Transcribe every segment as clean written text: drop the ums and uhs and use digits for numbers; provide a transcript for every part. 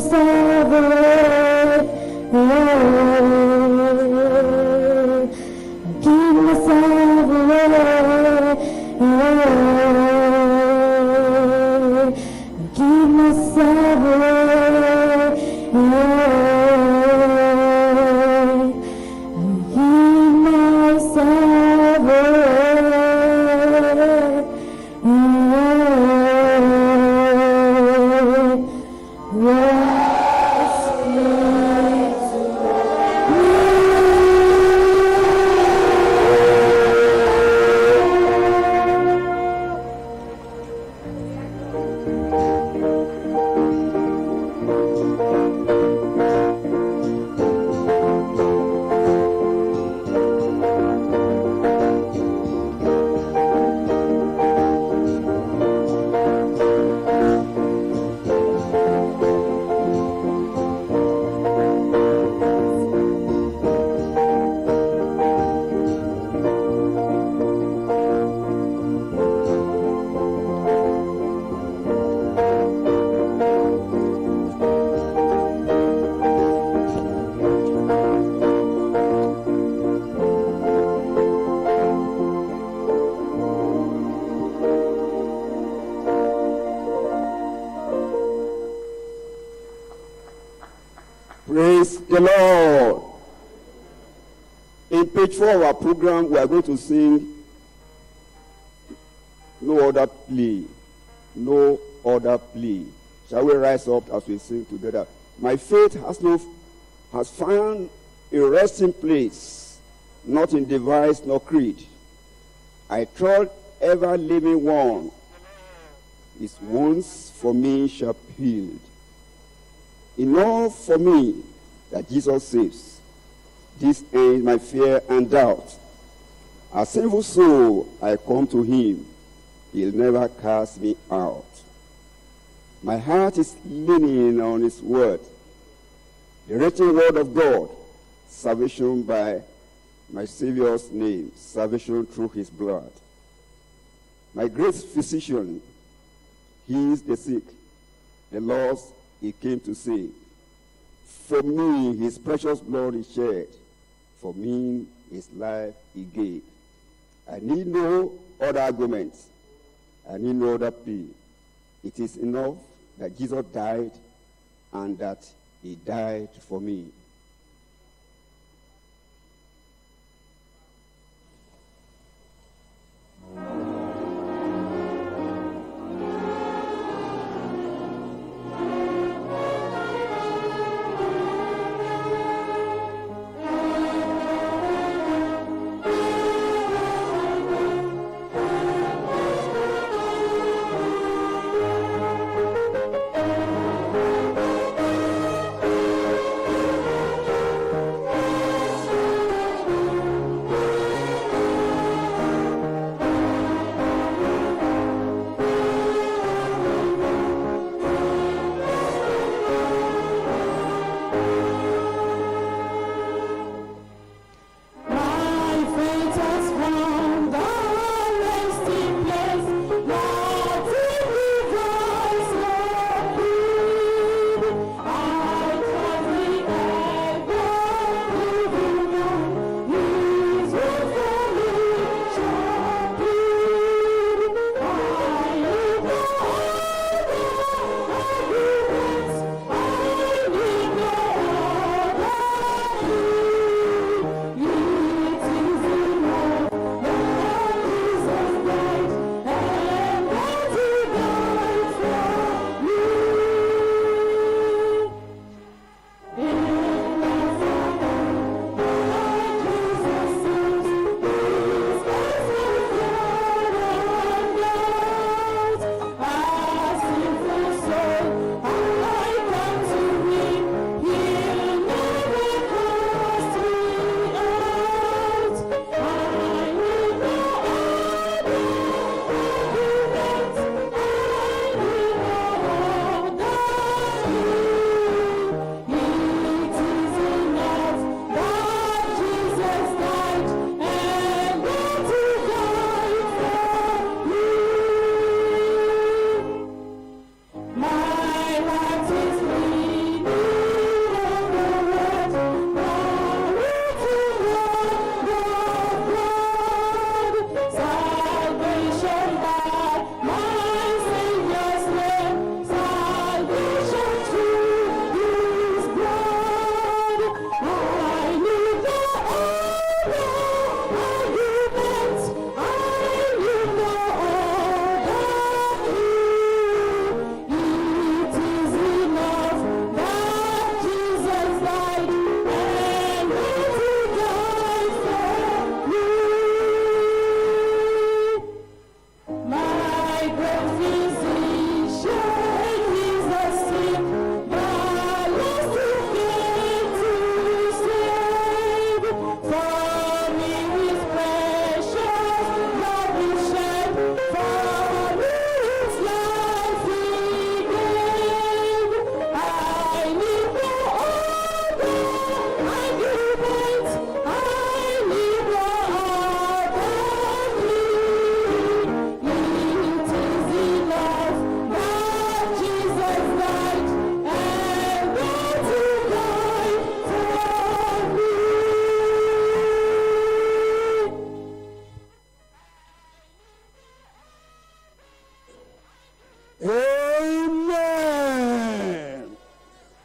myself away. I give myself away. I give myself away. I give myself away. Was Praise the Lord. In page 4 of our program, we are going to sing No Other Plea. No Other Plea. Shall we rise up as we sing together? My faith has no has found a resting place, not in device nor creed. I trod ever living one. His wounds for me shall healed. Enough for me that Jesus saves. This ends my fear and doubt. A sinful soul, I come to him. He'll never cast me out. My heart is leaning on his word, the written word of God, salvation by my Savior's name, salvation through his blood. My great physician heals the sick, the lost he came to save. For me, his precious blood is shed. For me, his life he gave. I need no other arguments. I need no other plea. It is enough that Jesus died and that he died for me.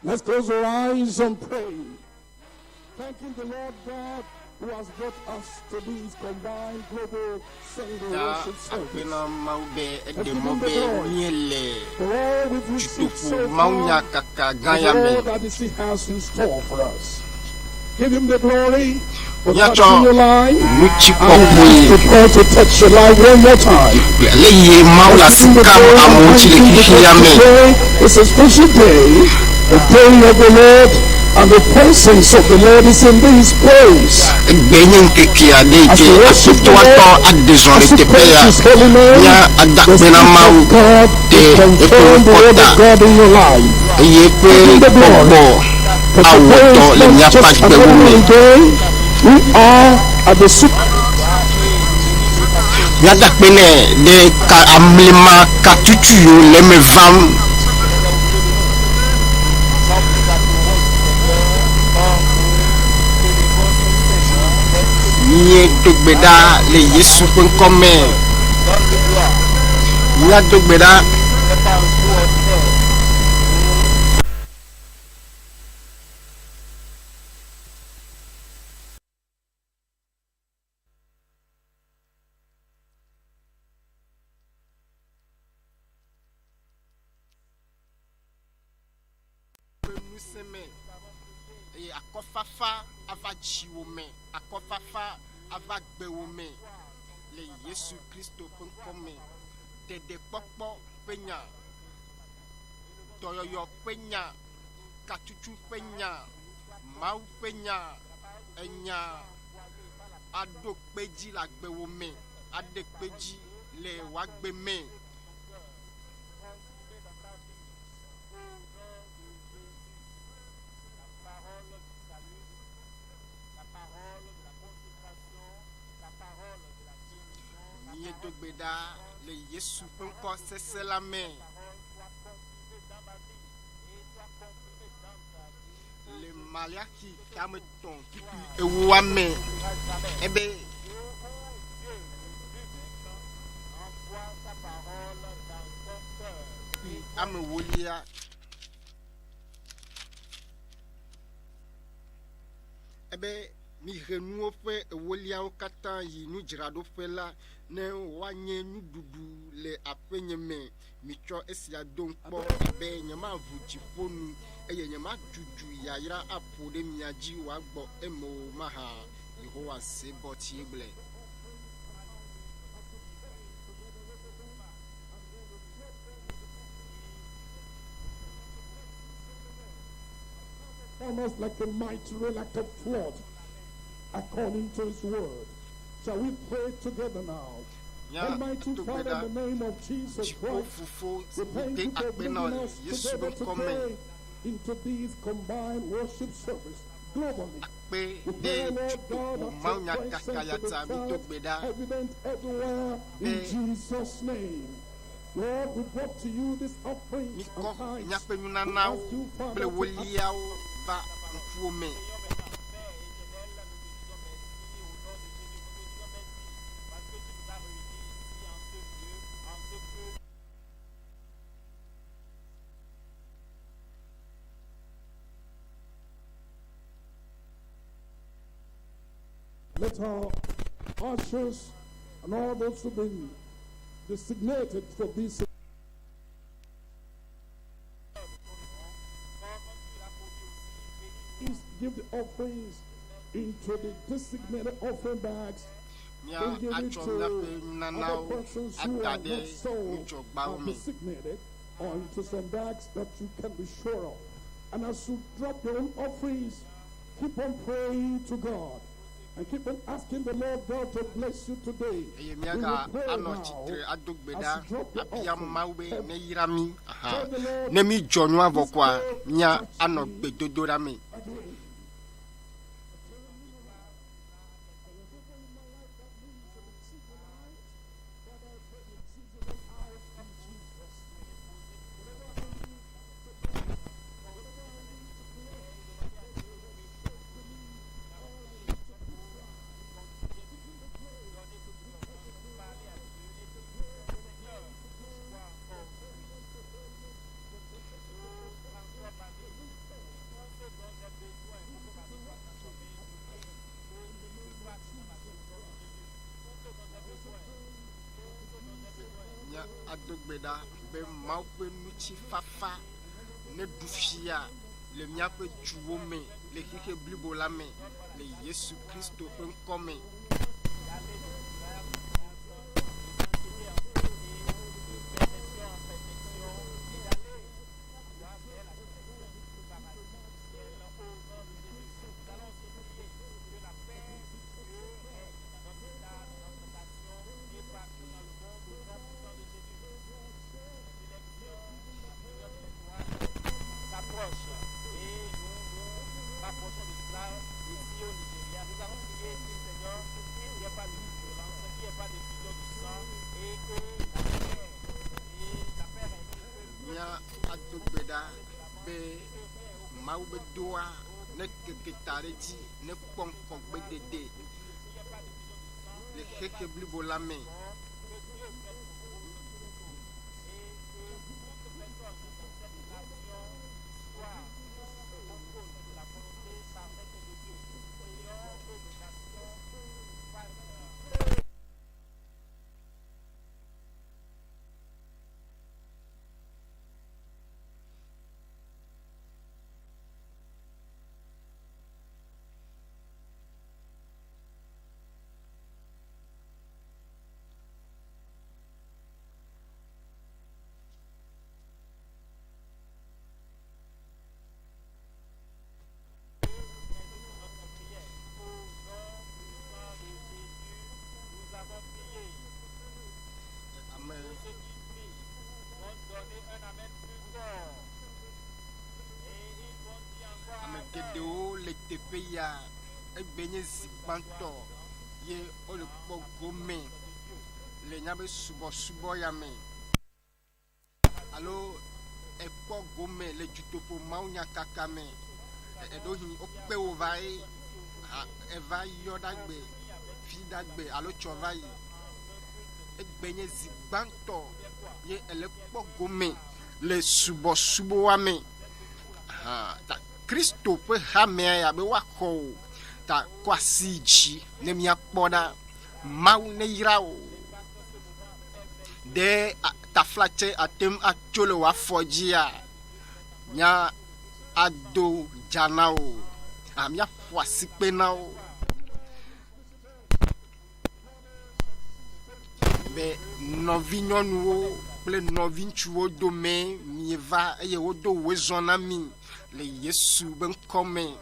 Let's close our eyes and pray. Thanking the Lord God who has brought us to this combined global Sunday Ta worship akpe service. na Mawu be eɖe mɔ be míele For all we've received so dutoƒo far, mawunyakaka gã and ya me. all that he has in store for us. Give him the glory for Míatsɔ touching your life. nutsi And kɔkɔe prepare to touch your life one more time. ale yi Mawu le asi kam amewo tsi le xexea me. Today is a special day, the day of the Lord, and the presence of the Lord is in this place. Egbe nye ŋkeke aɖe yi As ke we worship the Aƒetɔa tɔ Lord, aɖe zɔ as le we teƒe praise ya. His holy name, Mía the ada akpe na Spirit Mawu of God ɖe will eƒe confirm the ŋkɔ word ta of God in your life. eye eƒe Give him the glory. gbɔgbɔ For awɔ today dɔ is le not míaƒe just an agbewo me. ordinary day. We are at the super. Míada akpe nɛ ɖe ka amlima katutu yiwo le eme vam. Míedo gbe ɖa le Yesu ƒe ŋkɔ me. Míado gbe ɖa. Ƒe ŋusẽ me eye akɔfafa ava dziwò me, akɔfafa ava gbewò me le Yesu Kristo ƒe ŋkɔ me. Ɖeɖekpɔkpɔ ƒe nya, dɔyɔyɔ ƒe nya, katutu ƒe nya, Mawu ƒe nya, enya aɖo kpe dzi le agbewò me, aɖe kpe dzi le wò agbe me. Míedo gbe ɖa le Yesu ƒe ŋkɔ sesẽ la me. Le Maleaxi tame tɔ̃ kpukpui ewoa me ebe kpukpui ame ewolia. Ebe mihe nuwo ƒe ewoliawo katã yi nudzraɖoƒe la ne woanye nuɖuɖu le aƒenye me. Mitsɔ esia dom kpɔ be nyemaʋu dziƒo nu eye nyemadzudu yayra aƒo ɖe mia dzi wòagbɔ eme o mahã. Yehowa Sebɔt ye gblɔe. Almost like a mighty rain, like a flood, according to his word. Shall we pray together now? Mía Almighty do gbe Father, ɖa in the name of Jesus dziƒo Christ, fofo we thank mide you for akpe na bringing us Yesu ƒe together ŋkɔ me. today into this combined worship service globally. Akpe We ɖe pray, Lord God, dutoƒo that your mawunyakaka presence ya will ta be mído felt gbe ɖa evident everywhere in be Jesus' name. Lord, we brought to you these offerings míkɔ and tithes. míaƒe We nunanawo ask you, Father, kple to woliawo va ŋkuwò me. Let our ushers and all those who've been designated for this Please give the offerings into the designated offering bags. Mía Don't give it atsɔ to míaƒe other nunanawo persons who ada are ɖe not so nudzɔgbawo me. designated or into some bags that you can be sure of. And as you drop your own offerings, keep on praying to God and keep on asking the Lord God to bless you today. Eye We míaga will pray anɔ now tsitre ado gbe as ɖa you drop your abia offering. Mawu be neyra mí. Aha. Tell the Lord, Ne mídzɔ nua vɔ koa, mía anɔ gbedodoɖa me. again. Ado gbe ɖa be Mawu ƒe ŋutifafa neɖu fia le míaƒe duwo me le xexe blibo la me le Yesu Kristo ƒe ŋkɔ me. Mía ado gbe ɖa be Mawu be doa ne keke ta ɖe edzi, ne kpɔ ŋkɔgbedede le xexe blibo la me. Ame Ame geɖewo le teƒe ya. Egbe nye zi gbãtɔ ye wole kpɔ gome le míaƒe subɔsubɔ ya me alo ekpɔ gome le dutoƒo mawunyakaka me. Eɖewohĩ wokpe wò va ye eva yɔ ɖagbe, fiɖagbe alo tsɔ va yi. Egbe nye zi gbãtɔ ye ele kpɔ gome le subɔsubɔa me. Hã ta Kristo ƒe hamea ya be woaxɔ wò ta kɔ asi dzi ne míakpɔ ɖa. Mawu neyra wò. Ɖe taflatse ate ŋu atso le wò afɔ dzia? Mía ado dza na wò. A míaƒo asikpe na wò. Be nɔvinyɔnuwo kple nɔviŋutsuwo dome mieva eye wodo wòezɔ na mi le Yesu be ŋkɔ me.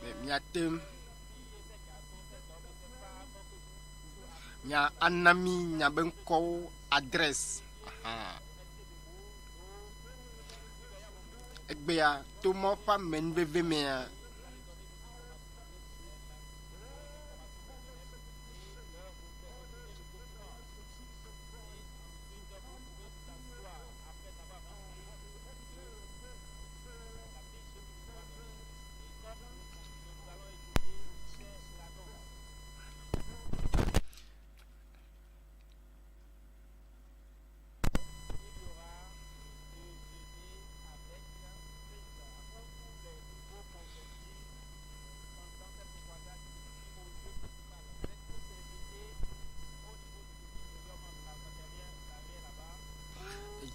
Be miate ŋu Nya ana mí nya be ŋkɔwo, adrɛs. Ahan. Egbea to Mawu ƒe amenuveve mea,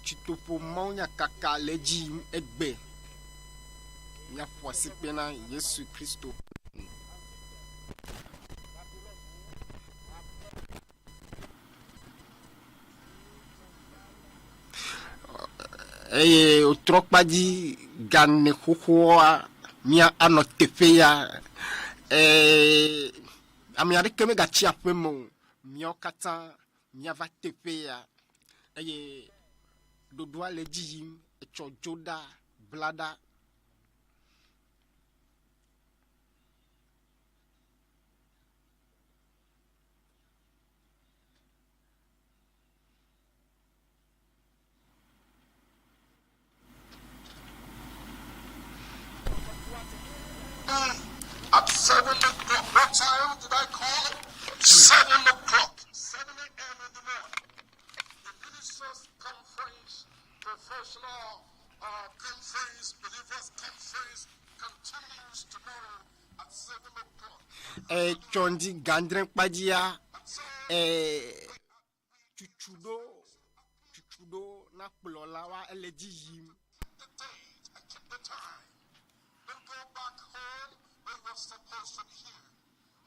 Tsitoƒo mawunyakaka le edzi yim egbe. Míaƒo asikpe na Yesu Kristo. Eye wòtrɔ kpa dzi gane xoxoa mía anɔ teƒe ya. Ee, ame aɖeke megatsi aƒe me o. Míawo katã míava teƒe ya eye ɖoɖoa le edzi yim. Etsɔ dzo ɖa, bla ɖa. At 7 o'clock. What time did I call? 7 o'clock. 7 a.m. in the morning. The ministers Our conference, Believers Conference, continues tomorrow at 7 o'clock. Etsɔ ŋdi gãdre kpadzia ee tutu ɖo tutu ɖo na kplɔla wa ele dzi yim. The date and keep the time. Don't go back home when you're supposed to be here.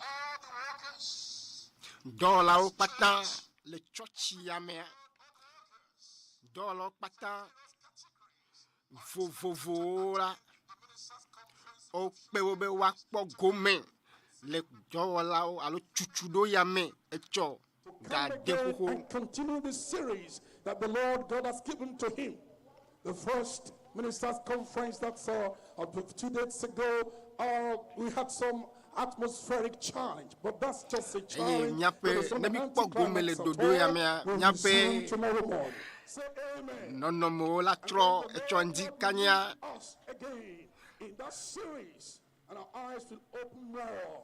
All the workers, Dɔwɔlawo kpata le tsɔtsi ya mea. Dɔwɔlawo kpata vovovowo la wokpe wo be woakpɔ gome le dɔwɔlawo alo tutu ɖo ya me etsɔ Come ga de again xoxo. and continue this series that the Lord God has given to him. The first ministers' conference that's 2 days ago, we had some atmospheric challenge, but that's just a Eye challenge. míaƒe It is not ne an míkpɔ gome le anticlimax at ɖoɖo ya all. mea We'll míaƒe resume tomorrow morning. Say amen. nɔnɔmewo la trɔ etsɔ ŋdi kanya. Us again in that series, and our eyes will open more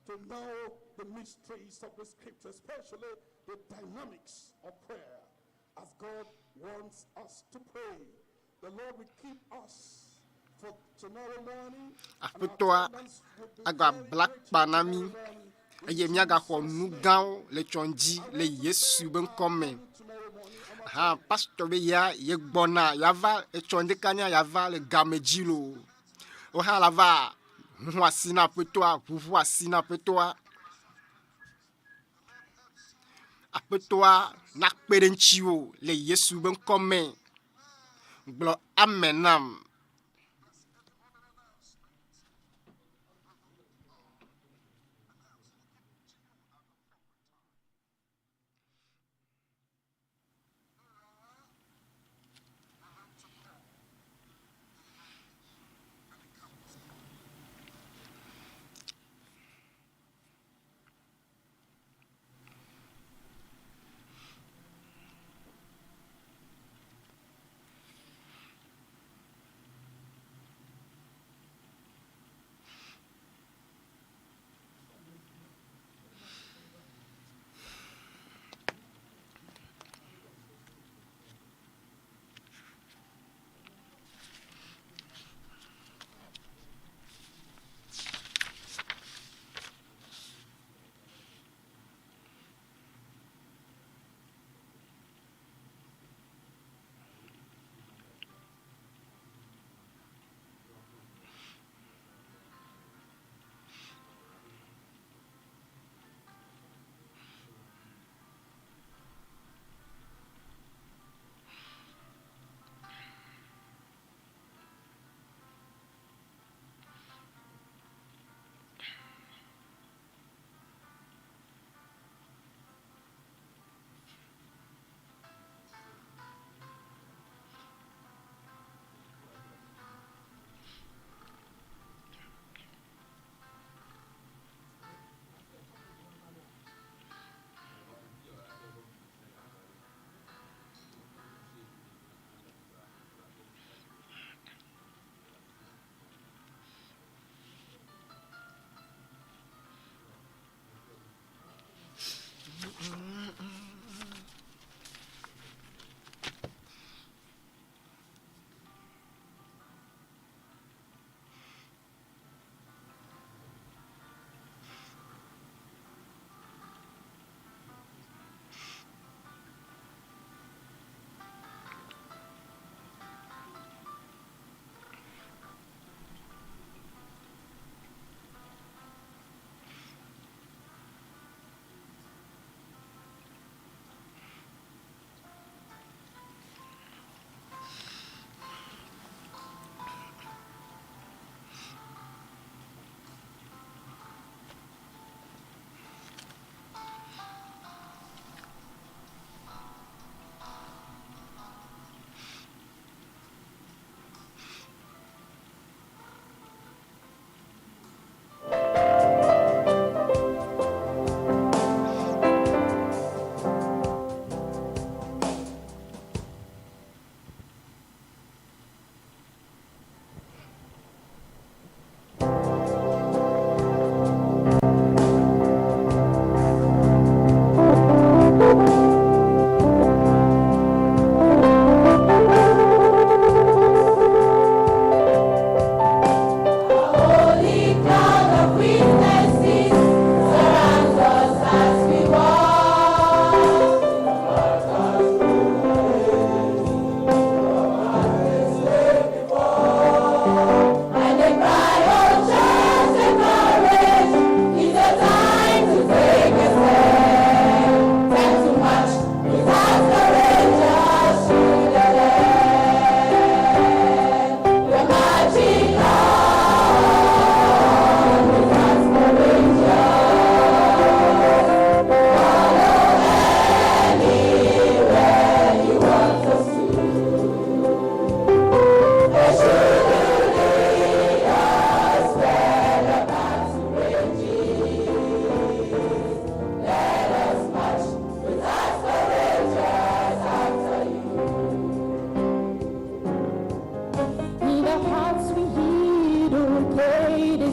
to know the mysteries of the scripture, especially the dynamics of prayer, as God wants us to pray. The Lord will keep us for tomorrow morning. and our Aƒetɔa attendance will be agba very bla great kpa na mí tomorrow morning. eye míagaxɔ nu gãwo le tsɔ ŋdi le Yesu be ŋkɔ me. Tomorrow morning, and Hã pastor be ya ye gbɔna yava etsɔ ŋdi kanya yava le game dzi loo. Wo hã la va ʋuʋu asi na aƒetɔa, ʋuʋu asi na aƒetɔa. Aƒetɔa nakpe ɖe ŋutiwò le Yesu be ŋkɔ me. Gblɔ amen nam.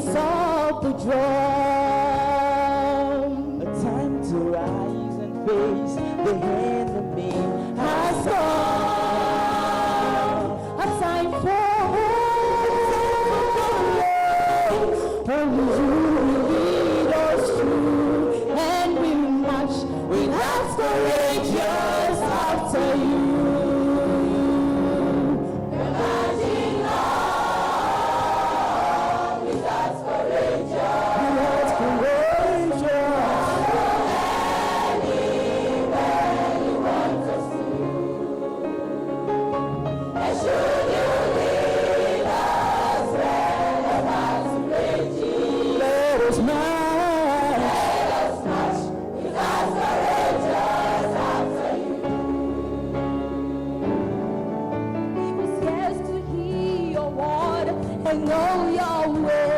beats of the drum. A time to rise and face the enemy Has come. A time for hope. Only you will lead us through, and we march with hearts courageous after you. Hearts courageous. Let us march. Give us ears to hear your word and know your way.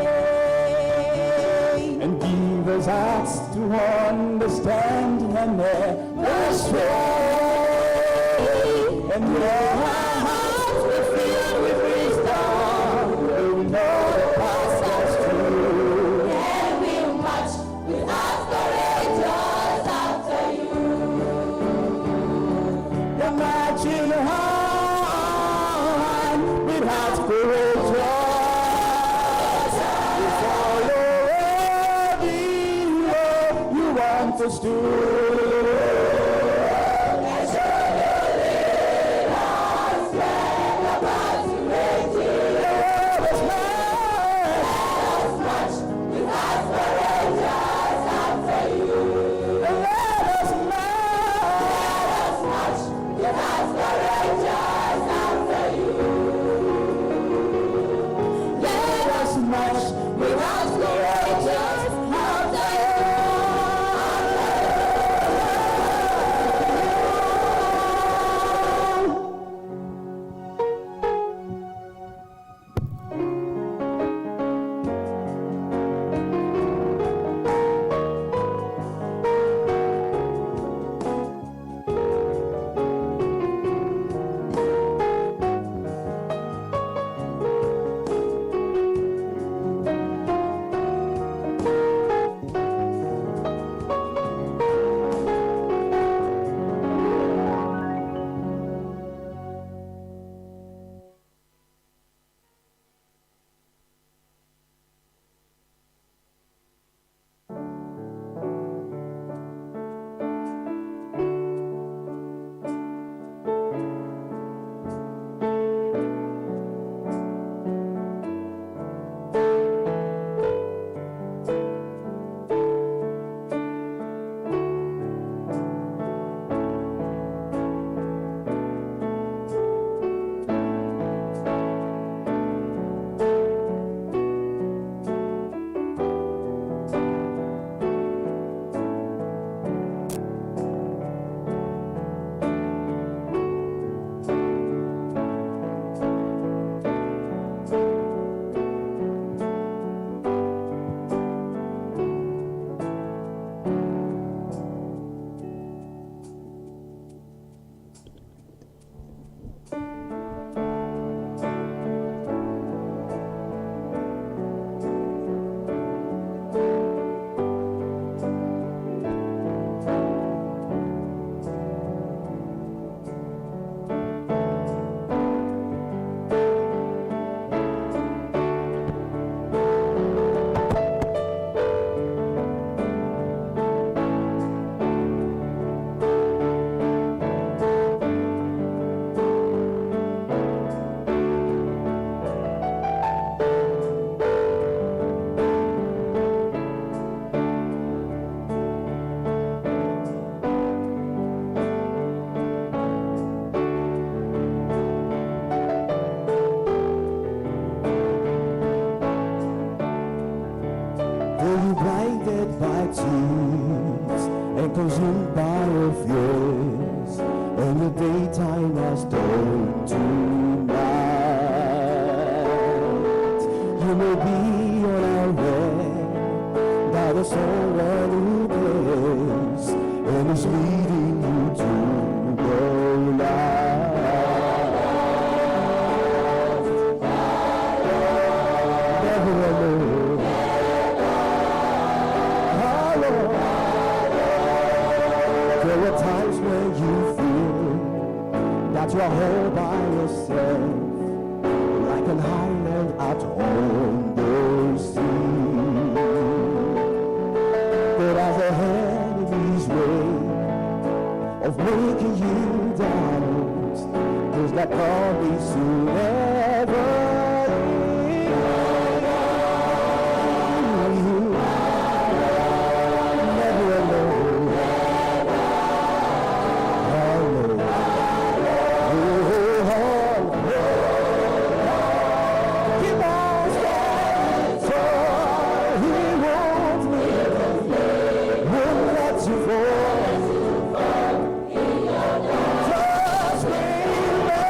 And give us hearts to understand and never stray. And let our hearts be filled with wisdom. We know the path that's true. And we'll march with hearts courageous after you. The marching on with hearts courageous. We follow everywhere you want us to. Let us march. Let us march. Let us march with hearts courageous after you. Were you blinded by tears and consumed by your fears, and the daytime has turned to night? You may be unaware that there's someone who cares and is leading you to the light. Never alone. that you are all by yourself, like an island out on the sea. But as the enemy's way of making you doubt, there's that promise to never leave you. Never alone. Alone. Oh, oh, oh. Keep on standing tall. He won't leave. Won't let you fall. Just remember.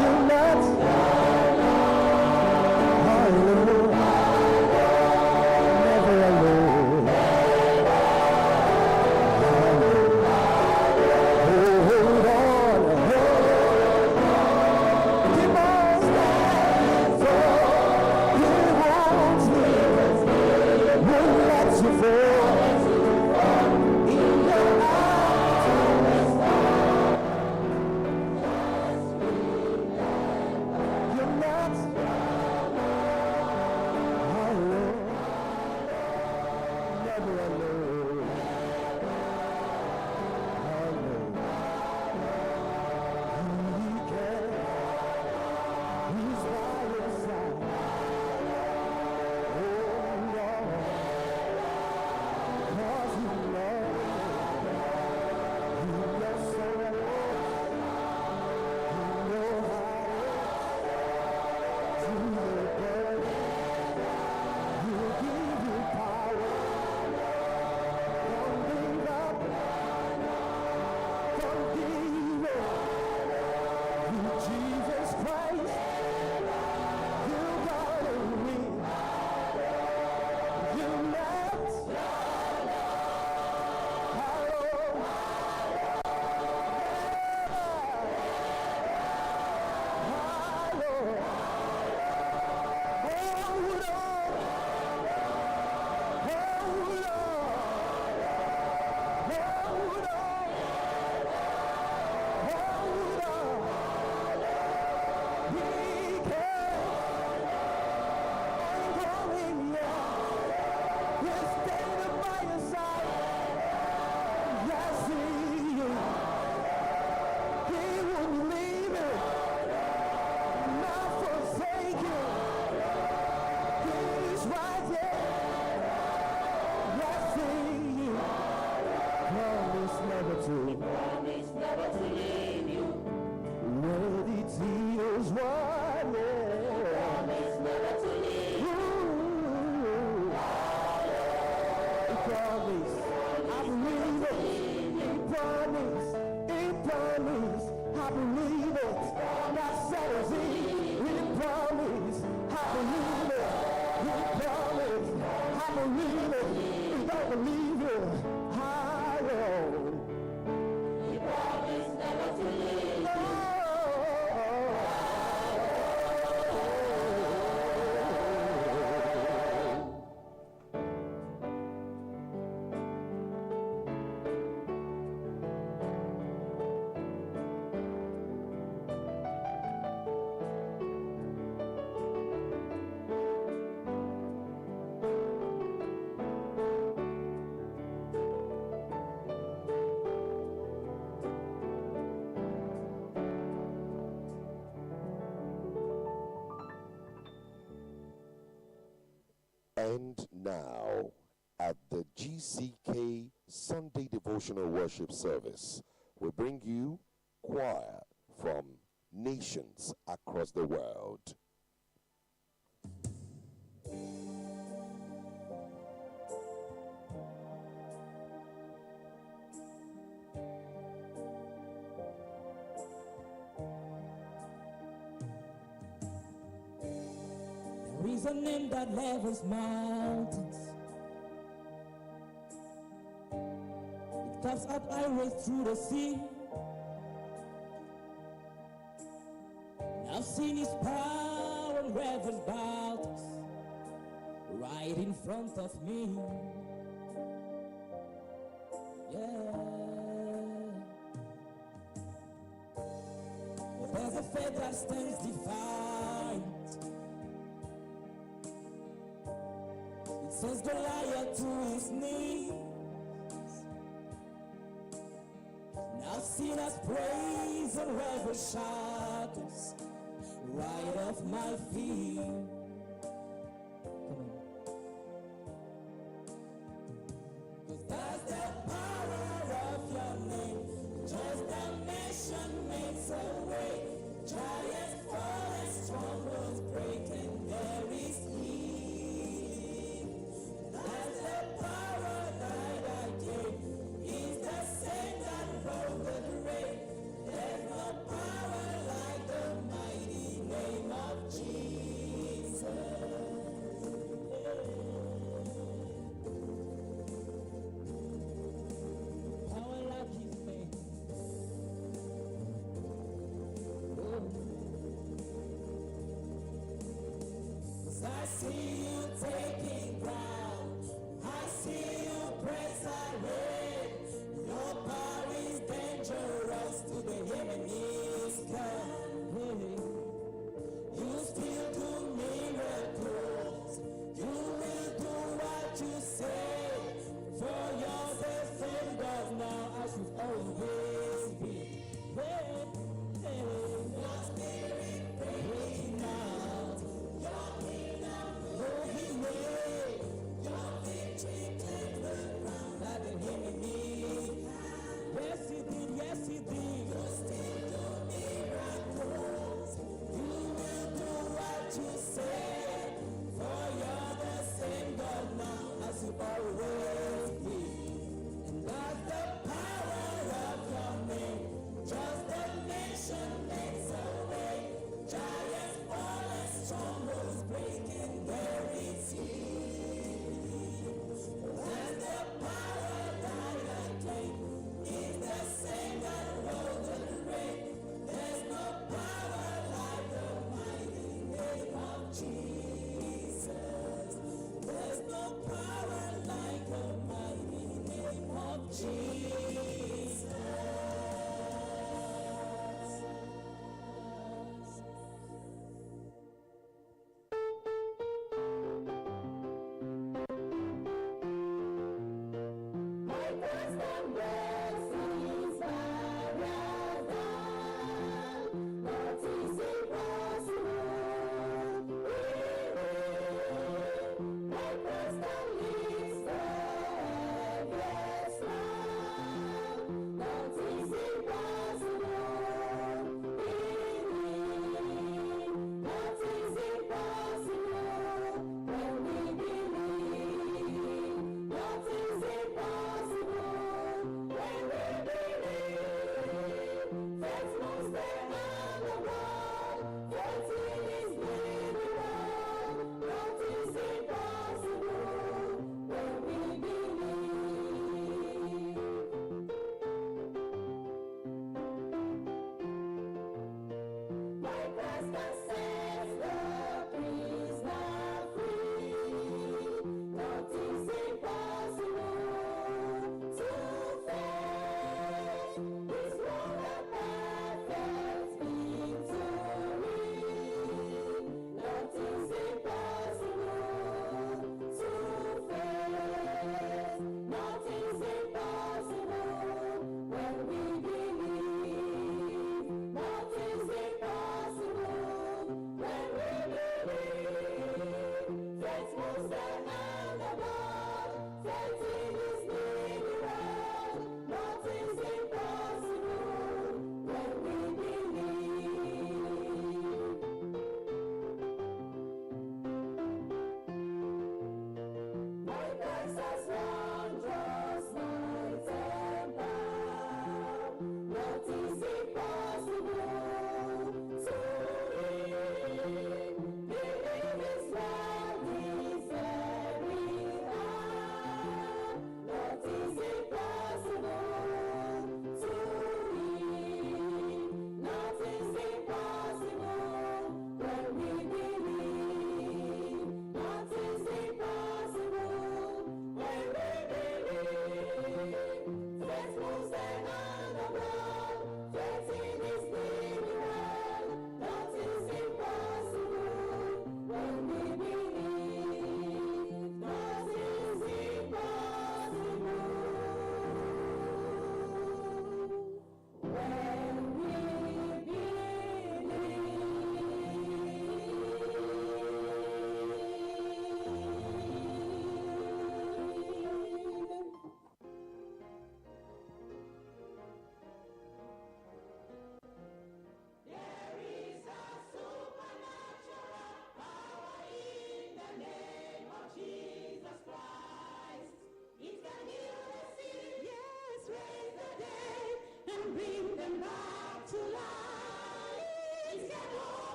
You're not alone. Never alone. Alone. Hold on, hold on. Keep on standing tall. He won't leave. Won't let you fall. In your eyes. You're not alone. Never alone. Alone. He cares. He's by your side. Hold on. 'Cause you know you know so well. You know how to the burden. He'll give you power. Don't give up. Don't give up. You Jesus Christ. You gotta win. You're not alone. Never alone. Hold on. Hold on. Hold on. Hold on. He cares. Ain't going yet. He's standing by your side. Yes, he is. He won't leave it, not forsake you. He's right there. Yes, he is. Promise never to. Promise never to leave you. Worthy tears one. Promise never to leave you. Ooh. He promised. I believe it. He promised. He promised. I believe it. That settles it. He promised. I believe it. He promised. I believe it. You don't believe it. I will. He promised never to leave you. Oh. And now, at the GCK Sunday Devotional Worship Service, we bring you choir from nations across the world. There is a name that levels mountains. It carves out highways through the sea. And I've seen his power and rivers battles right in front of me. Yeah. But there's a faith that stands defiant. It sends Goliath to his knees. Now seen us praise and rebel shackles right off my feet. Come on. 'Cause that's the power of your name. Just the nation makes a way. Giants fall and strongholds break, and there is healing. That's the power that I gave. Is the same that broke the grave. There's no power like the mighty name of Jesus. Power like his name. Oh. 'Cause I see you taking ground. I see you press ahead. Your power is dangerous to the enemy's camp. You still do miracles. You will do what you say. For you're the same God now as you've always been. Hey, hey. Your spirit breaking out. Your kingdom moving way. Your victory clears the ground that the enemy. Yes, he did. Yes, he did. You still do miracles. You will do what you say. For you're the same God now as you always be. And that's the power of your name. Just the nation makes a way. Giants fall and strongholds break, and there is healing. That's the power that I claim. Is the same that rolled the grave. There's no power like the mighty name of Jesus. There's no power like the mighty name of Jesus. My trust and blessings are down. What is impossible with me? My trust and lives the heaviest man. What is impossible with me? What is impossible when we believe? What is impossible when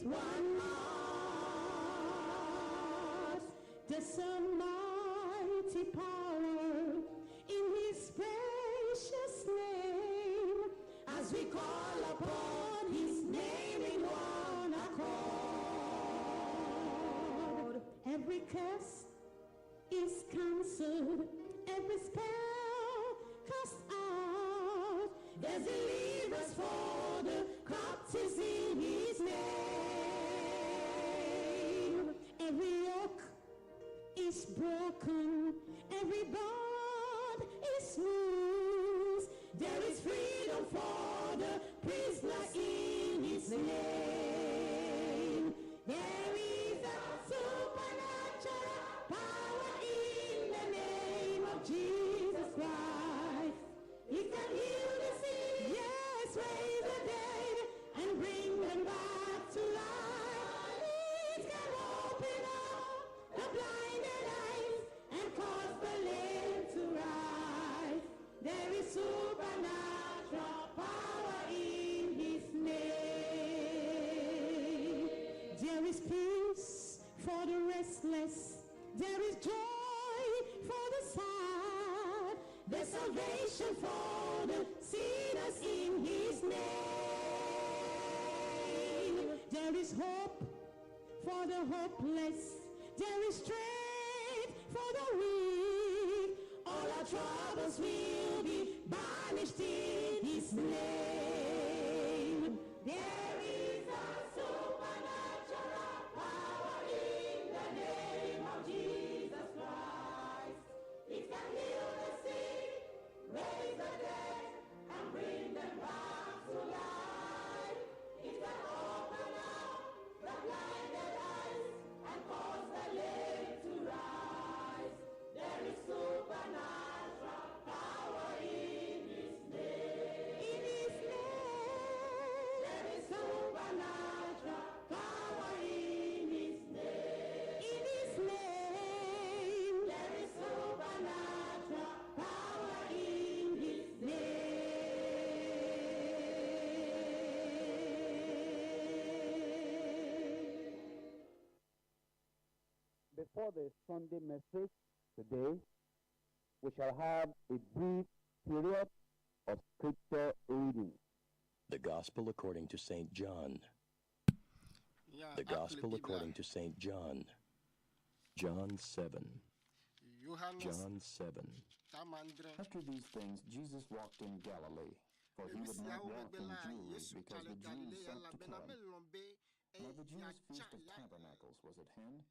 one heart. There's a mighty power in His precious name as we call upon His name in one accord. Every curse is cancelled, every spell cast out. There's deliverance for the captives in His name. Every yoke is broken, every bond is loose. There is freedom for the prisoner in His name. There is a supernatural power in the name of Jesus Christ. He can heal the sick, yes, raise the dead, and bring them back to life. It can open up the blinded eyes and cause the lame to rise. There is supernatural power in His name. There is peace for the restless. There is joy for the sad. There's salvation for the sinners in His name. There is hope for the hopeless. There is strength for the weak. All our troubles will be banished in His name. There is a supernatural power in the name of Jesus Christ. It can heal the sick, raise the dead, and bring them back to life. It can open up the blinded eyes and cause the lame to rise. There is supernatural power in His name. In His name. There is supernatural power in His name. In His name. There is supernatural power in His name. Before the Sunday message today, we shall have a brief period of scripture reading. The Gospel according to St. John. Ya The axlẽ Gospel Biblia. according to St. John. John 7. Yohanes John 7. tama andre. After these things, Jesus walked in Galilee, for Le he would not nusiawo walk megbe in la, Jewry, Yesu tsa because le the Jews Galilea sought to elabena kill him. melɔ̃ be Now the Jews' yeatsa feast of ya tabernacles was at hand.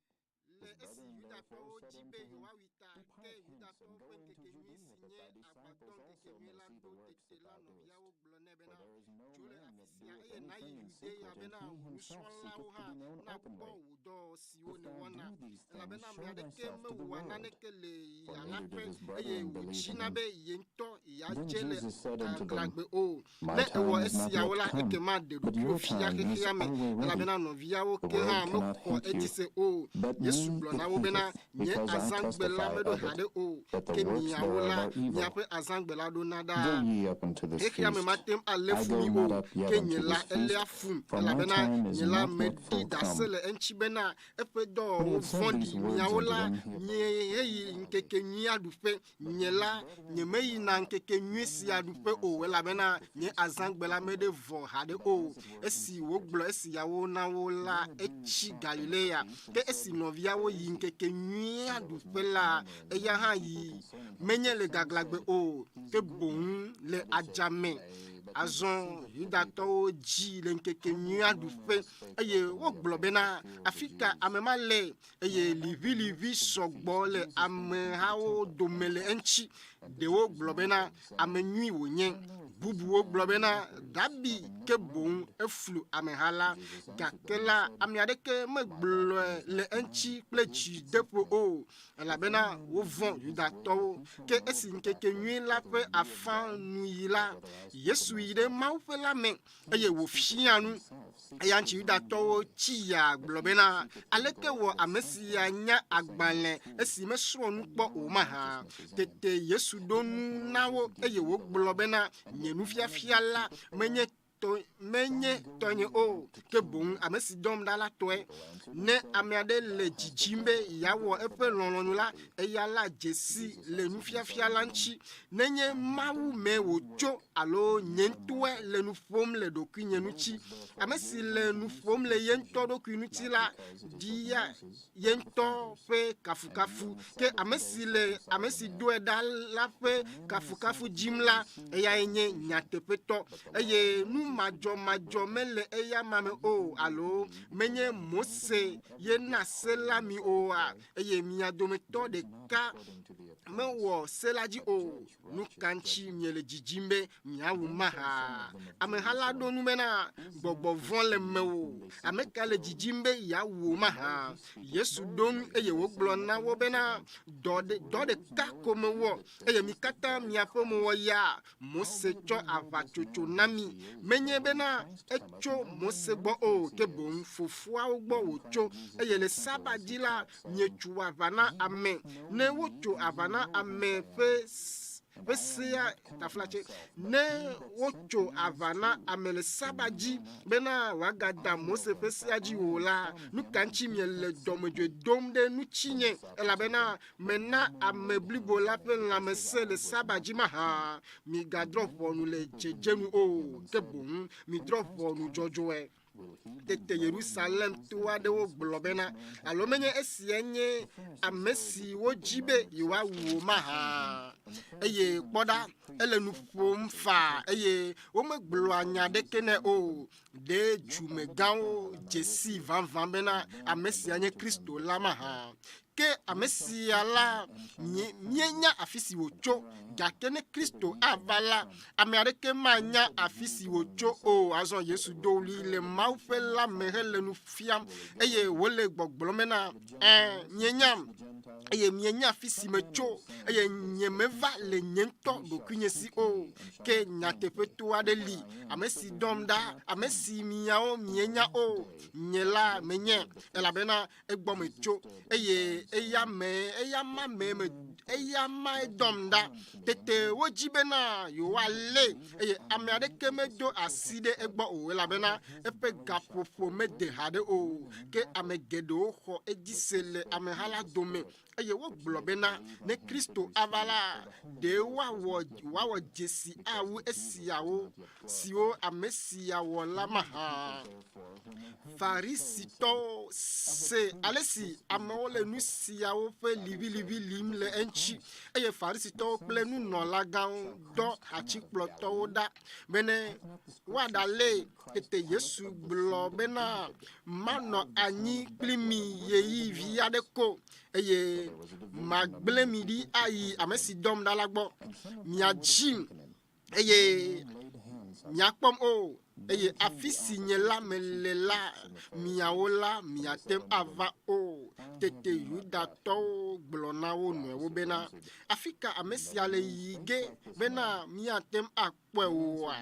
le His esi brethren Yudatɔwo therefore said dzi unto be him, yewoawui ta Depart ke hence Yudatɔwo and go ƒe into ŋkekenyui Judea, si that nye thy disciples agbadɔ also ŋkekenyui may la see the ɖo works tete that la thou doest. nɔviawo gblɔ nɛ For bena there is no tso le man afi that sia doeth eye nayi anything in Yudea secret, and bena he himself nusrɔ̃lawo seeketh to hã be known nakpɔ openly. wò dɔ siwo If thou nèwɔna do these things, elabena ame show aɖeke thyself to the mewɔa world. naneke le For yala neither ƒe did his eye brethren believe in wòdzina him. be ye ŋutɔ Then yeadze le Jesus said unto them, gaglãgbe o. My Ne ewɔ time is not esiawo yet la come, ekema ɖe but ɖokuiwò your fia time is xexea me always ready. elabena nɔviawo The ke hã world cannot mexɔ hate edzi you, se o. but Yesu me gblɔ it na wo bena hateth, nye because I azãgbe la testify meɖo of haɖe it, o that the ke works miawo thereof la are evil. miaƒe azãgbe la ɖona Go ɖaa. ye up unto this Xexea me feast. mate ŋu alé I fu go mi not o up yet ke nye unto la this eléa feast, fum for my elabena time is nye la not yet meɖi full ɖase come. le eŋuti bena eƒe When he dɔwɔwɔ had said vɔ̃ɖi these words miawo unto la them, he nye heyi ŋkekenyui aɖuƒe. Nye la nyemeyina ŋkekenyui sia ɖuƒe o elabena nye azãgbe la meɖe vɔ haɖe o. Esi wògblɔ esiawo na wo la etsi Galilea. Ke esi nɔviawo yi ŋkekenyui aɖuƒe la eya hã yi menye le gaglãgbe o ke boŋ le adzame. Azɔ Yudatɔwo dzi le ŋkekenyui aɖuƒe eye wogblɔ bena afi ka ame ma le eye liʋiliʋi sɔgbɔ le amehawo dome le eŋuti. Ɖewo gblɔ bena ame nyui wònye, bubuwo gblɔ bena Rabi ke boŋ eflu ameha la. Gake la ame aɖeke megblɔe le eŋuti kple dzideƒo o elabena wovɔ̃ Yudatɔwo. Ke esi ŋkekenyui la ƒe afã nu yi la, Yesu yi ɖe Mawuƒe la me eye wòfia nu. Eya ŋuti Yudatɔwo tsi yaa gblɔ bena aleke wɔ ame sia nya agbalẽ esi mesrɔ̃ nu kpɔ o mahã. Tete Yesu ɖo nu na wo eye wògblɔ bena nye nufiafia la menye to menye tɔnye o ke boŋ ame si dɔm ɖa la tɔe ne ame aɖe le dzidzim be yeawɔ eƒe lɔlɔ̃nu la eya la dzesi le nufiafia la ŋuti nenye mawu me wòtso alo nye ŋutɔe le nu ƒom le ɖokuinye ŋuti ame si le nu ƒom le ye ŋutɔ ɖokui ŋuti la dia ye ŋutɔ ƒe kafukafu ke ame si le ame si doe ɖa la ƒe kafukafu dzim la eyae nye nyateƒetɔ eye nu madzɔmadzɔ mele eya ma me o alo menye mose ye na se la mi oa eye mia dometɔ ɖeka mewɔ se la dzi o nu ka ŋuti miele dzidzim be miawu maha ameha la ɖo nu bena gbɔgbɔ vɔ̃ le mewò ame ka le dzidzim be yeawu wò maha yesu ɖo nu eye wògblɔ na wo bena dɔ ɖeka ko mewɔ eye mi katã miaƒe mewɔ ya mose tsɔ aʋatsotso na mi menye bena etso mose gbɔ o ke boŋ fofoawo gbɔ wòtso eye le saba dzi la mietso aʋa na ame ne wotso aʋa na ame ƒe ƒe sea taflatse ne wotso aʋa na ame le saba dzi bena wòagada mose ƒe sea dzi o la nu ka ŋuti miele dɔmedzoe dom ɖe ŋutinye elabena mena ame blibo la ƒe lãmesẽ le saba dzi mahã migadrɔ̃ ʋɔnu le dzedzenu o ke boŋ midrɔ̃ ʋɔnu dzɔdzɔe tete yerusalem to aɖewo gblɔ bena alo menye esia nye ame si wodzi be yewoawu o mahã eye kpɔ ɖa ele nu ƒom faa eye womegblɔa nya aɖeke nɛ o ɖe dumegãwo dze sii vavã bena ame sia nye kristo la mahã ke ame sia la míenya afi si wòtso gake ne kristo ava la ame aɖeke manya afi si wòtso o azɔ yesu do ɣli le mawu ƒe la me hele nu fiam eye wòle gbɔgblɔm bena ẽ mienyam eye mienya afi si metso eye nyemeva le nye ŋutɔ ɖokuinye si o ke nyateƒeto aɖe li ame si dɔm ɖa ame si miawo mienya o nye la menye elabena egbɔ metso eye eya me eya ma me me eya mae dɔm ɖa tete wodzi bena yewoalé eye ame aɖeke medo asi ɖe egbɔ o elabena eƒe gaƒoƒo mede haɖe o ke ame geɖewo xɔ edzi se le ameha la dome eye wogblɔ bena ne kristo ava la ɖe woawɔ woawɔ dzesi awu esiawo siwo ame sia wɔ la mahã farisitɔwo se ale si amewo le nu siawo ƒe liʋiliʋi lim le eŋuti eye farisitɔwo kple nunɔlagãwo dɔ hatsikplɔtɔwo ɖa bene woaɖalée tete yesu gblɔ bena manɔ anyi kpli mi ɣeyiɣi vi aɖe ko eye magblẽ mi ɖi ayi ame si dɔm ɖa la gbɔ miadzim eye miakpɔm o eye afi si nye la mele la miawo la miate ŋu ava o tete yudatɔwo gblɔ na wo nɔewo bena afi ka ame sia le yi ge bena míate ŋu akpɔe oa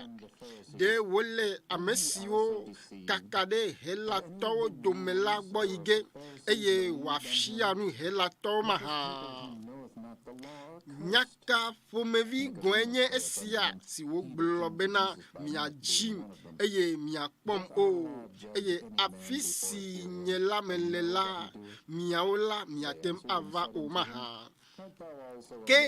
ɖe wòle ame siwo kaka ɖe helatɔwo dome la gbɔ yi ge eye wòafia nu helatɔwo mahã nya ka ƒomevi gɔ̃e nye esia si wògblɔ bena miadzim eye miakpɔm o eye afi si nye la mele la miawo la miate ŋu ava o mahã ke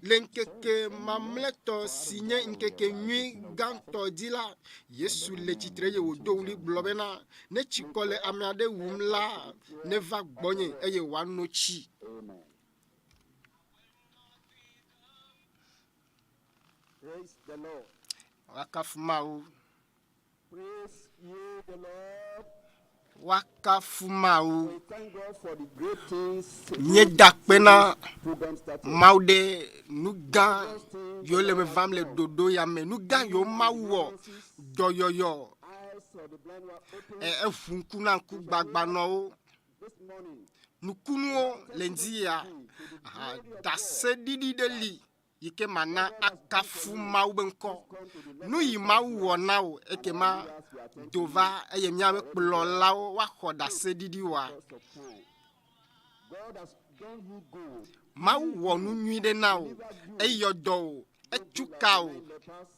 le ŋkeke mamlɛtɔ si nye ŋkeke nyui gãtɔ dzi la yesu le tsitre eye wòdo ɣli gblɔ bena ne tsikɔ le ame aɖe wum la neva gbɔnye eye wòano tsi Praise the Lord. Woakafu Mawu. Praise ye the Lord. Woakafu Mawu. We thank God for the great things Míeda akpe na program started. Mawu ɖe nu gã yiwo le me vam le ɖoɖo ya me. Nu gã yiwo Mawu wɔ, dɔyɔyɔ, Eyes of the blind were opened ɛ, eʋu ŋku na ŋkugbagbanɔwo. this morning. Nukunuwo le ŋdi ya. Aha, ɖaseɖiɖi ɖe li yi ke mana akafu Mawu be ŋkɔ. Nu yi Mawu wɔ na wò ekema do va eye míabe kplɔlawo woaxɔ ɖaseɖiɖi wa. Because of time. God has done you good. Mawu wɔ nu nyui ɖe na wò, eyɔ dɔ wò, etu ka wò. Lepers,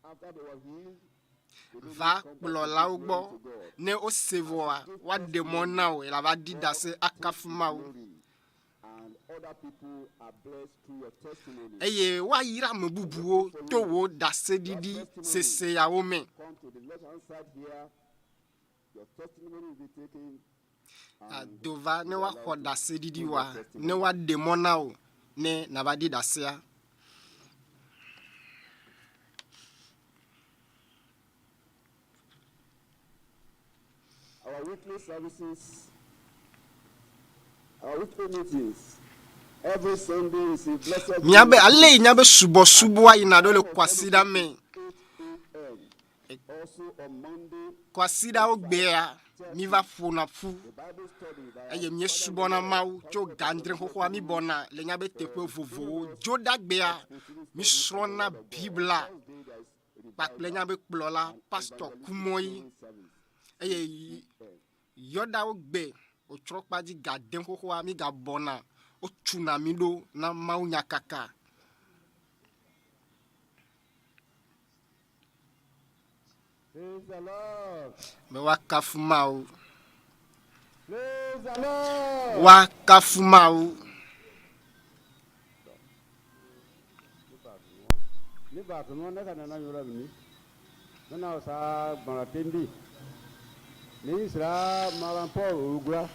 after they were healed, Va kplɔlawo gbɔ ne wose vɔa woaɖe mɔ na wò la va ɖi ɖase akafu Mawu. Eye woayra ame bubuwo to wò ɖaseɖiɖi seseawo me. Ado va ne woaxɔ ɖaseɖiɖi wa, ne woaɖe mɔ na wò ne nàva ɖi ɖasea. Our weekly services, our weekly meetings, every Sunday is a blessed Míabe ale yi míabe subɔsubɔa yina ɖo le kwasiɖa me. Also on Monday, Kwasiɖawo gbea, míva ƒona ƒu eye míesubɔna Mawu tso ga adre xoxoa míbɔna le míabe teƒe vovovowo. Dzoɖagbea, mísrɔ̃na Biblia kpakple míabe kplɔla Pastor Kumoyi eye yɔɖawo gbe wòtrɔ kpa dzi ga ade xoxoa mígabɔna wotuna mí ɖo na mawunyakaka. Praise the Lord. Be woakafu Mawu. Praise the Lord. Woakafu Mawu. Ne ba tunu ne ka nana yɔrɔ min ne na sa gbɔnra tendi ne sira maran paul orugura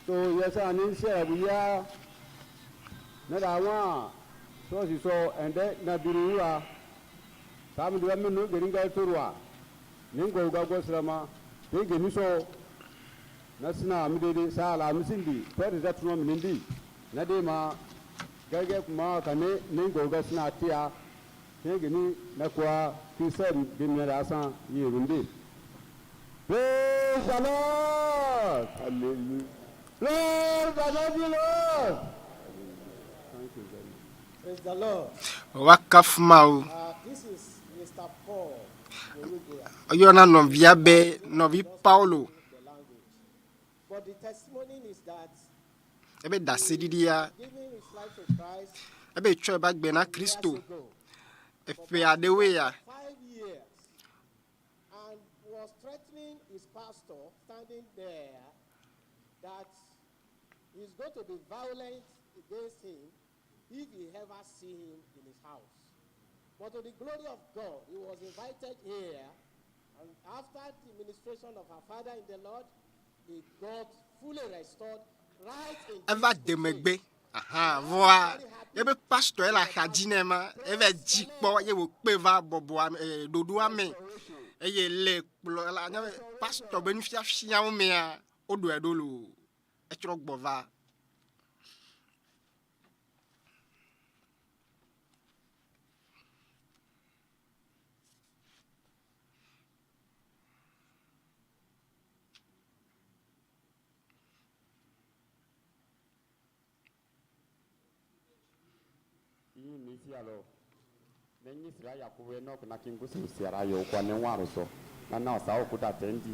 so yɛsa ne sɛra buya ne da wa sɔɔsi sɔ ɛndɛ na biru wura saa mi dira minnu geringa torwa ne ngɔ ga gɔ sirama te gemi sɔ na sina mi dede saa la mi sindi pɛri da tunu mi ndi na de ma gɛgɛ kuma ka ne ne ngɔ ga sina tiya te gemi na kuwa krisɛn de mi da san yerundi. Praise the Lord. Hallelujah. Praise the mighty Lord. Thank you very much. Praise the Lord. Woakafu Mawu. This is Mr. Paul Orugura. Eyɔna nɔvia be nɔvi Paulo. The language. But the testimony is that Ebe ɖaseɖiɖia giving his life to Christ ebe tsɔe va gbe na Kristo eƒe aɖewoe ya. 5 years and was threatening his pastor standing there that he's going to be violent against him if he ever see him in his house. But to the glory of God, he was invited here, and after the ministration of our Father in the Lord, he got fully restored right in Eva this de crusade. megbe. Aha, vɔa ebe pastor ye le axa dzi nɛ ma eva dzi kpɔ ye wòkpe va bɔbɔa me ɖoɖoa me eye le kplɔ la nye be pastor be nufiafiawo mea woɖɔe ɖo loo etrɔ gbɔ va. Yi mi si alo ne nyi sira yakubu enoch na kingusu siara yo kwa ne waro so na na sa okuta tendi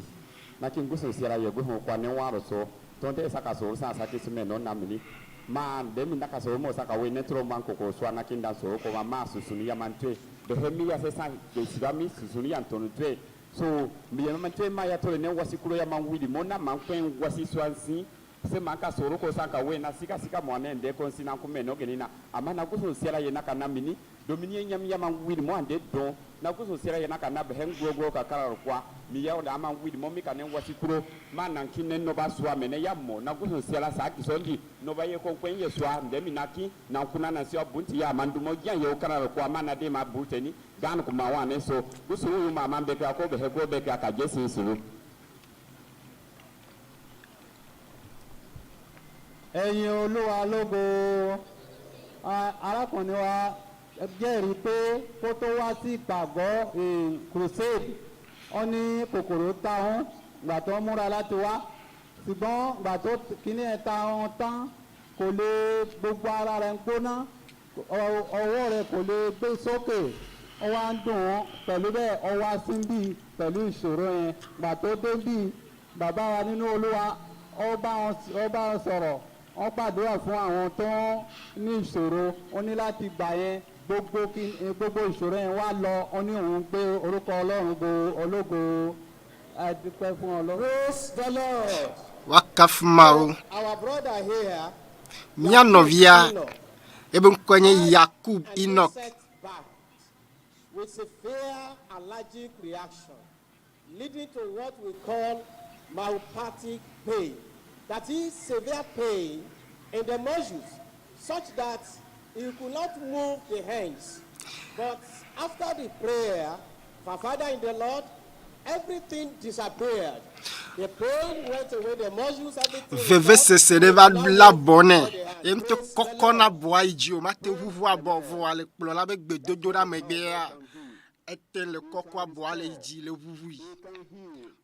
na kingusu siara yo guhu kwa ne waro so tonte saka so sa saki sume no na mini ma de mi na so mo saka we ne tro man koko so na kinda so ko ma ma susuni ya mantwe de he mi ya se sa de sira mi susuni ya ntonu twe so mi ya mantwe ma ya tole ne wasi kulo ya man wili mo na man kwen wasi swansi se man ka soro ko san ka we na sika sika mo ne nde ko sina ku me no genina ama na kuso sera ye na ka na mini domini ye nyam ya man wili mo ande don na kuso sera ye na ka na be hen go go ka kara ro kwa mi ya oda man wili mo mi ka ne wasi kuro ma na kin ne no ba soa me ne ya mo na kuso sera sa ki sondi no ba ye ko kwen ye soa nde mi na ki na kuna na si obunti ya man du mo gian ye o kara ro kwa ma na de ma bu teni gan ku ma wa ne so kuso wu ma man be ka ko be he go be ka ka jesi suru. Ẹ̀yin olúwa lógo. Arákùnrin wa jẹ́rìí pé kó tó wá sí ìpàgọ́ crusade, ó ní kòkòrò táwọn gbà tó ń múra láti wá, ṣùgbọ́n gbà tó kíní ẹ̀ táwọn tán, kò lè, gbogbo ara rẹ̀ ń gbóná, ọwọ́ rẹ̀ kò lè gbé sókè, ó wá ń dùn ún. Pẹ̀lú bẹ́ẹ̀, ó wá síbí pẹ̀lú ìṣòro yẹn. Gbà tó débí, bàbá wa nínú olúwa ó bá wọn sọ̀rọ̀, wọ́n gbàdúrà fún àwọn tó ní ìṣòro. Ó ní láti gbà yẹn. Gbogbo kí gbogbo ìṣòro yẹn wá lọ, ó ní òun gbé orúkọ Ọlọ́run go ológo. A dúpẹ́ fún Ọlọ́run. Praise the Lord. Woakafu Mawu. Our brother here, Mía nɔvia, ebe ŋkɔe nye Yakub Enoch. Setback with severe allergic reaction, leading to what we call myopathic pain. That is severe pain in the muscles, such that he could not move the hands. But after the prayer, for Father in the Lord, everything disappeared. The pain went away, the muscles, everything. Vevesese ɖe va la bɔ nɛ ye ŋutɔ kɔkɔ na bɔa yi dzi o mate ʋuʋu abɔ vɔa le kplɔ la be gbedodo ɖa megbea ete le kɔkɔa bɔa le yi dzi le ʋuʋui.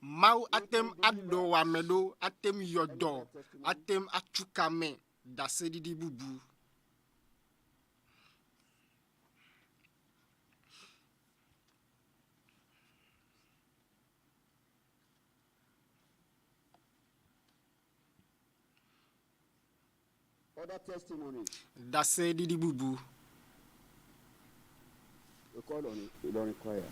Mawu ate ŋu aɖɔ wɔ ame ɖo, ate ŋu yɔ dɔ, ate ŋu atu kame ɖaseɖiɖi bubu. Other testimonies. Ɖaseɖiɖi bubu. We call on Ilorin choir.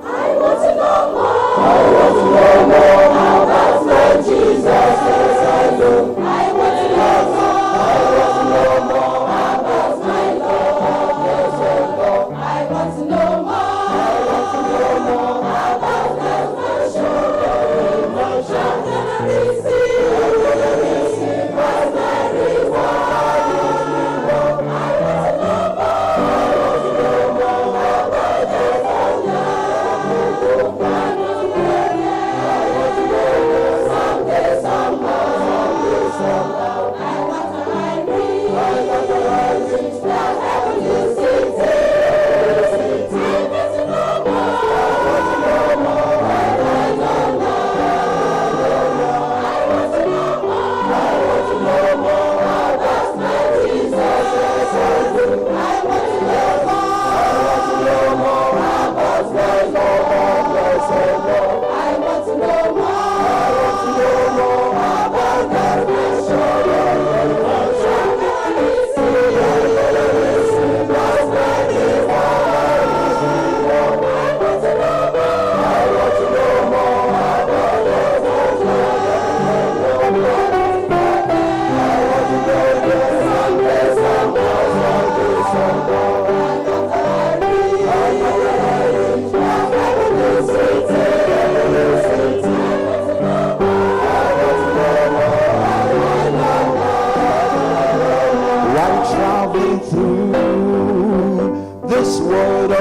I want to know more. I want to know more about my Jesus. Yes, I do. I want to know more. I want to know more about my Lord. Yes, I do. I want to know more. I want to know more about that mansion.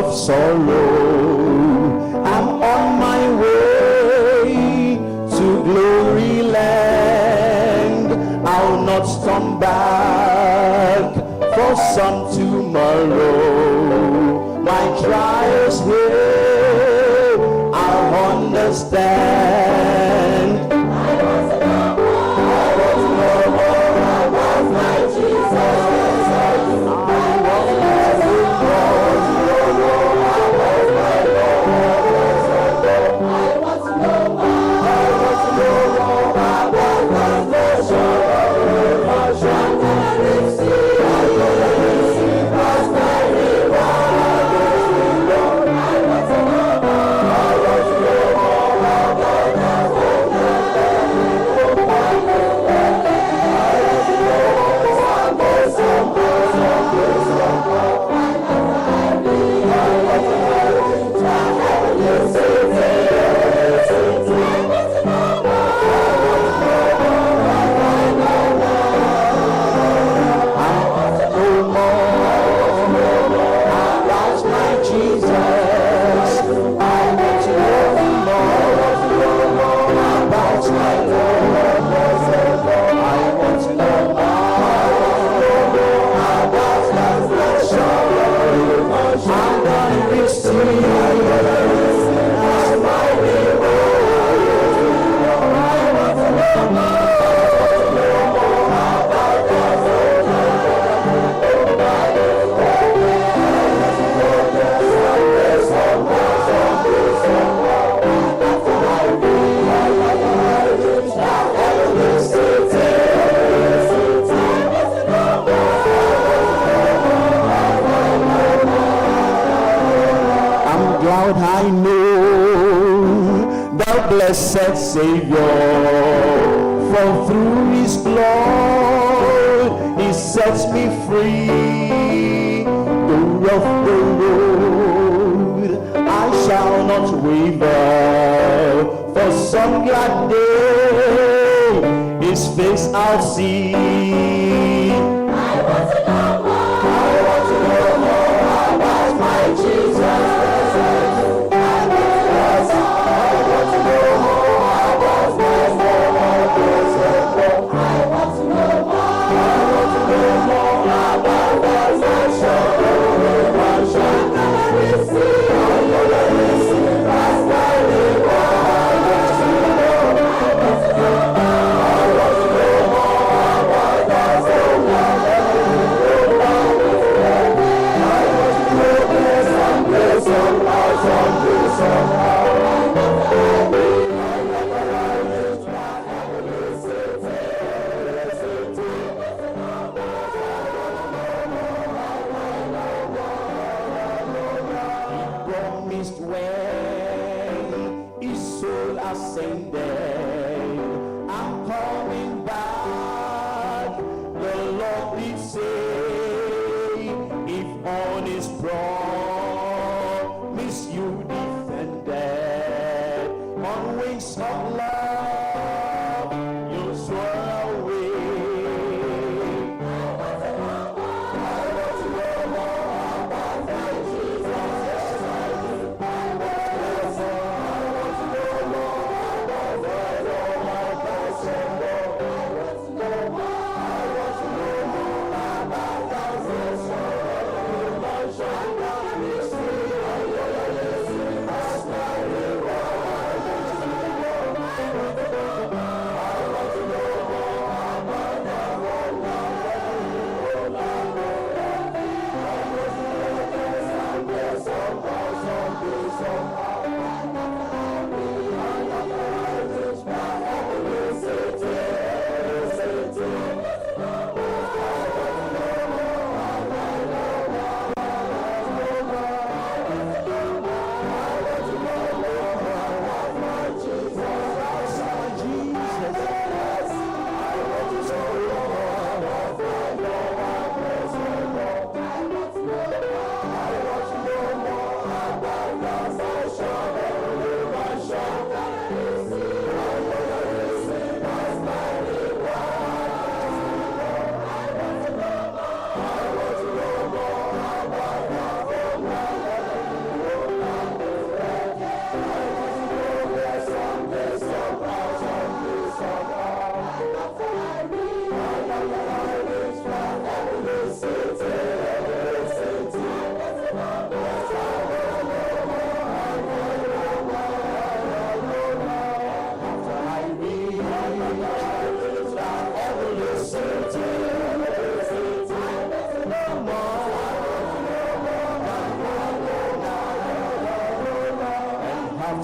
of sorrow. I'm on my way to glory land. I'll not turn back for some tomorrow. My trials here, I'll understand. I want to know more. I want to know more about my Jesus. I want to know more. About my Lord. I want to know more. I want to know more about my Lord. I'm gonna receive. I'm gonna receive as my reward. I want to know more. I want to know more about the No more about my Jesus. I want to know more about my Lord. I want to know more about my pleasure. I'm gonna receive as my reward. I want to know more about the I'm glad I know the blessed Savior, for through His blood He sets me free. The rough the road, I shall not waver, for some glad day His face I'll see. I want to know more. I want to know more about my Jesus. I want to know more about my Lord. I want to know more. I want to know more about the pleasure. I'm gonna receive. I'm gonna receive as my reward. I want to know more. I want to know more about the Promised when his soul ascended, I'm coming back. The Lord did say, if on his promise you defended, on wings of love you'll soar away. I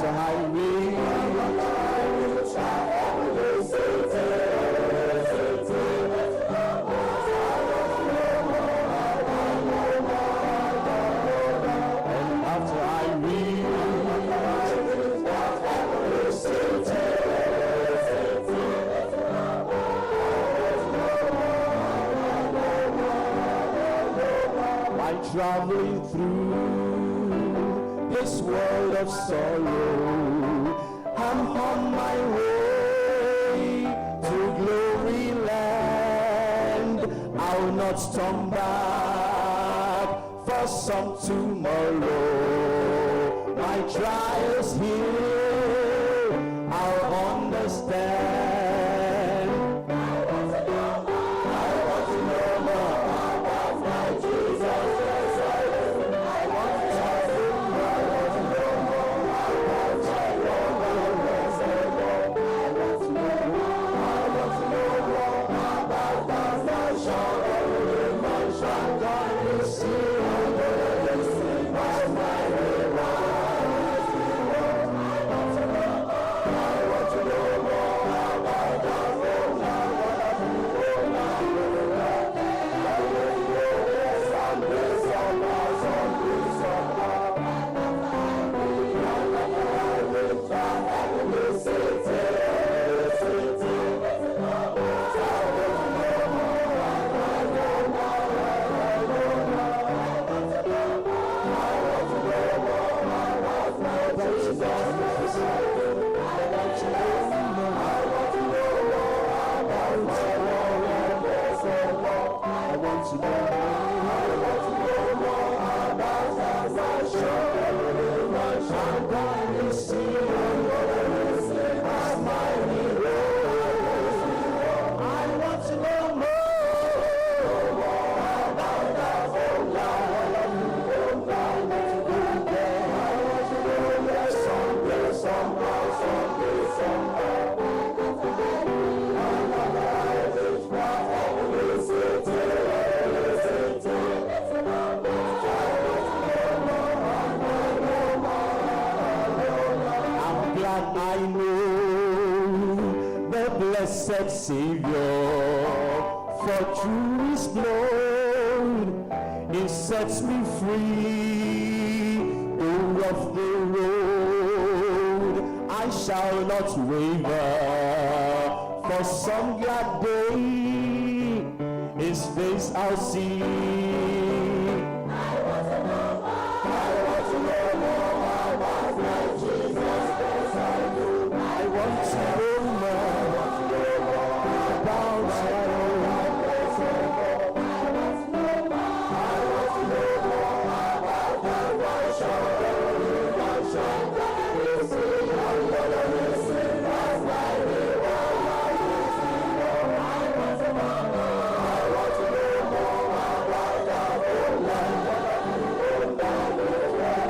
After I reach And after I reach By traveling through this world of sorrow, I'm on my way to glory land. I'll not turn back for some tomorrow. My trials here, I'll understand. I want to know more about my Jesus. I want to know more about my Lord. I want to know more. I want to know more about the mansion, the mansion. God is here. God is here. My reward. I want to know more. I want to know more about the I want to know more. I want to know more about the mansion. I'm going to see as my reward. I want to know more about the whole life. I want to go there. I want to go there someday, someday, someday, someday. I'm glad I know the blessed Savior, for through His blood He sets me free. Though rough the road, I shall not waver. For some glad day, His face I'll see. I want to know more about my Jesus. Yes, I do. I want to know more about my Lord. I want to know more. I want to know more about the mansion, the mansion. I'm gonna receive as my reward. I want to know more. I want to know more about the whole land.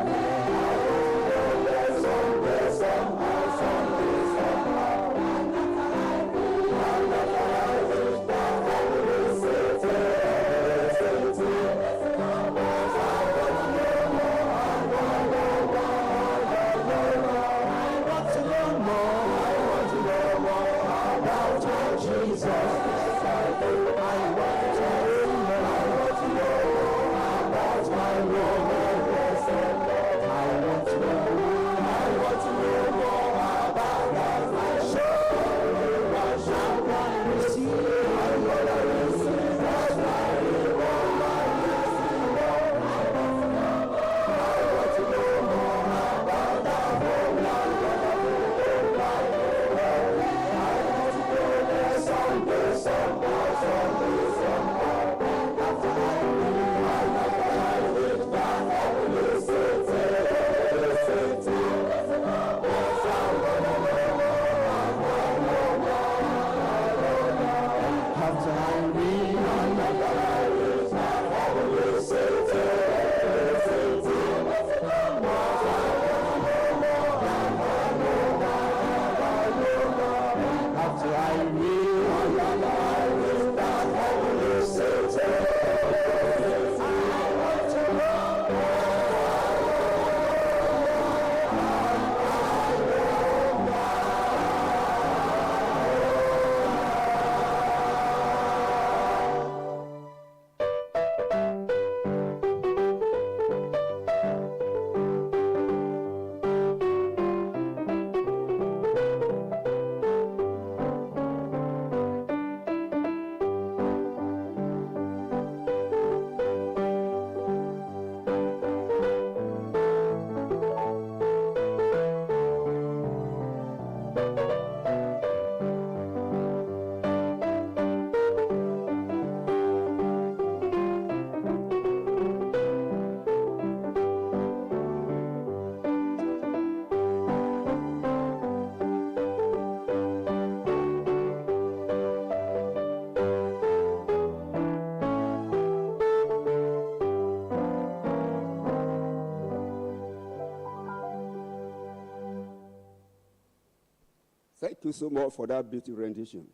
Thank you so much for that beautiful rendition.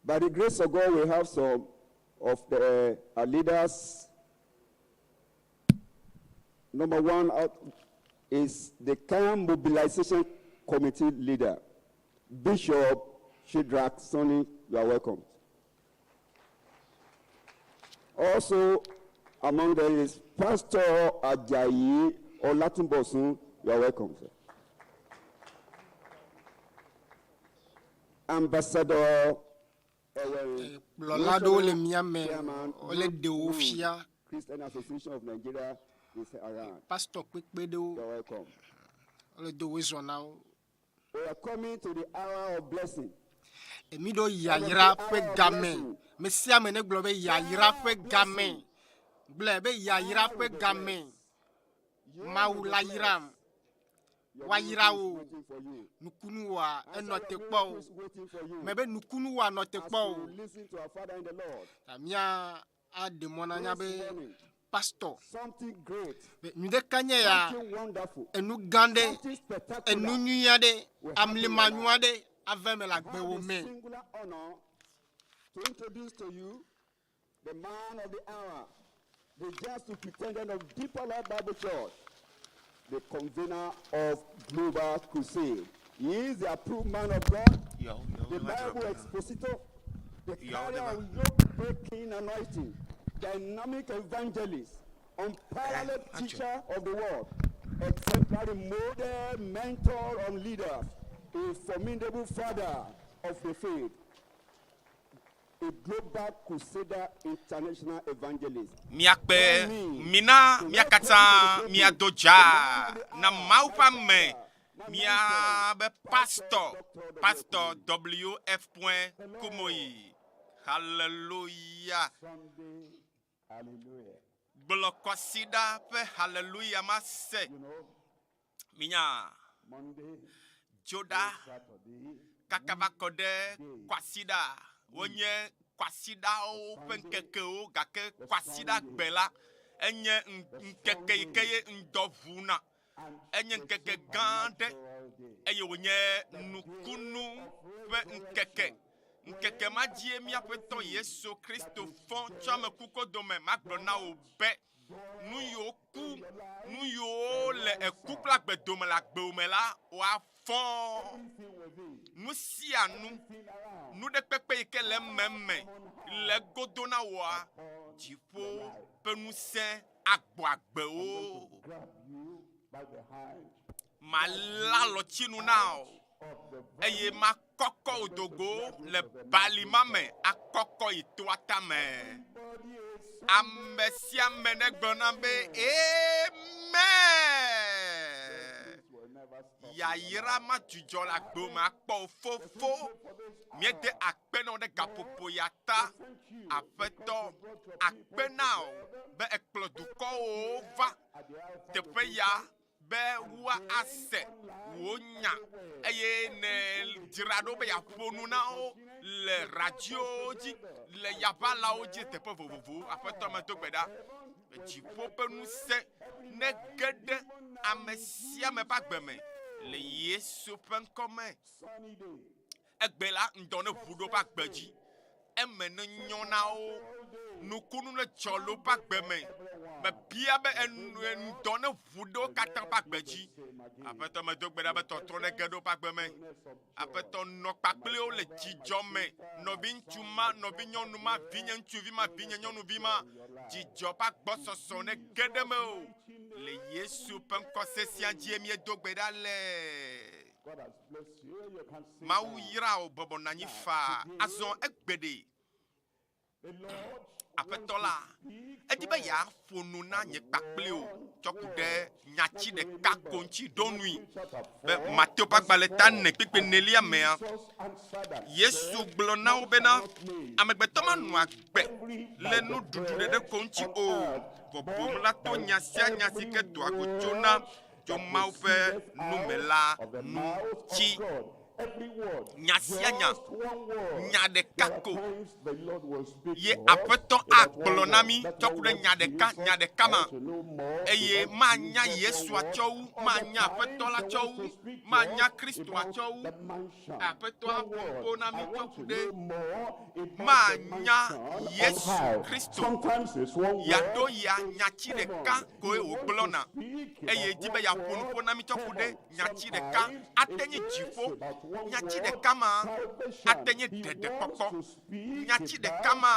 By the grace of God, we have some of the our leaders. Number one out is the CAN Mobilization Committee leader, Bishop Shadrach Sonny. You are welcome. Also among them is Pastor Ajayi Olatunbosun. You are welcome, sir. Ambassador Kplɔla aɖewo le mía me wole ɖewo fia. Christian Association of Nigeria is around. Pastor kpekpe ɖewo You are welcome. wole do wozɔ na wo. We are coming to the hour of blessing. Emi ɖo yayra ƒe game. Me sia ame negblɔ be yayra ƒe game. Gblɔe be yayra ƒe game. Mawu la yram. Woayra wò. Nukunuwòa enɔ te kpɔ o. Mebe nukunuwòa nɔ te kpɔ o. Listen to our Father in the Lord. Ta mía aɖe mɔ na nya be pastor Something great, be nu ɖeka nye ya something wonderful, enu gã ɖe something spectacular. enu nyui aɖe amlimanyu aɖe ava eme le agbewo Have the me. singular honor to introduce to you the man of the hour, the just superintendent of Deeper Life Bible Church, the convener of Global Crusade. He is the approved man of God, the Bible expositor, the carrier of yoke-breaking anointing, dynamic evangelist, unparalleled teacher of the world, exemplary model, mentor on leaders, a formidable father of the faith, a global crusader international evangelist. Miakpe mina mía katã míado dza na Mawu ƒe ame, míabe pastor, Pastor WF. Kumoyi. Haleluya. Gblɔ kwasiɖa ƒe haleluya ma se. Minya, dzoɖa kaka va kɔ ɖe kwasiɖa. Wonye kwasiɖawo ƒe ŋkekewo gake kwasiɖa gbe la enye ŋkeke yi ke ye ŋdɔ ʋuna. Enye ŋkeke gã aɖe eye wònye nukunu ƒe ŋkeke. Ŋkeke ma dzie míaƒe Tɔ Yesu Kristo fɔ tso ame kuku dome. Magblɔ na wò be nu yiwo ku, nu yiwo le eku kple agbe dome le agbewò me la, woafɔ. Nu sia nu, nu ɖe kpekpe yi ke le ememe le egodo na wòa, dziƒo ƒe ŋusẽ agbɔ agbe wo. Malé alɔtsinu na wò eye makɔkɔ wò do go le bali ma me akɔkɔ yi toa tame. Ame sia ame negblɔ nam be, Amen! Yayra madzudzɔ le agbe me akpɔ o, Fofo. Míede akpe na wò ɖe gaƒoƒo ya ta, Aƒetɔ. Akpe na wò be èkplɔ dukɔwo va teƒe ya be woase wò nya eye nèdzra ɖo be yeaƒo nu na wo le radiowo dzi, le yaʋalawo dzi, teƒe vovovowo. Aƒetɔ, medo gbe ɖa be dziƒo ƒe ŋusẽ nege ɖe ame sia ame ƒe agbe me le Yesu ƒe ŋkɔ me. Egbe la, ŋdɔ ne ʋu ɖo woƒe agbe dzi. Eme ne nyɔ na wo. Nukunu ne dzɔ le woƒe agbe me. Mebia be enu ŋdɔ ne ʋu ɖe wo katã ƒe agbe dzi. Aƒetɔ, medo gbe ɖa be tɔtrɔ nege ɖe woƒe agbe me. Aƒetɔ, nɔ kpakple wo le dzidzɔ me. Nɔviŋutsu ma, nɔvinyɔnu ma, vinye ŋutsuvi ma, vinye nyɔnuvi ma, dzidzɔ ƒe agbɔsɔsɔ nege ɖe eme o. Le Yesu ƒe ŋkɔ sesẽa dzie míedo gbe ɖa le. Mawu yra wò bɔbɔ nɔ anyi faa. Azɔ egbe ɖe. Aƒetɔ la, edi be yeaƒo nu na nye kpakple wò tsɔ ku ɖe nyati ɖeka ko ŋuti ɖo nui be Mateo ƒe agbalẽ ta ene kpukpui enelia mea, Yesu gblɔ na wo bena, Amegbetɔ manɔ agbe le nuɖuɖu ɖeɖe ko ŋuti o, vɔ boŋ la to nya sia nya si ke doa go tsona tso Mawu ƒe nu me la ŋuti. Nya sia nya, nya ɖeka ko ye Aƒetɔ agblɔ na mí tsɔ ku ɖe nya ɖeka, nya ɖeka ma. Eye manya Yesua tsɔ wu, manya Aƒetɔ la tsɔ wu, manya Kristoa tsɔ wu. Aƒetɔ aƒo nuƒo na mí tsɔ ku ɖe manya Yesu Kristo. Yeaɖo ya nyati ɖeka koe wògblɔna eye di be yeaƒo nuƒo na mí tsɔ ku ɖe nyati ɖeka ate nye dziƒo, nyati ɖeka ma ate nye ɖeɖekpɔkpɔ, nyati ɖeka ma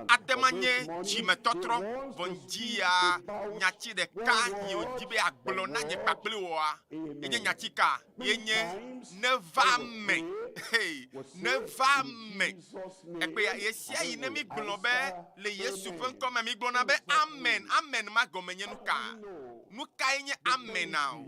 ate ma nye dzimetɔtrɔ. Vɔ ŋdi ya nyati ɖeka yi wòdi be yeagblɔ na nye kpakple wòa, ye nye nyati ka? Ye nye neva me. Hey, neva me. Ekpe ya ɣesiaɣi ne mígblɔ be le Yesu ƒe ŋkɔ me, mígblɔna be amen. Amen ma gɔme nye nuka? Nukae nye amen a o?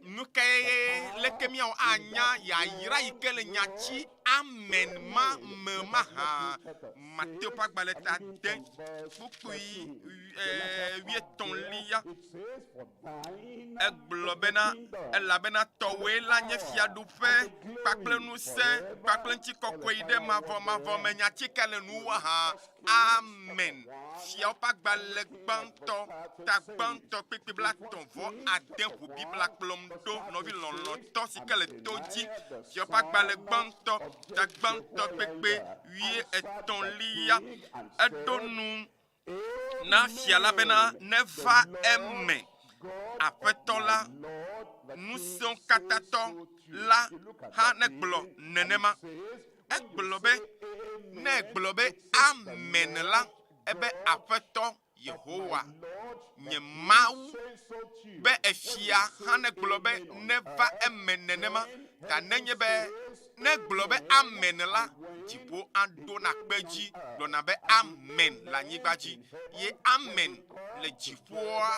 Nukae leke míawɔ anya yayra yi ke le nyati amen ma me mahã? Mateo ƒe agbalẽ ta de kpukpui wuietɔ̃lia. Egblɔ bena, Elabena tɔwòe la nye fiaɖuƒe kpakple ŋusẽ kpakple ŋutikɔkɔe yi ɖe mavɔmavɔ me. Nyati ka le nuwòa hã? Amen. Fiawo ƒe agbalẽ gbãtɔ, ta gbãtɔ kpekpe blatɔ̃ vɔ ade ʋu Biblia kplɔm ɖo, nɔvi lɔlɔ̃tɔ si ke le to dzi. Fiawo ƒe agbalẽ gbãtɔ, ta gbãtɔ kpekpe wuietɔ̃lia, eɖo nu na fia la bena neva eme. Aƒetɔ la, Ŋusẽkatãtɔ la hã negblɔ nenema. Egblɔ be, Ne egblɔ be Amen la, ebe Aƒetɔ Yehowa, nye Mawu, be efia hã negblɔ be neva eme nenema. Ta nenye be ne egblɔ be Amen la, dziƒo aɖo na kpe dzi gblɔna be Amen le anyigba dzi. Ye Amen le dziƒoa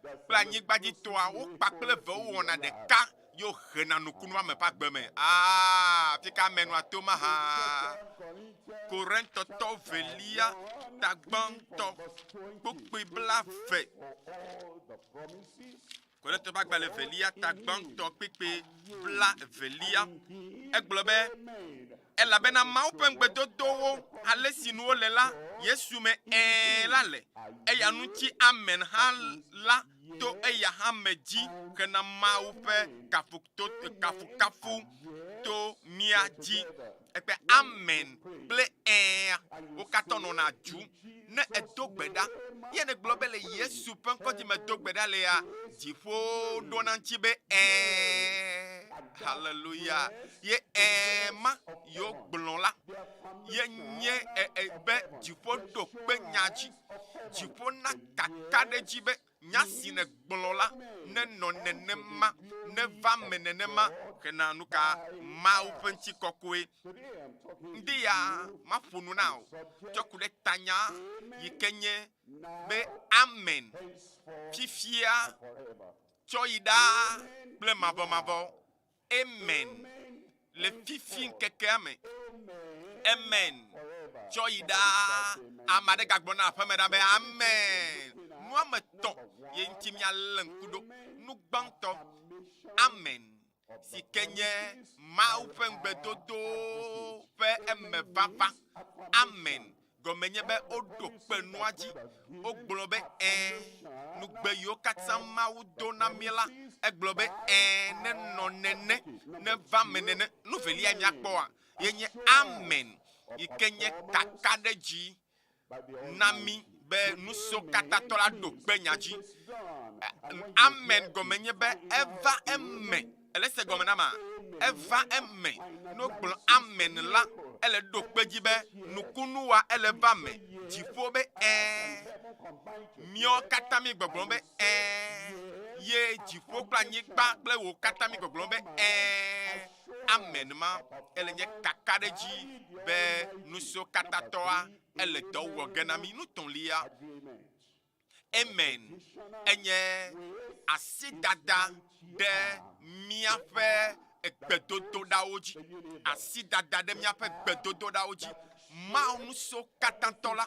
kple anyigba dzi tɔa, wo kpakple eve wowɔna ɖeka ye wohena nukunu ame ƒe agbe me. Aa, fika amenua to mahã? Korintotɔ velia ta gbãtɔ kpukpui blave. Korintotɔ ƒe agbalẽ velia ta gbãtɔ kpukpui blavelia. Egblɔ be, Elabena Mawu ƒe ŋugbedodowo, ale si nu wole la, Yesu me Ɛ̃ la le. Eya ŋuti Amen hã la to eya hã me dzi hena Mawu ƒe kafukafu to mía dzi. Ekpe Amen kple Ɛ̃a, wo katã nɔna du. Ne èdo gbe ɖa, ye nègblɔ be le Yesu ƒe ŋkɔ dzi medo gbe ɖa lea, dziƒo ɖona ŋuti be Ɛ̃. Haleluya. Ye Ɛ̃ ma yi wogblɔ la, ye nye e, e, be dziƒo ɖo kpe nya dzi. Dziƒo na kakaɖedzi be Nya si nègblɔ la nenɔ nenema, neva eme nenema hena nuka? Mawu ƒe ŋutikɔkɔe. Ŋdi ya maƒo nu na wò tsɔ ku ɖe tanya yi ke nye be Amen fifia tsɔ yi ɖaa kple mavɔmavɔ. Amen le fifi ŋkekea me. Amen. Tsɔ yi ɖaa. Ame aɖe gagblɔ na aƒeme ɖa be amen. Nu ame tɔ̃ ye ŋuti míalé ŋku ɖo. Nu gbãtɔ, amen, si ke nye Mawu ƒe ŋugbedodo ƒe emevava. Amen gɔme nye be woɖo kpe nua dzi. Wogblɔ be ɛ̃. Nugbe yiwo katã Mawu do na mí la, egblɔ be ɛ̃, nenɔ nene, neva me nene. Nu velia míakpɔa ye nye amen, yi ke nye kakaɖedzi na mí be nusrɔ̃katatɔ la ɖo kpe nya dzi. Amen gɔme nye be eva eme. Ele se gɔme na ma? Eva eme. Ne wogblɔ amen la, ele ɖo kpe dzi be nukunuwa ele va me. Dziƒo be ɛ̃. Míawo katã mi gbɔgblɔm be ɛ̃. Ye dziƒo kple anyigba kple wò katã mi gbɔgblɔm be ɛ̃. Amen ma ele nye kakaɖedzi be nusiwokatatɔa ele dɔ wɔ ge na mí. Nutɔ̃lia, Amen enye asidada ɖe míaƒe gbedodoɖawo dzi. Asidada ɖe míaƒe gbedodoɖawo dzi. Mawu Ŋusẽkatãtɔ la,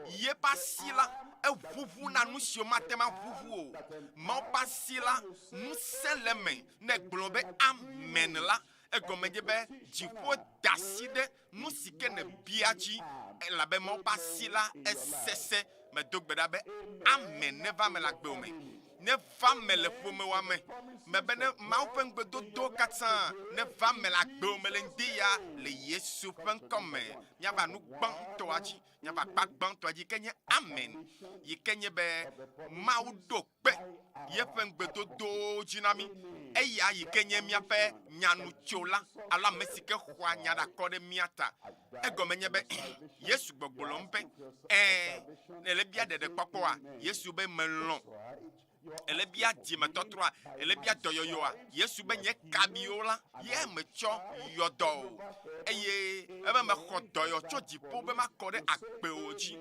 yeƒe asi la, Eʋuʋuna nu siwo mate ŋu aʋuʋu o. Mawu ƒe asi la, ŋusẽ le eme. Ne egblɔ be amen la, egɔme nye be dziƒo da asi ɖe nu si ke nèbia dzi elabe Mawu ƒe asi la esesẽ. Medo gbe ɖa be amen neva eme le agbewò me, neva eme le ƒomewòa me. Mebe ne Mawu ƒe ŋugbedodowo katã neva eme le agbewò me le ŋdi ya le Yesu ƒe ŋkɔ me. Míava nu gbãtɔa dzi, míava akpa gbãtɔa dzi yi ke nye amen, yi ke nye be Mawu ɖo kpe yeƒe ŋugbedodowo dzi na mí. Eya yi ke nye míaƒe nyanutsola alo ame si ke xɔa nya ɖe akɔ ɖe mía ta. Egɔme nye be Yesu gbɔgblɔm be, Ɛ̃, èle bia ɖeɖekpɔkpɔa? Yesu be, Melɔ̃. Èle bia dzimetɔtrɔa? Èle bia dɔyɔyɔa? Yesu be, Nye kabiwo la, ye metsɔ yɔ dɔ o. Eye ebe mexɔ dɔyɔ tso dziƒo be makɔ ɖe agbewò dzi.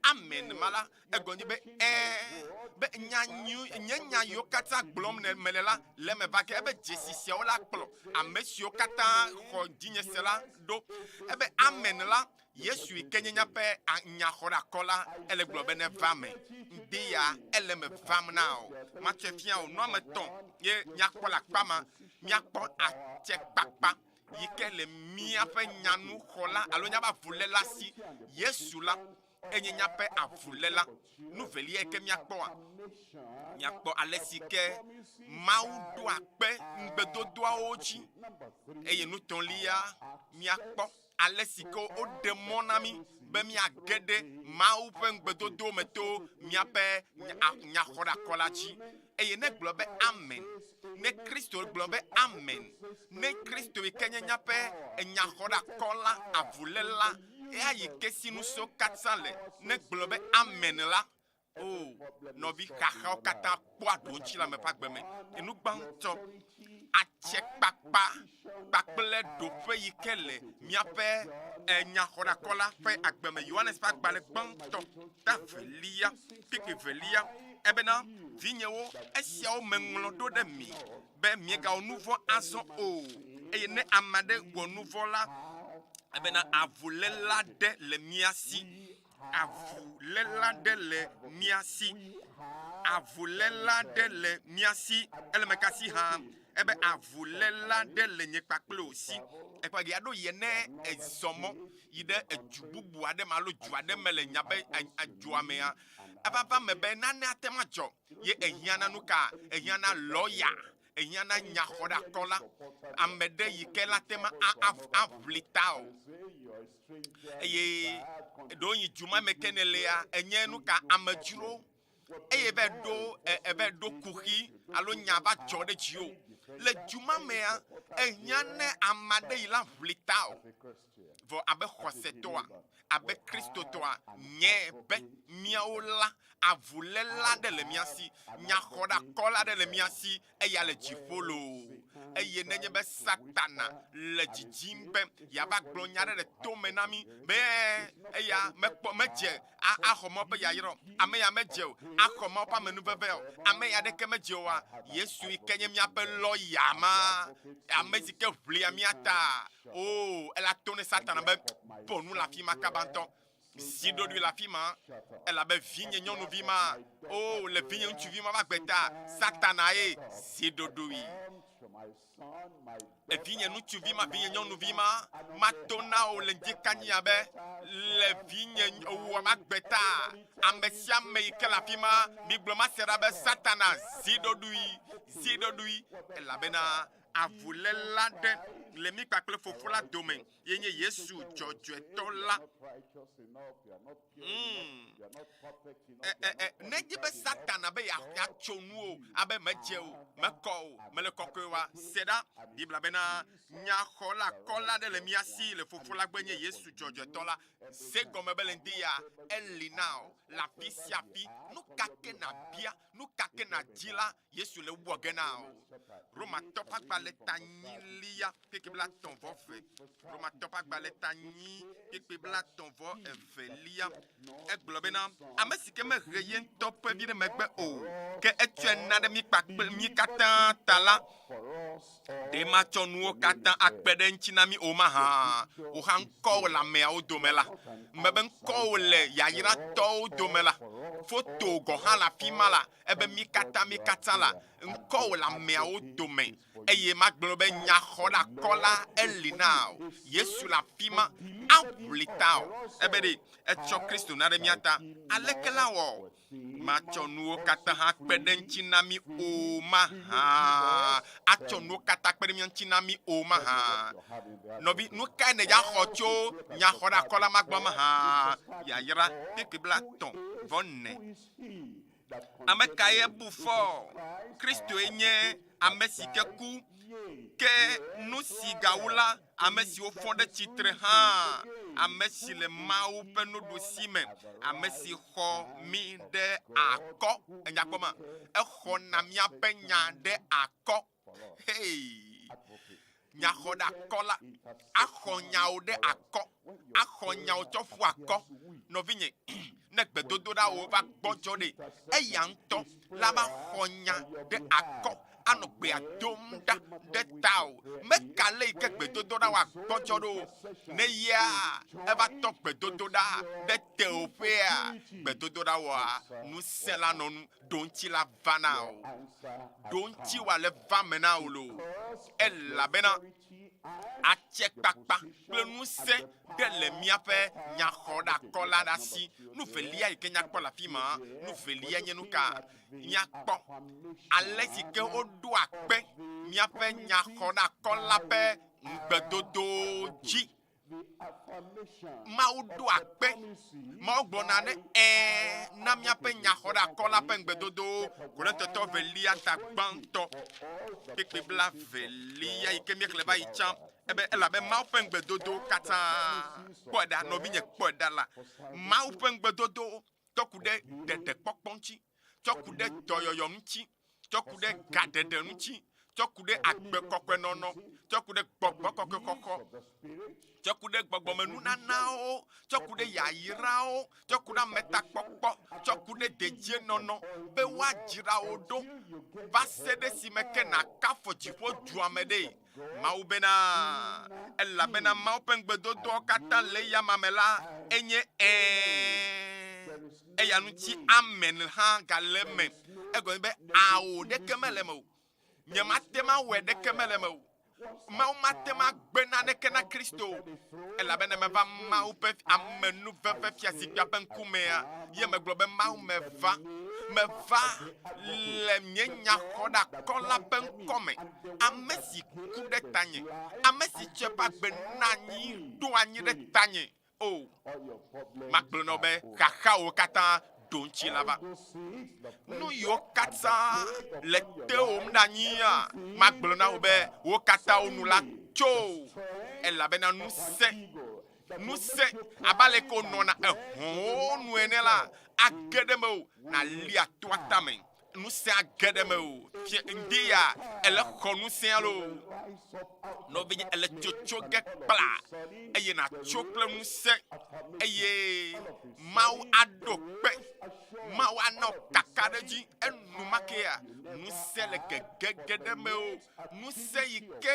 Amen ma la, Egɔme nye be, Ɛ̃, be nya nyui, nye nya yiwo katã gblɔm ne mele la, le eme va ge. Ebe dzesi siawo la kplɔ ame siwo katã xɔ dzinye se la ɖo. Ebe amen la, Yesu yi ke nye míaƒe nyaxɔɖakɔ la, ele gblɔ be neva eme. Ŋdi ya, ele eme vam na wò. Matsɔe fia wò. Nu ame etɔ̃ ye míakpɔ le akpa ma. Míakpɔ atsekpakpa yi ke le míaƒe nyanuxɔla alo míaƒe avuléla si, Yesu la. Enye míaƒe avuléla. Nu velia yi ke míakpɔa, míakpɔ ale si ke Mawu ɖoa kpe ŋugbedodoawo dzi. Eye nu tɔ̃lia, míakpɔ ale si ke woɖe mɔ na mí be míage ɖe Mawu ƒe ŋugbedodo me to míaƒe nyaxɔɖakɔ la dzi. Eye ne gblɔ be amen, ne Kristo gblɔ be amen, ne Kristo yi ke nye míaƒe nyaxɔɖakɔ la, avuléla, eya yi ke si nusiwo katã le, ne gblɔ be amen la, o nɔvi xaxawo katã kpɔa ɖoŋtsi le ame ƒe agbe me. Enu gbãtɔ, atsekpakpa kpakple ɖoƒe yi ke le míaƒe nyaxɔɖakɔ la ƒe agbe me. Yohanes ƒe agbalẽ gbãtɔ, ta velia, kpukpui velia, ebena, Vinyewo, esiawo meŋlɔ ɖo ɖe mi be miegawɔ nu vɔ̃ azɔ o. Eye ne ame aɖe wɔ nu vɔ̃ la, ebena avuléla ɖe le mía si. Avuléla ɖe le mía si. Avuléla ɖe le mía si. Ele me kasi hã ebe avuléla ɖe le nye kpakple wò si. Ekpɔ ge aɖo yie ne ezɔ mɔ yi ɖe edu bubu aɖe me alo du aɖe me le nya be edua mea, eva va me be nane ate ŋu adzɔ ye ehiã na nu ka? Ehiã na lɔya, ehiã na nyaxɔɖakɔla, ame ɖe yi ke la te ŋu aʋli ta o. Eye ɖewohĩ du ma me ke nèlea, enye nu ka? Amedzro. Eye eva ɖo, eva ɖo kuxi alo nya va dzɔ ɖe dziwò. Le du ma mea, ehiã ne ame aɖe yi la ʋli ta o. Vɔ abe xɔsetɔa, abe Kristotɔa, nye be míawo la, avuléla aɖe le mía si, nyaxɔɖakɔla aɖe le mía si, eya le dziƒo loo. Eye nenye be Satana le didim be yeava gblɔ nya aɖe le tome na mí be eya mekpɔ medze axɔ Mawu ƒe yayra o, ame ya medze o axɔ Mawu ƒe amenuveve o, ame ya ɖeke medze oa, Yesu yi ke nye míaƒe lɔya ma, ame si ke ʋlia mía ta, oo, ela to ne Satana be bɔ nu le afi ma kaba ŋutɔ. Zi ɖoɖoe le afi ma, elabe vinye nyɔnuvi ma, oo, le vinye ŋutsuvi ma va gbe ta, Satana ye zi ɖoɖoe. Evinye ŋutsuvi ma, vinye nyɔnuvi ma, mato na wò le ŋdi abe le vinye wò va gbe ta. Ame sia ame yi ke le afi ma, migblɔ mase ɖa be Satana zi ɖoɖoe, zi ɖoɖoe, elabena avuléla ɖe le mí kpakple Fofo la dome ye nye Yesu dzɔdzɔetɔ la. E, e, e, nedzi be Satana be yeatso nu o, abe medze o, mekɔ o, mele kɔkɔe oa, se ɖa, Biblia bena, nyaxɔla kɔla ɖe le mía si le Fofo la gbɔ nye Yesu dzɔdzɔetɔ la. Se gɔme be le ŋdi ya, eli na o, le afi sia afi. Nu ka ke nàbia, nu ka ke nàdi la, Yesu le wɔ ge na o. Romatɔ ƒe agbalẽ ta nyilia kpekpe bla tɔ̃ vɔ ve. Romatɔ ƒe agbalẽ ta nyi kpekpe bla tɔ̃ vɔ evelia. Egblɔ bena, ame si ke mehe ye ŋutɔ ƒe vi ɖe megbe o, ke etsɔe na ɖe mí kpakple mí katã ta la, Ɖe matsɔ nuwo katã akpe ɖe eŋuti na mí o mahã? Wò hã ŋkɔwò le ameawo dome la, mebe ŋkɔwò le yayratɔwo dome la, foto gɔ̃ hã le afi ma la, ebe mí katã mí katã la, ŋkɔwò le ameawo dome. Eye magblɔ be nyaxɔɖakɔ la eli na wò. Yesu le afi ma, aʋli ta wò. Ebe ɖe etsɔ Kristo na ɖe mía ta. Aleke la wɔ? Matsɔ nuwo katã hã kpe ɖe ŋuti na mí o mahã? Atsɔ nuwo katã kpe ɖe mía ŋuti na mí o mahã? Nɔvi, nu kae nèdza xɔ tso nyaxɔɖakɔla ma gbɔ mahã? Yayra kpekpe blatɔ̃ vɔ ene. Ame kae bu fɔ? Kristoe nye ame si ke ku. Ke nu si gawu la, ame si wofɔ ɖe tsitre hã, ame si le Mawu ƒe nuɖusi me, ame si xɔ mí ɖe akɔ. Enya kpɔ ma? Exɔna míaƒe nya ɖe akɔ. Hei! Nyaxɔɖeakɔ la axɔ nyawo ɖe akɔ, axɔ nyawo tsɔ ƒu akɔ. Nɔvinye, ne gbedodoɖawo va gbɔdzɔ ɖe, eya ŋutɔ la va xɔ nya ɖe akɔ anɔ gbea dom ɖa ɖe tawò. Meka le yi ke gbedodoɖa wa gbɔdzɔ ɖo o. Ne yea eva tɔ gbedodoɖa ɖe tewòƒea, gbedodoɖa wɔa ŋusẽ la nɔ nu ɖoŋtsi la va na wò. Ɖoŋtsi wa le va me na wò loo. Elabena atsekpakpa kple ŋusẽ ɖe le míaƒe nyaxɔɖakɔla ɖe asi. Nu velia yi ke míakpɔ le afi ma, nu velia nye nu ka? Míakpɔ ale si ke woɖoa kpe míaƒe nyaxɔɖakɔla ƒe ŋugbedodowo dzi. Mawu ɖoa kpe. Mawu gblɔna ne ɛ̃ na míaƒe nyaxɔɖeakɔla ƒe ŋugbedodowo. Korintotɔ velia ta gbãtɔ kpekpe blaevelia yi ke míexlẽ va yi tsã ebe elabe Mawu ƒe ŋugbedodowo katã. Kpɔe ɖa, nɔvinye, kpɔe ɖa la, Mawu ƒe ŋugbedodowo tsɔ ku ɖe ɖeɖekpɔkpɔ ŋuti, tsɔ ku ɖe dɔyɔyɔ ŋuti, tsɔ ku ɖe gaɖeɖe ŋuti, tsɔ ku ɖe agbe kɔkɔe nɔnɔ, tsɔ ku ɖe gbɔgbɔ kɔkɔe xɔxɔ, tsɔ ku ɖe gbɔgbɔmenunanawo, tsɔ ku ɖe yayrawo, tsɔ ku ɖe ametakpɔkpɔ, tsɔ ku ɖe dedienɔnɔ, be woadzra wò ɖo va se ɖe esime ke nàkafɔ dziƒo dua me ɖee. Mawu bena, elabena Mawu ƒe ŋugbedodoawo katã le eyama me la, enye Ɛ̃. Eya ŋuti Amen hã gale eme. Egɔme be Ao ɖeke mele eme o. Nyemate ŋu awɔe ɖeke mele eme o. Mawu mate ŋu agbe naneke na Kristo o. Elabena meva Mawu ƒe amenuveve fiazikpuia ƒe ŋkumea, ye megblɔ be, Mawu, meva. Meva le nye nyaxɔɖeakɔla ƒe ŋkɔ me. Ame si ku ɖe tanye, ame si tsɔ eƒe agbe na anyi ɖo anyi ɖe tanye. O, magblɔ na wò be xaxawo katã ɖo ŋuti la va. Nu yiwo katã le tewòm ɖe anyia, magblɔ na wò be wo katã wo nu la tso, elabena ŋusẽ, ŋusẽ abe aleke wonɔna ehɔ̃wo nu ene la, age ɖe mewò nàlia toa tame. Ŋusẽ age ɖe mewò. Fia ŋdi ya èle xɔ ŋusẽ alo? Nɔvinye, èle tsotso ge kpla eye nàtso kple ŋusẽ eye Mawu aɖo kpe. Mawu ana wò kakaɖedzi enumakea. Ŋusẽ le gegege ɖe mewò. Ŋusẽ yi ke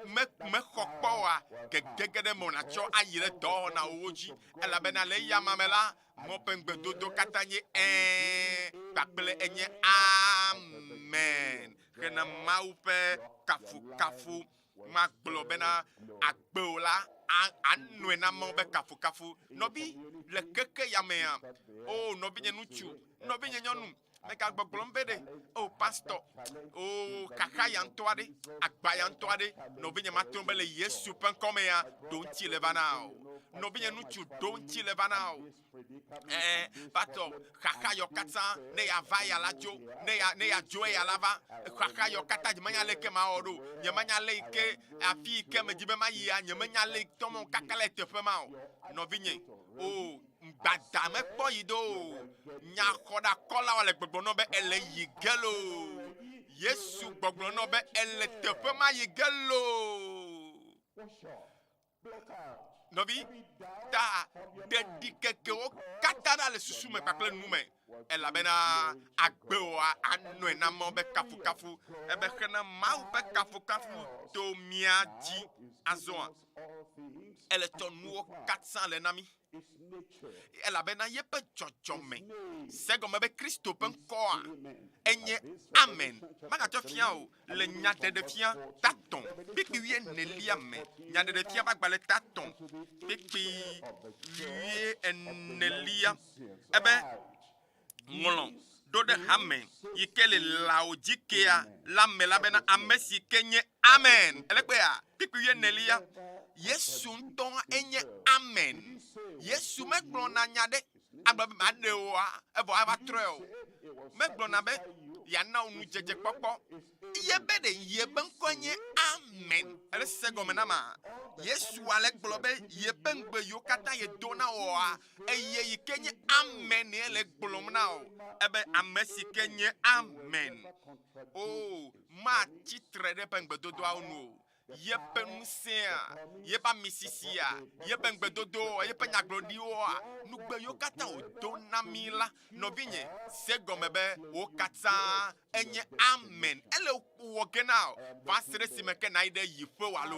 me mexɔ kpɔ oa, gegege ɖe mewò nàtsɔ ayi ɖe dɔwɔnawo dzi elabena le eyama me la, Mɔ ƒe ŋugbedodo katã nye Ɛ̃ kpakple enye Amen hena Mawu ƒe kafukafu. Magblɔ bena agbe o la, anɔe na Mawu ƒe kafukafu. Nɔvi, le keke ya mea, o nɔvinye ŋutsu, nɔvinye nyɔnu, megagbɔgblɔm be ɖe, o pastɔ, o xaxa ya ŋutɔ aɖe, agba ya ŋutɔ aɖe, nɔvinye mate ŋu be le Yesu ƒe ŋkɔ mea, ɖoŋtsi le va na o. Nɔvinye ŋutsu, ɖoŋtsi le va na o. Ɛɛ, pastɔ, xaxa yɔ katã, ne ya va ya la dzo, ne ya, ne ya dzo eya la va. Xaxa yɔ katã, nyemenya leke mawɔ ɖo, nyemenya le yi ke, afi yi ke medi be mayia, nyemenya le yi tɔmɔ kaka le teƒe ma o. Nɔvinye, o, Gbada mekpɔ yi do o. Nyaxɔɖakɔlawo le gbɔgblɔ nɔ be ele yi ge loo. Yesu gbɔgblɔ nɔ be ele teƒe ma yi ge loo. Nɔvi, ta ɖeɖikekewo katã ɖa le susu me kpakple nu me elabena agbewoa anɔe na Mawu be kafukafu ebe xena Mawu ƒe kafukafu to mía dzi. Azɔa, ele tsɔ nuwo katã le na mí elabena yeƒe dzɔdzɔme se gɔme be Kristo ƒe ŋkɔa enye Amen. Magatsɔ fia o le nyaɖeɖefia tatɔ̃ kpikpi wuienelia me. Nyaɖeɖefia ƒe agbalẽ tatɔ̃ kpikpi wuienelia ebe ŋlɔ ɖo ɖe hame yi ke le Laodikea la me la bena ame si ke nye Amen. Ele kpea kpikpi wuienelia. Yesu ŋutɔ enye Amen. Yesu megblɔna nya ɖe agblɔ be maɖe oa evɔ ava trɔe o. Megblɔna be yeana wò ŋudzedzekpɔkpɔ. Ye be ɖe yeƒe ŋkɔe nye Amen. Ele se gɔme na ma. Yesu ale gblɔ be yeƒe ŋugbe yiwo katã yedo na wòa, eye yi ke nye Amen ye le gblɔm na wò. Ebe ame si ke nye Amen. O, matsi tre ɖe eƒe ŋugbedodoawo nu o. Yeƒe ŋusẽa, yeƒe amisisia, yeƒe ŋugbedodowoa, yeƒe nyagblɔɖiwoa, nugbe yiwo katã wòdo na mí la, nɔvinye, se egɔme be wo katã enye amen. Ele wɔ ge na wò va se ɖe esime ke nàyi ɖe yiƒe alo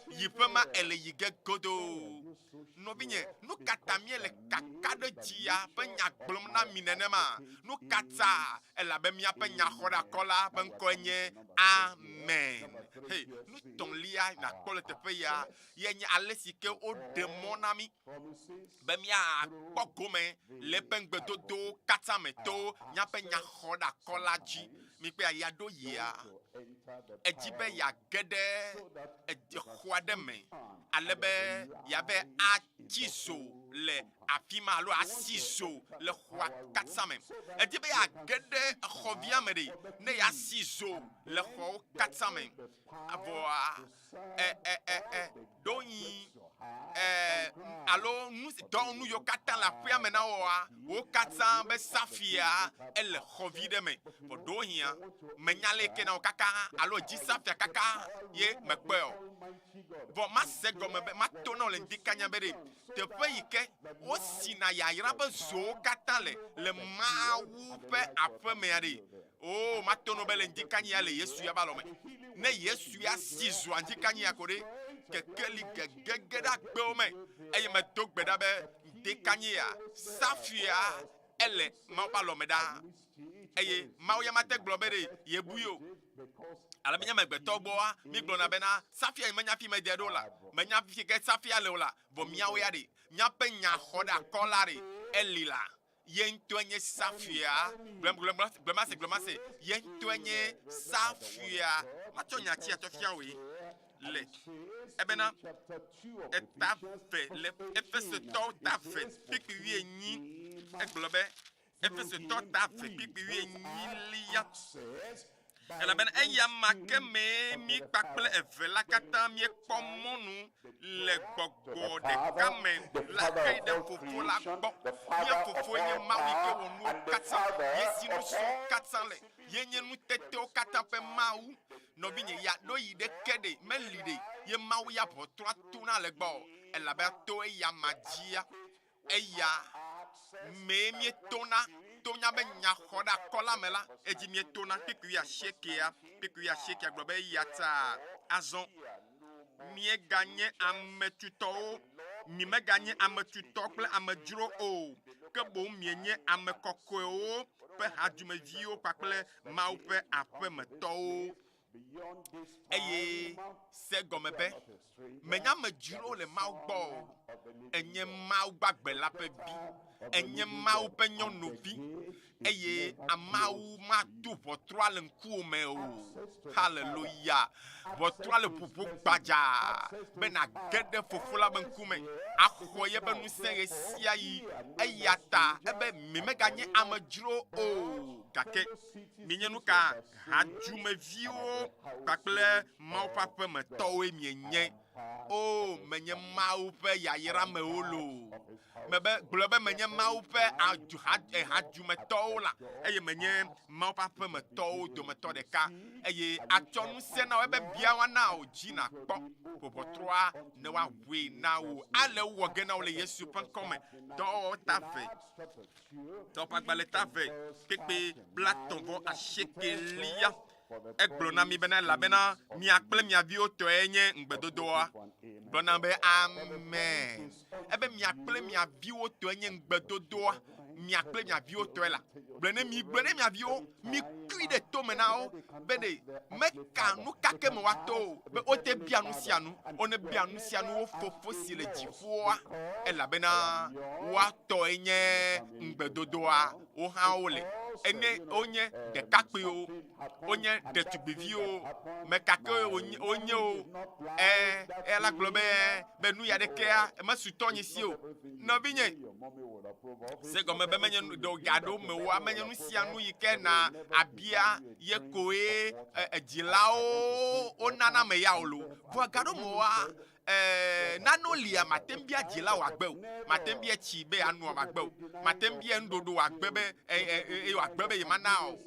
yiƒe ma ele yi ge godoo. Nɔvinye, nu ka ta míele kakaɖedzia ƒe nya gblɔm na mi nenema? Nu ka ta? Elabe míaƒe nyaxɔɖeakɔla ƒe ŋkɔe nye Amen. Hey, nu tɔ̃lia nàkpɔ le teƒe ya ye nye ale si ke woɖe mɔ na mí be míakpɔ gome le eƒe ŋugbedodowo katã me to míaƒe nyaxɔɖeakɔla dzi. Mikpɔe ya ɖo yia, edzi be yeage ɖe xɔ aɖe me ale be yeave atsi zo le afi ma alo asi zo le xɔa katã me. Edi be yeage ɖe xɔvia me ɖe ne yeasi zo le xɔwo katã me. Vɔa e e e e ɖoŋi e alo nu dɔwɔnu yiwo katã le aƒea me na woa, wo katã be safia ele xɔvi ɖe me. Vɔ ɖewohĩa menya le ke na wo kaka alo dzi safia kaka ye mekpɔe o. Vɔ mase gɔme be mato na wo le ŋdikanya be ɖe teƒe yi ke wosina yayra ƒe zowo katã le le Mawu ƒe aƒemea ɖe. Oo, mato no be le ŋdikanyi ya le Yesu ya ba lɔme. Ne Yesu ya si zua ŋdikanyi ya ko ɖe, kekeli gegege ɖe agbewo me. Eye medo gbe ɖa be ŋdikanyi ya, safia ele Mawu ƒe alɔme ɖaa. Eye Mawu ya mate gblɔ be ɖe yebui o. Ale be nye amegbetɔ gbɔa, mígblɔna bena, Safia yi menya fi mede ɖo la, menya fi ke safia le o la, vɔ míawo ya ɖe, míaƒe nya xɔ ɖe akɔ la ɖe, eli la, ye ŋutɔe nye safia. Gblɔ, gblɔ, gblɔ, gblɔ mase, gblɔ mase, ye ŋutɔe nye safia. Matsɔ nyati atsɔ fia wòe le ebena eta ve le Efesotɔwo ta ve kpikpi wuienyi. Egblɔ be Efesotɔ ta ve kpikpi wuienyilia. Elabena eya ma ke mee mí kpakple eve la katã míekpɔ mɔnu le gbɔgbɔ ɖeka me la hei ɖe Fofo la gbɔ. Mía Fofoe nye Mawu yi ke wɔ nuwo katã, ye si nu siwo katã le, ye nye nutetewo katã ƒe Mawu. Nɔvinye, ya ɖo yi ɖeke ɖe meli ɖe ye Mawu ya ʋɔtrua tona le gbɔ o, elabena to eya ma dzia, Eya mee míetona to míaƒe nyaxɔɖeakɔ la me la, edzi míetona. Kpukpui asiekea, kpukpui asiekea gblɔ be eya ta azɔ míeganye ame tutɔwo, mimeganye ame tutɔ kple amedzro o, ke boŋ mienye ame kɔkɔewo ƒe hadumeviwo kpakple Mawu ƒe aƒemetɔwo. Eye se gɔme be, menye amedzro le Mawu gbɔ o, ènye Mawu gbagbe la ƒe vi, ènye Mawu ƒe nyɔnuvi, eye Mawu matu ʋɔtrua le ŋkuwò me o. Haleluya! Ʋɔtrua le ʋuʋu gbadzaa be nàge ɖe Fofo la ƒe ŋkume axɔ yeƒe ŋusẽ ɣesiaɣi. Eya ta ebe mimeganye amedzro o, gake mienye nu ka? Hadumeviwo kpakple Mawu ƒe aƒemetɔwoe mienye. O, menye Mawu ƒe yayramewo loo. Mebe, gblɔ be menye Mawu ƒe adu, ha, eh, hadumetɔwo la, eye menye Mawu ƒe aƒemetɔwo dometɔ ɖeka. Eye atsɔ ŋusẽ na wò ebe bia woana wò dzi nàkpɔ ƒo ʋɔtrua ne woaʋui na wò. Ale wowɔ ge na wò le Yesu ƒe ŋkɔ me. Dɔwɔwɔ ta ve. Dɔwɔƒe agbalẽ ta ve kpekpe blatɔ̃ vɔ asiekelia. Egblɔ na mi bena elabena mia kple mia viwo tɔe nye ŋugbedodoa. Gblɔ na be amen. Ebe mia kple mia viwo tɔe nye ŋugbedodoa. Mia kple mia viwo tɔe la. Gblɔ ne mi gblɔ ne mia viwo, mi kui ɖe tome na wo be ɖe meka nu ka ke me woato o, be wote bia nu sia nu, wone bia nu sia nu wo fofo si le dziƒoa, elabena woa tɔe nye ŋugbedodoa. Wo hã wole ene wonye ɖekakpuiwo, wonye ɖetugbiviwo, meka ke wonye wonye o. Ɛ, eya la gblɔ be be nu ya ɖekea mesu tɔnye si o. Nɔvinye, se gɔme be menye nu ɖe ga ɖo mewoa menye nu sia nu yi ke na abia ye koe edzilawo wonana me ya o lo. Vɔa ga ɖo mewoa Ɛɛ, nanewo lia, mate ŋu bia dzila wòagbe o. Mate ŋu bia tsi be yeanoa wòagbe o. Mate ŋu bia nuɖoɖo wòagbe be eye wòagbe be yemana o.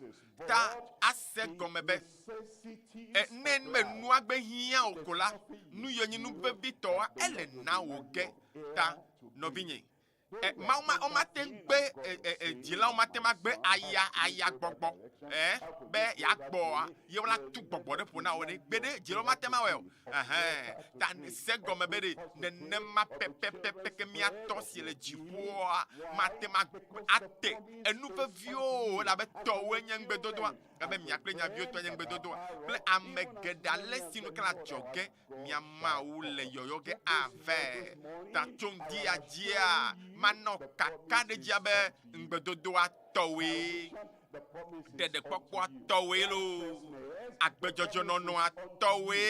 Ta ase gɔme be e, ne me nua gbe hiã o ko la, nu yiwo nye nu vevitɔa ele na wò ge. Ta nɔvinye, E, Mawu ma, womate ŋu gbe, e, e, e, dzilawo mate ŋu agbe aya, aya gbɔgbɔ, e, be yeagbɔa, ye wola tu gbɔgbɔ ɖe ƒo na wo ɖe. Gbeɖe, dzilawo mate ŋu awɔe o. Ɛhɛn. Ta se gɔme be ɖe, nenema pɛpɛpɛpɛ ke mía Tɔ si le dziƒoa mate ŋu agbe, ate enu veviwo o, elabe tɔwoe nye ŋugbedodoa, elabe mia kple mia viwo tɔe nye ŋugbedodoa, kple ame geɖe alesi nu ke le adzɔge Mía Mawu le yɔyɔ ge ave. Ta tso ŋdi ya dzia, manɔ kakaɖedzia be ŋugbedodoa tɔwoe, ɖeɖekpɔkpɔa tɔwoe loo, agbedzɔdzɔnɔnɔa tɔwoe,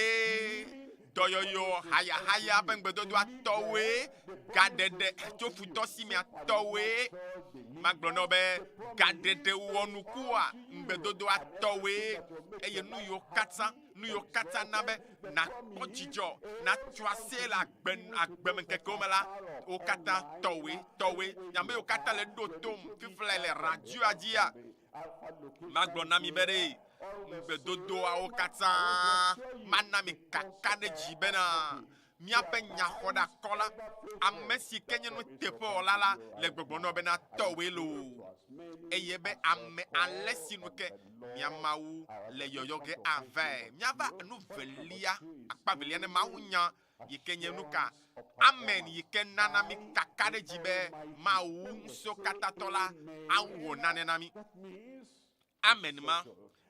dɔyɔyɔ hayahaya ƒe ŋugbedodoa tɔwoe, gaɖeɖe tso futɔ si mea tɔwoe. Magblɔ na wò be gaɖeɖe wɔnukua ŋugbedodoa tɔwoe eye nu yiwo katã Nu yiwo katã na be nàkpɔ dzidzɔ, nàtso aseye le agbe, agbemeŋkekewo me la, wo katã tɔwòe, tɔwòe. Ame yiwo katã le ɖo tom fiflae le radioa dzia, magblɔ na mi be ɖe ŋugbedodoawo katã mana mi kakaɖedzi bena míaƒe nyaxɔɖakɔla, ame si ke nye nuteƒewɔla la, le gbɔgblɔm na wò bena tɔwòe loo, eye be ame ale si nu ke mía Mawu le yɔyɔ ge avae. Míava nu velia, akpa velia ne Mawu nya yi ke nye nuka? Amen yi ke nana mí kakaɖedzi be Mawu Ŋusẽkatãtɔ la awɔ nane na mí. Amen ma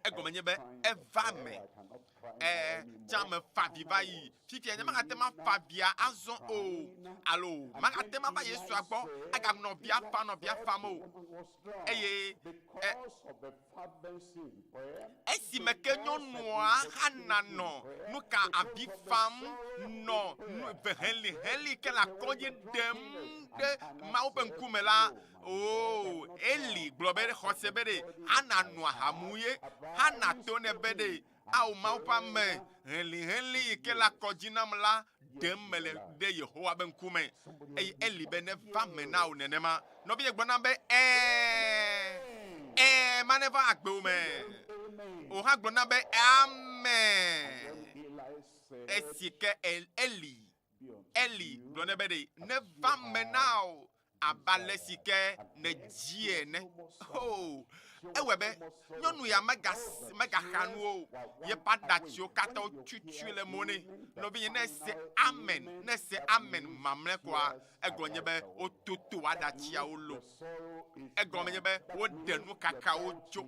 egɔme nye be eva me. E, tsã mefa avi va yi. Fifia nye magate ŋu afa avia azɔ o. Alo magate ŋu ava Yesua gbɔ aganɔ via fam nɔ via fam o. Eye e, esime ke nyɔnua Hana nɔ nuka avi fam nɔ nu veheliheli ke le akɔdzi ɖem ɖe Mawu ƒe ŋkume la, Oo, Eli gblɔ be xɔse be ɖe Hana nɔ aha mu ye. Hana to nɛ be ɖe, Ao Mawu ƒe ame, helĩhelĩ yi ke le akɔ dzi nam la ɖem mele ɖe Yehowa ƒe ŋkume. Eye Eli be, Neva me na wò nenema. Nɔvinye gblɔ nam be, Ɛ̃, ɛ̃, ma neva agbewò me. Wò hã gblɔ nam be, Amen. Esi ke Eli Eli gblɔ nɛ be ɖe neva me na wò abe ale si ke nèdi ene. Oo, ewɔe be nyɔnu ya megaxa nu o. Yeƒe aɖatsiwo katã wotutui le mo nɛ. Nɔvinye, ne ese amen, ne ese amen mamlɛ koa, egɔme nye be wototo aɖatsiawo lo. Egɔme nye be woɖe nukakawo tso.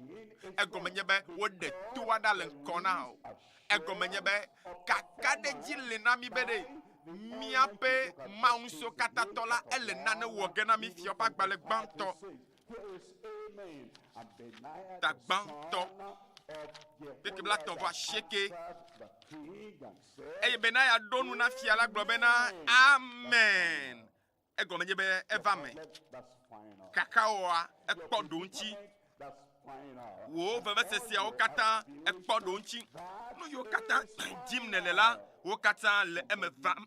Egɔme nye be woɖe toa ɖa le ŋkɔ na wò. Egɔme nye be kakaɖedzi li na mí be ɖe míaƒe Mawu Ŋusẽkatãtɔ la ele nane wɔ ge na mí Fia ƒe agbalẽ gbãtɔ, ta gbãtɔ, kpekpe blaetɔ̃ vɔ asieke. Eye Benaya ɖo nu na fia la gblɔ bena, Amen. Egɔme nye be eva me. Kakaoa ekpɔ ɖoŋtsi. Wò veveseseawo katã ekpɔ ɖoŋtsi. Nu yiwo katã dim nèle la, Wo katã le eme vam.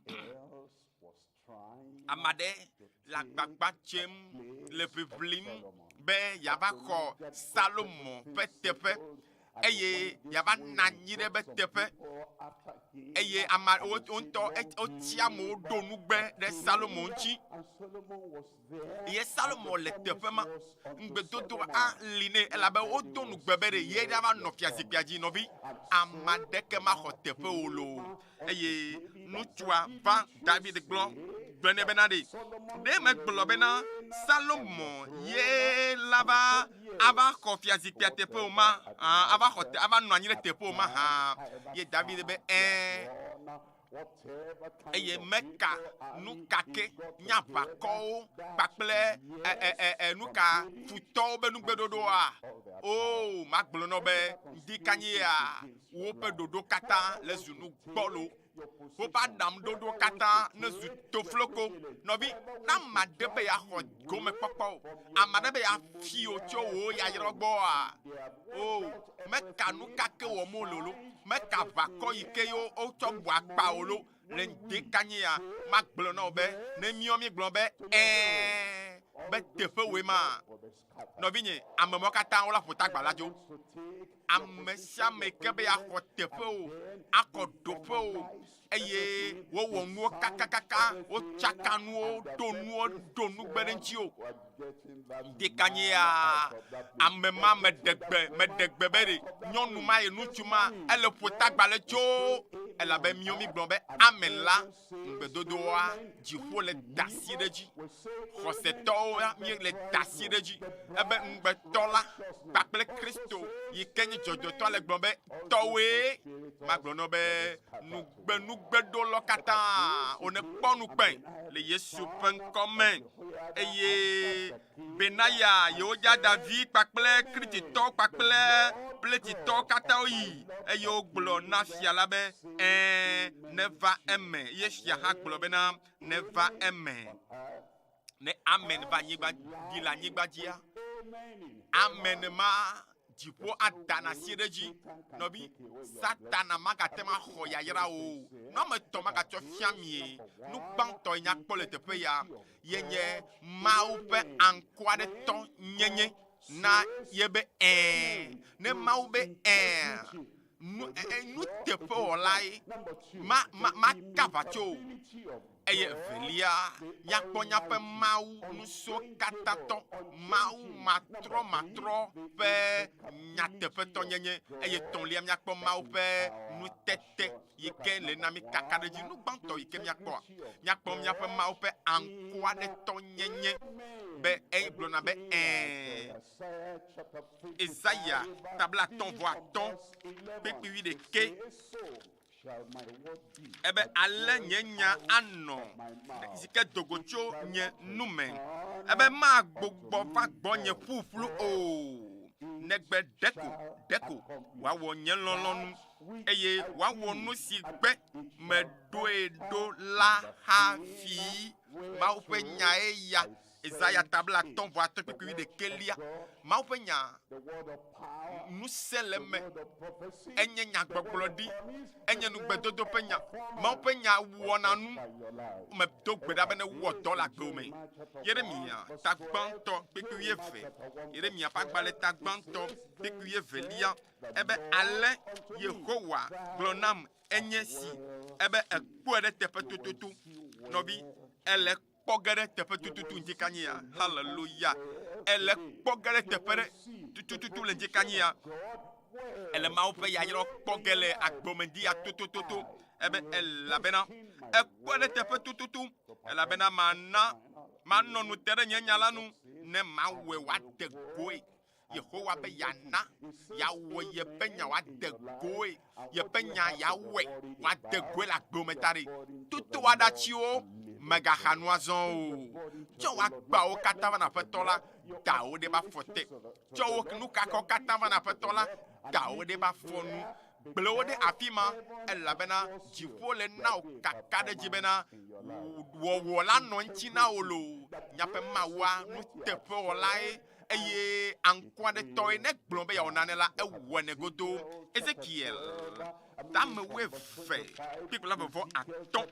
Ame aɖe le agbagba dzem le ʋiʋlim be yeava xɔ Salomo ƒe teƒe eye yeava nɔ anyi ɖe eƒe teƒe eye ame wo ŋutɔ wotsi amewo ɖo nugbe ɖe Salomo ŋuti. Ye Salomo le teƒe ma. Ŋugbedodo ali nɛ elabe wodo nugbe be ɖe ye ɖava nɔ fiazikpuia dzi. Nɔvi, ame aɖeke maxɔ teƒe o loo. Eye ŋutsua va David gblɔ gblɔ nɛ bena ɖe, ɖe megblɔ bena Salomo ye la va ava xɔ fiazikpuia teƒe o ma, ava xɔ ava nɔ anyi ɖe teƒe o ma hã. Ye David be ɛ̃. Eye meka nu ka ke nye aʋakɔwo kpakple nu ka futɔwo be nugbeɖoɖoa? O, magblɔ nɔ be ŋdikanyia woƒe ɖoɖo katã le zu nu gbɔlo. Woƒe aɖaŋuɖoɖo katã ne zu tofloko. Nɔvi, ne ame aɖe be yeaxɔ gomekpɔkpɔ o, ame aɖe be yeafi wò tso wò yayra gbɔa, o, meka nu ka ke wɔm wole o lo, meka aʋakɔ yi ke ye wotsɔ bu akpa o lo, le ŋdekanyia, magblɔ na wò be, ne míawo míegblɔ be ɛ̃, be teƒe wòe ma. Nɔvinye, ame mawo katã wola ƒo tagba la dzo. Ame sia ame ke be yeaxɔ teƒe o, akɔ ɖoƒe o, eye wowɔ nuwo kakakaka, wotsaka nuwo, ɖo nuwo, ɖo nugbe ɖe ŋuti o. Ŋdekanyea, ame ma meɖe gbe, meɖe gbe be ɖe nyɔnu ma ye ŋutsu ma ele ƒo tagba le tso, elabe míwo mígblɔ be amen la, ŋugbedodoa dziƒo le da asi ɖe edzi. Xɔsetɔwo ya míele da asi ɖe edzi ebe ŋugbetɔ la kpakple Kristo yi ke nye dzɔdzɔetɔ le gblɔ be tɔwoe. Magblɔ nɔ be nugbe nugbeɖolɔ katã wone kpɔ nukpe le Yesu ƒe ŋkɔ me. Eye Benaya, Yehoyada vi kpakple Krititɔwo kpakple Pletitɔwo katã woyi, eye wogblɔ na fia la be, Ɛ̃, neva eme. Ye fia hã gblɔ bena, Neva eme. Ne amen va anyigba ɖi le anyigba dzia, amen ma dziƒo adana asi ɖe edzi. Nɔvi, Satana magate ŋu axɔ yayra o. Nu ame etɔ̃ magatsɔ fia mie. Nu gbãtɔ yi míakpɔ le teƒe ya ye nye Mawu ƒe aŋkɔaɖetɔ nyenye na ye be ɛ̃. Ne Mawu be ɛ̃a, nu, nuteƒewɔlae ma, ma, maka aʋatso o. Eye evelia, míakpɔ míaƒe Mawu ŋusẽkatãtɔ, Mawu matrɔmatrɔ ƒe nyateƒetɔnyenye. Eye etɔ̃lia, míakpɔ Mawu ƒe nutete yi ke le na mí kakaɖedzi. Nu gbãtɔ yi ke míakpɔa, míakpɔ míaƒe Mawu ƒe aŋkuaɖetɔnyenye be egblɔna be ɛ̃. Esaya tabla atɔ̃ vɔ atɔ̃ kpekpe wuiɖekɛ ebe ale nye nya anɔ si ke dogo tso nye nu me ebe magbugbɔ va gbɔnye ƒuƒlu o negbe ɖeko ɖeko wòawɔ nye lɔlɔ̃nu eye wòawɔ nu si gbe meɖoe ɖo la hafi. Mawu ƒe nyae ya. Esaya tabla atɔ̃ vɔ atɔ̃ kpekpe wuiɖekɛlia. Mawu ƒe nya, ŋusẽ le eme. Enye nyagbɔgblɔɖi, enye nugbedodo ƒe nya. Mawu ƒe nya wɔna nu. Medo gbe ɖa be newɔ dɔ le agbewò me. Yeremya ta gbãtɔ kpekpe wuieve. Yeremya ƒe agbalẽ ta gbãtɔ kpekpe wuievelia. Ebe ale Yehowa gblɔ nam enye si. Ebe ekpɔe ɖe teƒe tototo. Nɔvi, ele kpɔ ge ɖe teƒe tututu ŋdikanye ya. Haleluya. Ele kpɔ ge ɖe teƒe ɖe tututu le ŋdikanye ya. Ele Mawu ƒe yayra kpɔ ge le agbɔmeŋdi ya totototo. Ebe elabena ekpɔe ɖe teƒe tututu. Elabena mana manɔ nu te ɖe nye nya la nu ne mawɔe wòade goe. Yehowa be yeana yeawɔ yeƒe nya wòade goe, yeƒe nya yeawɔe wòade goe le agbewo me ta ɖi. Toto aɖatsiwo mègaxa nu azɔ o. Tsɔ wò agbawo katã va na Aƒetɔ la, da wo ɖe eƒe afɔ te. Tsɔ wò nukakawo katã va na Aƒetɔ la, da wo ɖe eƒe afɔ nu. Gblẽ wo ɖe afi ma, elabena dziƒo le na wò kakaɖedzi bena wɔwɔ la nɔ eŋuti na wò loo. Míaƒe Mawua nuteƒewɔlae. eye aŋkɔaɖetɔe ne gblɔ be yeawɔ nane la, ewɔnɛ godoo. Ezekiel Tame wuieve kpikpla vɔvɔ atɔ̃.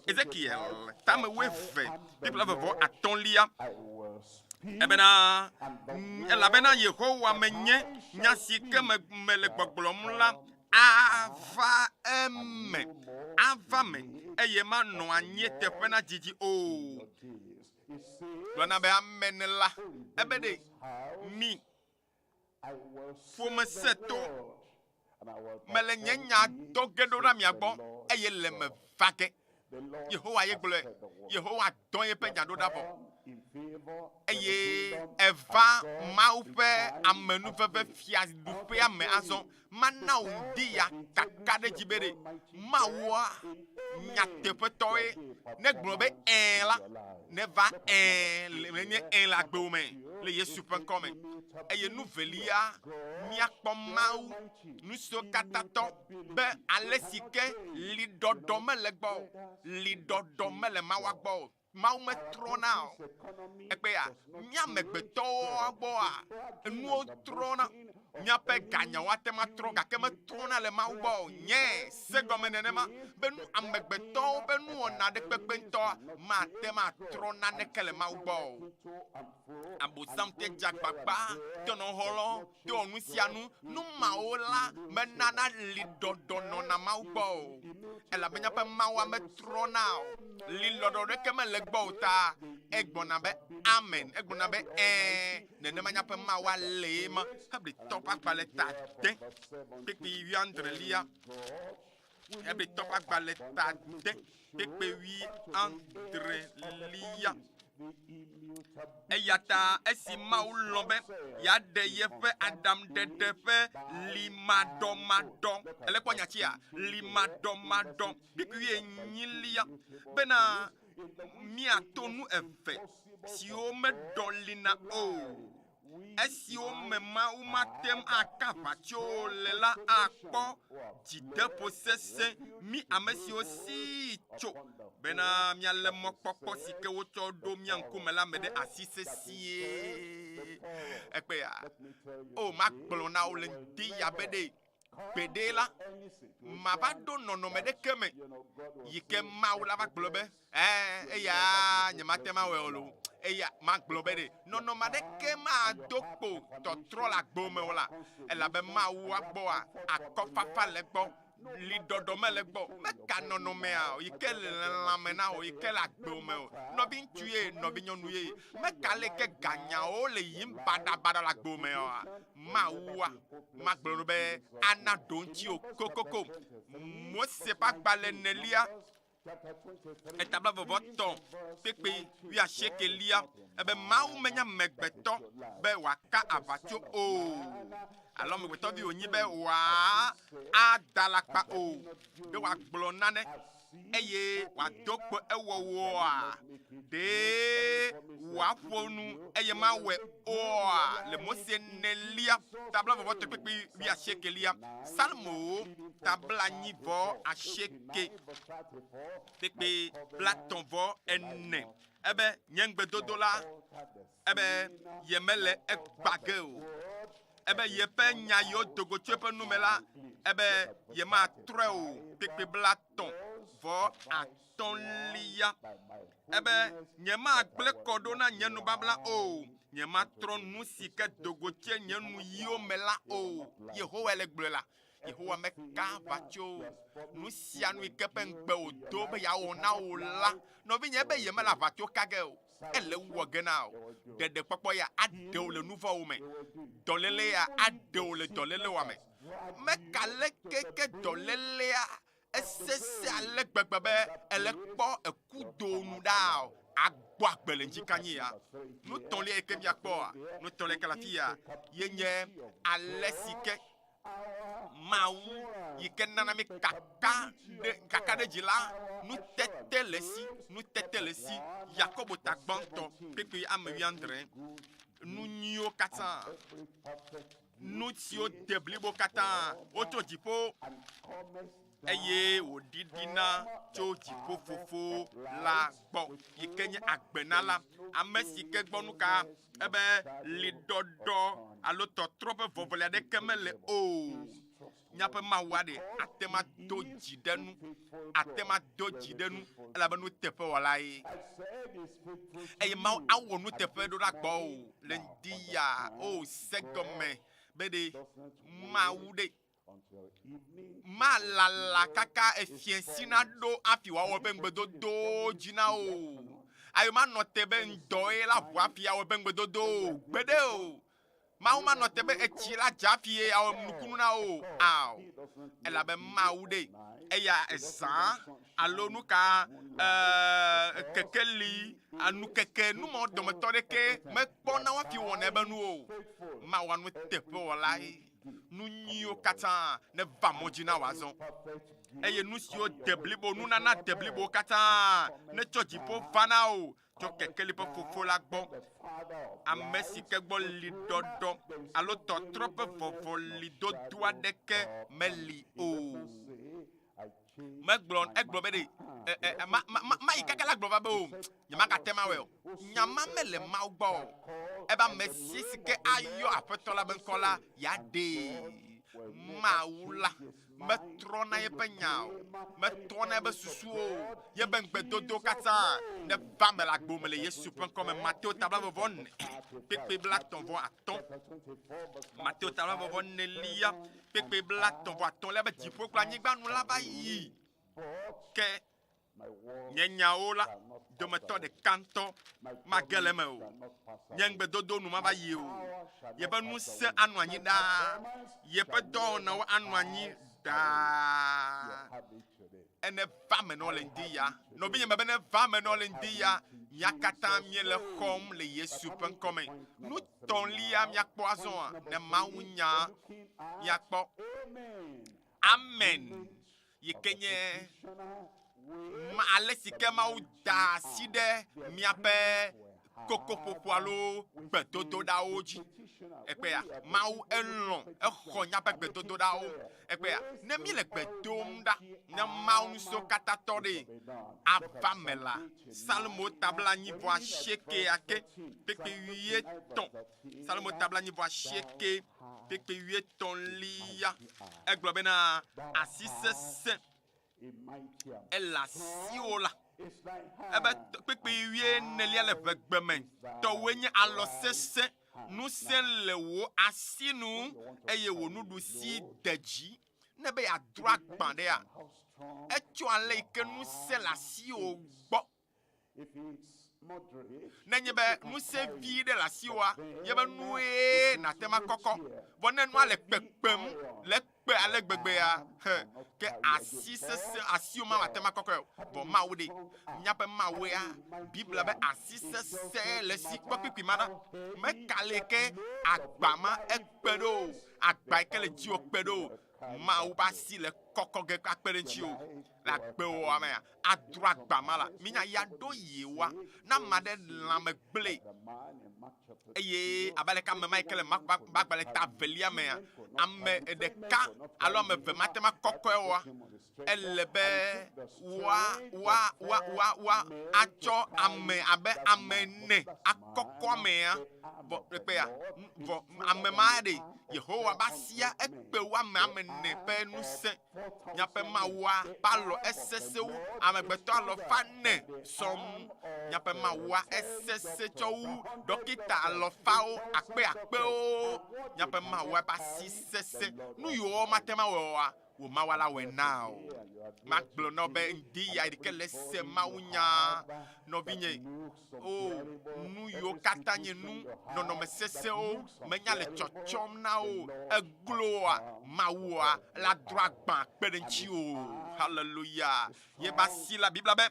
Ezekiel tame wuieve kpikpla vɔvɔ atɔ̃lia. Ebena elabena Yehowa menye nya si ke me mele gbɔgblɔm la ava eme, ava me eye manɔ anyi eteƒe na didi o. Gblɔna be amen la, ebe ɖe mi ƒome sẽto mele nye nya dɔ ge ɖo ɖa mia gbɔ eye le me va ge. Yehowa ye gblɔe. Yehowa dɔ yeƒe nya ɖo ɖa vɔ. Eye eva Mawu ƒe amenuveve fiaɖuƒea me azɔ. Mana wò ŋdi ya kaka ɖe edzi be ɖe Mawua nyateƒetɔe ne gblɔ be ɛ̃ la, neva ɛ̃ le nenye ɛ̃ le agbewo me le Yesu ƒe ŋkɔ me. Eye nu velia, míakpɔ Mawu Nusiwokatãtɔ be ale si ke liɖɔɖɔ mele egbɔ o, liɖɔɖɔ mele Mawua gbɔ o. Mawu metrɔna o. Egbea, mía amegbetɔwo gbɔa, enuwo trɔna. Míaƒe ganyawo ate ŋu atrɔ gake metrɔna le Mawu gbɔ o. Nye se gɔme nenema be nu amegbetɔwo ƒe nuwɔna ɖe kpekpe ŋutɔa mate ŋu atrɔ naneke le Mawu gbɔ o. Abosam te dze agbagba, te nɔ xɔlɔ̃, te wɔ nu sia nu. Nu mawo la menana liɖɔɖɔ nɔna Mawu gbɔ o. Elabe míaƒe Mawua metrɔna o. Liɖɔɖɔ ɖeke mele egbɔ o ta egblɔna be amen, egblɔna be ɛ̃. Nenema míaƒe Mawua lee ma. Hebritɔ ƒe agbalẽ ta ade kpukpui wuiadrelia. Hebritɔ ƒe agbalẽ ta ade kpukpui wuiadrelia. Eya ta esi Mawu lɔ̃ be yeaɖe yeƒe aɖaŋuɖeɖe ƒe limaɖɔmaɖɔ, ele kpɔ nyatsia, limaɖɔmaɖɔ kpukpui wuienyilia bena míato nu eve siwo meɖɔlina o esiwo me Mawu mate ŋu aka aʋatso o le la akpɔ dzideƒo sesẽ mí ame siwo sii tso bena míalé mɔkpɔkpɔ si ke wotsɔ ɖo mía ŋkume la me ɖe asi sesĩe. Ekpea, o magblɔ na wò le ŋdi ya be ɖe gbeɖe la, mava ɖo nɔnɔme ɖeke me yi ke Mawu la va gblɔ be, Ɛɛ, eya nyemate ŋu awɔe o loo. Eya magblɔ be ɖe nɔnɔme aɖeke mado kpo tɔtrɔ le agbo me o la, elabe Mawua gbɔa, akɔfafa le egbɔ, liɖɔɖɔ mele egbɔ o. Meka nɔnɔmea o, yi ke le lãme na wò, yi ke le agbo me o. Nɔviŋutsu ye, nɔvinyɔnu ye, meka leke ganyawo le yiyim baɖabaɖa le agbo me oa? Mawua, magblɔ ɖo be ana ɖoŋtsi o kokoko. Mose ƒe agbalẽ enelia, eta blaeve vɔ tɔ̃ kpekpe wuiasiekelia, ebe Mawu menye amegbetɔ be wòaka aʋatso o, alo amegbetɔvi wònyi be wòa ada alakpa o, ɖe wòagblɔ nane eye wòado kpo ewɔwɔa? Ɖe wòaƒo nu eye mawɔe oa? Le Mose enelia, ta blaeve-vɔ-etɔ̃ kpekpe wuiasiekelia, Psalmowo, ta blaenyi-vɔ-asieke kpekpe blaetɔ̃-vɔ-ene, ebe, Nye ŋugbedodo la, ebe yemele egbã ge o. Ebe yeƒe nya yiwo do go tso eƒe nu me la, ebe yematrɔe o. Kpekpe blatɔ̃ vɔ atɔ̃lia. Ebe nyemagblẽ kɔ ɖo na nye nubabla o. Nyematrɔ nu si ke do go tso nye nuyiwo me la o. Yehowae le gblɔe la. Yehowa meka aʋatso o. Nu sia nu yi ke ƒe ŋugbe wòdo be yeawɔ na wò la, nɔvinye, ebe yemele aʋatso ka ge o. Ele wɔ ge na wò. Ɖeɖekpɔkpɔ ya aɖe wò le nu vɔ̃wo me. Dɔléle ya aɖe wò le dɔlélewoa me. Meka leke ke dɔlélea esesẽ ale gbegbe be ele kpɔ ekudo nu ɖaa o. Agbɔ agbe le ŋdzikanyi ya. Nu tɔ̃lia yi ke míakpɔa, nu tɔ̃lia yi ke le afi ya ye nye ale si ke Mawu yi ke nana mí kaka ɖe kakaɖedzi la, nutete le esi, nutete le esi. Yakobo ta gbãtɔ kpekpe ame wuiadre. Nu nyuiwo katã, nu siwo de blibo katã wotso dziƒo eye wòɖiɖina tso dziƒofofo la gbɔ yi ke nye agbenala, ame si ke gbɔ nu ka ebe liɖɔɖɔ alo tɔtrɔ ƒe vɔvɔli aɖeke mele o. Míaƒe Mawua ɖe ate ŋu ado dzi ɖe nu, ate ŋu ado dzi ɖe nu elabe nuteƒewɔlae. Eye Mawu awɔ nuteƒe ɖo ɖa gbɔwò le ŋdi ya. O, se gɔme be ɖe Mawu ɖe malala kaka efia si naɖo hafi wòawɔ eƒe ŋugbedodowo dzi na wò. Ayo manɔ te be ŋdɔe la ʋu hafi awɔ eƒe ŋugbedodowo o. Gbeɖe o. Mawu manɔ te be etsi la dza hafi ye awɔ nukunu na wò o. Ao. Elabe Mawu ɖe eya ezã alo nuka ee kekeli nukeke numɔ dometɔ ɖeke mekpɔna hafi wɔna eƒe nuwo o. Mawu anuteƒewɔlae. Nu nyuiwo katã neva mɔ dzi na wò azɔ, eye nu siwo de blibo, nunana de blibowo katã netsɔ dziƒo va na wò tso kekeli ƒe Fofo la gbɔ, ame si ke gbɔ liɖɔɖɔ alo tɔtrɔ ƒe vɔvɔlidodo aɖeke meli o. Megblɔ, egblɔ be ɖe, e, e, e, ma, ma, ma, mayi kaka la gblɔ va be o, nyemagate ŋu awɔe o. Nya ma mele Mawu gbɔ o. Ebe ame si si ke ayɔ Aƒetɔ la be ŋkɔ la, yeaɖee. Mawu la metrɔna yeƒe nya o, metrɔna eƒe susuwo o. Yeƒe ŋugbedodo katã neva eme le agbo me le Yesu ƒe ŋkɔ me. Mateo ta blaeve vɔ ene, kpekpe blaetɔ̃ vɔ atɔ̃. Mateo ta blaeve vɔ enelia, kpekpe blaetɔ̃ vɔ atɔ̃lia be dziƒo kple anyigba nu la va yi. Ke nye nyawo la dometɔ ɖeka ŋutɔ mage le eme o. Nye ŋugbedodo nu mava yi o. Yeƒe ŋusẽ anɔ anyi ɖaa. Yeƒe dɔwɔnawo anɔ anyi ɖaa. Ene va me nɔ le ŋdi ya. Nɔvinye mebe ne va me nɔ le ŋdi ya. Mía katã míele xɔm le Yesu ƒe ŋkɔ me. Nu tɔ̃lia míakpɔ azɔa, ne Mawu nya míakpɔ. Amen. Yi ke nye ma ale si ke Mawu da asi ɖe míaƒe kokoƒoƒo alo gbedodoɖawo dzi. Ekpea, Mawu elɔ̃, exɔ míaƒe gbedodoɖawo. Ekpea, ne míele gbe dom ɖa ne Mawu ŋusẽkatãtɔ ɖe ava me la, Salomo ta blaenyi vɔ asiekea ke kpekpe wuietɔ̃. Salomo ta blaenyi vɔ asieke kpekpe wuietɔ̃lia. Egblɔ bena, Asi sesẽ ele asiwò la. Ebe kpekpe wuienelia le ʋegbe me. Tɔwòe nye alɔ sesẽ. Ŋusẽ le wò asi nu eye wò nuɖusi de dzi. Ne be yeadro agbã ɖea, etsɔ ale yi ke ŋusẽ le asiwò gbɔ. Nenye be ŋusẽ vi ɖe le asiwòa, yebe nue nàte ŋu akɔkɔ. Vɔ ne nua le kpekpem le kpe ale gbegbea, he, ke asi sesẽ, asiwò ma mate ŋu akɔkɔe o. Vɔ Mawu ɖe, míaƒe Mawua, Biblia be asi sesẽ le esi. Kpɔ kpukpui ma ɖa. Meka le ke agba ma ekpe ɖo o. Agba yi ke le dziwò kpe ɖo o. Mawu ƒe asi le kɔkɔ ge akpe ɖe ŋutiwò le agbewòa mea, adro agba ma la, minya ya ɖo yewoa. Ne ame aɖe lãme gblẽ eye abe aleke ame ma yi ke le Marko ƒe agbalẽ ta evelia mea, ame ɖeka alo ame eve mate ŋu akɔkɔe oa, ele be woa woa woa woa woa atsɔ ame abe ame ene akɔkɔ amea. Vɔ ekpea vɔ ame ma ɖe Yehowa be asia ekpe wu ame ame ene ƒe ŋusẽ. Míaƒe Mawua ƒe alɔ esesẽ wu amegbetɔ alɔfa ene sɔŋ. Míaƒe Mawua esesẽ tsɔ wu ɖɔkita alɔfawo akpeakpewo. Míaƒe Mawua ƒe asi sesẽ. Nu yiwo mate ŋu awɔe oa, wò Mawu la wɔe na wò. Magblɔ na wò be ŋdi ya yi ke le se mawunya, nɔvinye. O, nu yiwo katã nye nu nɔnɔme sesẽwo menya le tsɔtsɔm na wò, egloa Mawua la dro agbã kpe ɖe ŋutiwò. Haleluya! Yebe asi la, Biblia be,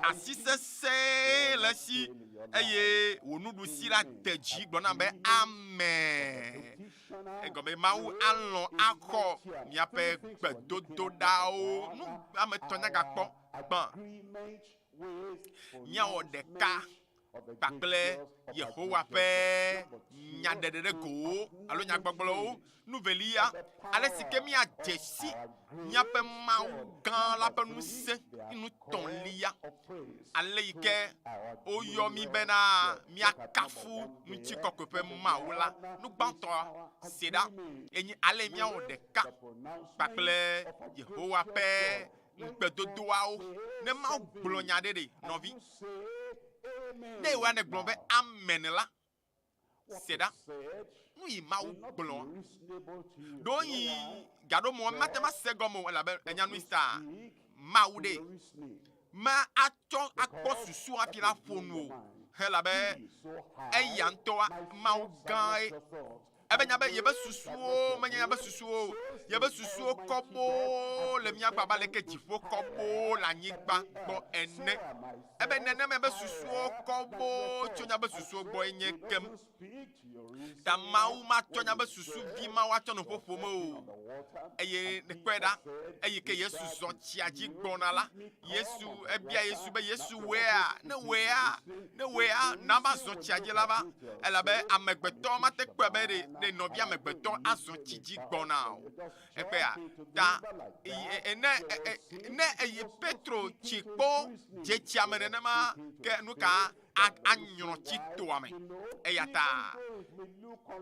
asi sesẽ le esi eye wò nuɖusi la de dzi gblɔ nam be, Amen. Egɔme Mawu alɔ̃ axɔ miaƒe gbedodoɖawo. Nu ame etɔ̃ nyagakpɔ gbã. Míawɔ ɖeka. kpakple Yehowa ƒe nyaɖeɖe ɖe gowo alo nyagbɔgblɔwo. Nu velia, ale si ke míadze si míaƒe Mawu gã la ƒe ŋusẽ. Nu tɔ̃lia, ale yi ke woyɔ mí bena míakafu ŋutikɔkɔe ƒe Mawu la. Nu gbãtɔ se ɖa enye ale míawɔ ɖeka kpakple Yehowa ƒe ŋugbedodoawo. Ne Mawu gblɔ nya aɖe ɖe, nɔvi, ne yewoa negblɔ be amen la, se ɖa, nu yi Mawu gblɔ. Ɖewohĩ gaɖo mɔ mate ŋu ase egɔme o, elabe enya nu ta Mawu ɖe ma atsɔ akpɔ susu hafi la ƒo nu o, elabe eya ŋutɔa Mawu gãe. Ebe nya be yebe susuwo menye yebe susuwo o. Yebe susuwo kɔ boo le mía gbɔ abe aleke dziƒo kɔ boo le anyigba gbɔ ene. Ebe nenema yebe susuwo kɔ boo tso míaƒe susuwo gbɔe nye kem. Ta Mawu matsɔ míaƒe susu vi mawo atsɔ nu ƒoƒo me o. Eye nekpɔe ɖa, eyi ke Yesu zɔ tsia dzi gbɔna la, Yesu ebia Yesu be, Yesu wòea? Ne wòea, ne wòea, na va zɔ tsia dzi la va. Elabe amegbetɔ mate kpɔe be ɖe ɖe nɔvi amegbetɔ azɔ tsi dzi gbɔna o. Ekpea ta ne ne eyi Petro tsi kpo dze tsia me nenema ke nu ka anyrɔ tsi toa me. Eya ta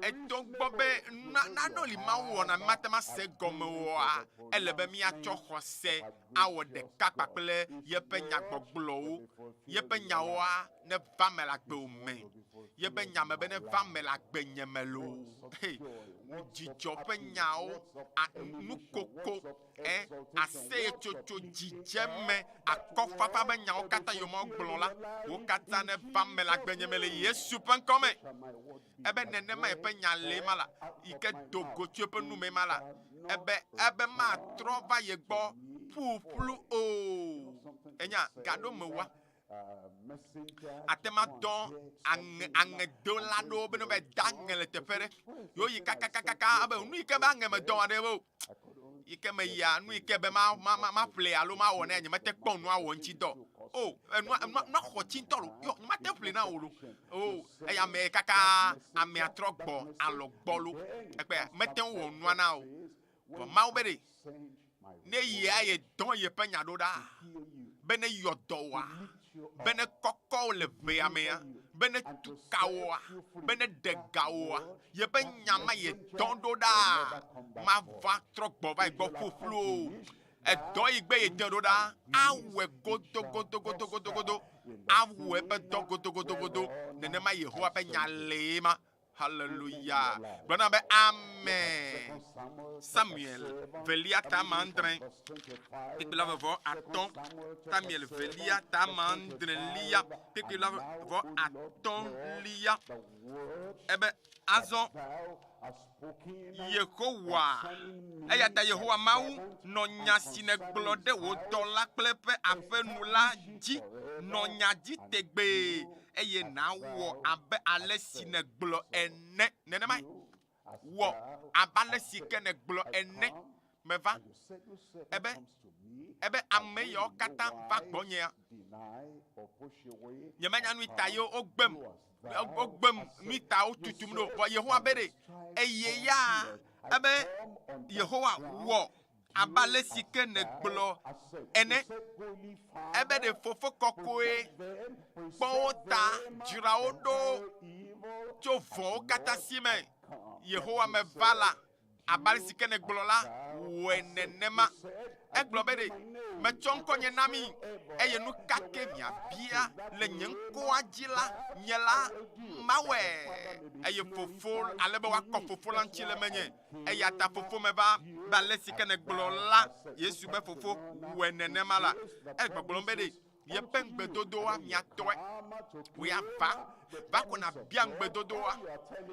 eto gbɔ be nanewo li Mawu wɔna mate ŋu ase gɔme oa, ele be míatsɔ xɔse awɔ ɖeka kpakple yeƒe nyagbɔgblɔwo. Yeƒe nyawoa neva me le agbewò me. Yeƒe nya me be neva me le agbenye me loo. Hey, dzidzɔ ƒe nyawo, nukoko, e, aseyetsotso, dzidzeme, akɔfafa ƒe nyawo katã yome wogblɔ la, wo katã neva me le agbenye me le Yesu ƒe ŋkɔ me. Ebe nenema eƒe nya le ma la, yi ke do go tso eƒe nu me ma la, ebe ebe matrɔ va ye gbɔ ƒuƒlu o. Enya gaɖo mewa. Ate ma dɔ aŋe aŋedola ɖewo be ne va da aŋe le teƒe ɖe. Yewo yi kakakakaka ebe nu yi ke be aŋe me dɔ aɖe be o. Yi ke me yia nu yi ke be ma ma ma ma ƒle alo ma wɔ ne nye mete kpɔ nua wɔ ŋuti dɔ. O enua enua nua xɔ tsi ŋutɔ lo. Yɔ nye mate ƒle na wò lo. O eya ame kaka amea trɔ gbɔ alɔ gbɔ lo. Ekpea mete ŋu wɔ nua na o. Vɔ Mawu be ɖe ne yia ye dɔn yeƒe nya ɖo ɖa be ne yɔ dɔ woa, be ne kɔkɔ wo le ʋea mea, be ne tu ka woa, be ne ɖe ga woa, yeƒe nya ma ye dɔn ɖo ɖa mava trɔ gbɔ va yi gbɔ ƒuƒlu o. Edɔ yi gbe ye dɔn ɖo ɖa awɔe godogodogodogodogodo, awɔ eƒe dɔ godogodogodo. Nenema Yehowa ƒe nya lee ma. Hallelujah. Gblɔ na be amen. Samuel velia ta mandre. Kpekpe la vɔ atɔ̃. Samuel velia ta mandre lia. Kpekpe la vɔ atɔ̃ lia. Ebe azɔ Yehowa. Eya ta Yehowa Mawu nɔ nya si nègblɔ ɖe wò dɔla kple eƒe aƒe nu la dzi, nɔ nya dzi tegbee, eye nàwɔ abe ale si nègblɔ ene. Nenemae. Wɔ abe ale si ke nègblɔ ene. Meva. Ebe, ebe ame yawo katã va gbɔnyea, nyemenya nu ta ye wogbem, wogbem nu ta wotutum ɖo. Vɔ Yehowa be ɖe, eye ya ebe Yehowa wɔ abe ale si ke nègblɔ ene. Ebe ɖe fofo kɔkɔe kpɔ wo ta, dzra wo ɖo tso vɔ̃wo katã si me. Yehowa meva la, Abe ale si ke nègblɔ la, wɔe nenema. Egblɔ be ɖe, Metsɔ ŋkɔnye na mi, eye nu ka ke miabia le nye ŋkɔa dzi la, nye la mawɔe. Eye Fofo, ale be woakɔ Fofo la ŋuti le menye. Eya ta Fofo meva be ale si ke nègblɔ la, Yesu be, Fofo, wɔe nenema la. Egbɔgblɔm be ɖe, Yeƒe ŋugbedodoa mia tɔe. Wò ya va, va ko nàbia ŋugbedodoa.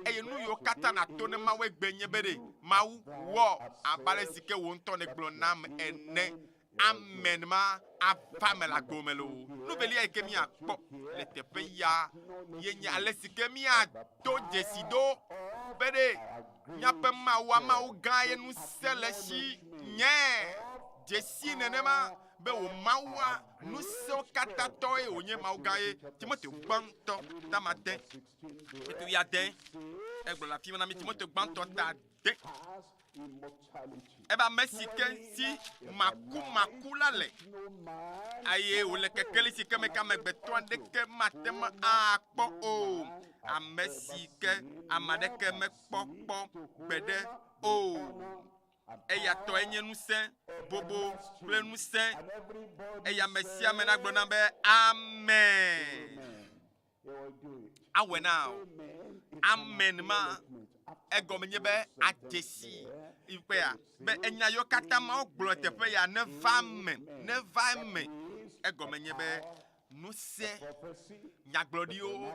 Eye nu yiwo katã nàto ne Mawu egbe nye be ɖe, Mawu, wɔ abe ale si ke wò ŋutɔ nègblɔ nam ene. Amen ma ava eme le agbo me loo. Nu velia yi ke míakpɔ le teƒe ya ye nye ale si ke míado dzesi ɖo be ɖe míaƒe Mawua, Mawu gã ye ŋusẽ le esi nye dzesi nenema. be wò Mawua ŋusẽwo katã tɔe wònye Mawu gã ye. Timoteo gbãtɔ tama de kpekpe wuiade egblɔ le afi ma na mi Timoteo gbãtɔ ta de ebe ame si ke si makumaku la le eye wòle kekeli si ke me ke amegbetɔ aɖeke mate ŋu akpɔ o ame si ke ame aɖeke mekpɔ kpɔ gbeɖe o eya tɔe nye ŋusẽ bobo kple ŋusẽ eye ame sia ame nagblɔ na be amen awɔe na o amen ma egɔme nye be adzesi ikpea be enya yiwo katã mawo gblɔ teƒe ya neva eme neva eme egɔme nye be ŋusẽ nyagblɔɖiwo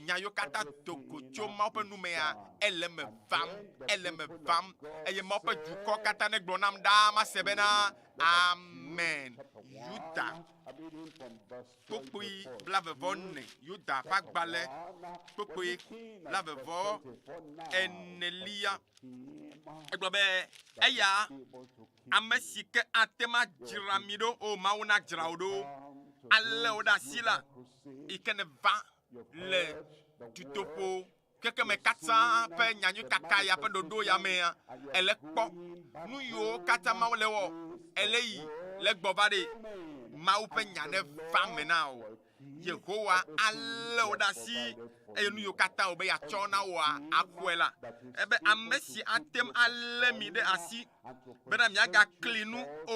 nya yiwo katã do go tso Mawu ƒe numea ele eme vam ele eme vam eye Mawu ƒe dukɔ katã negblɔ nam ɖaa mase bena amen Yuda kpukpui blaeve-vɔ-ene, Yuda ƒe agbalẽ kpukpui blaeve-vɔ-enelia. Egblɔ be, Eya ame si ke ate ŋu adzra mi ɖo, o Mawu nadzra wò ɖo, alé wò ɖe asi la, yi ke nèva le dutoƒo xexeme katã ƒe nyanyuikaka ya ƒe ɖoɖo ya mea, ele kpɔ nu yiwo katã Mawu le wɔ, ele yi le gbɔ va ɖe. Mawu ƒe nya neva me na wò. Yehowa alé wò ɖe asi eye nu yiwo katã wòbe yeatsɔ na wòa, axɔe la. Ebe ame si ate ŋu alé mi ɖe asi bena miagakli nu o,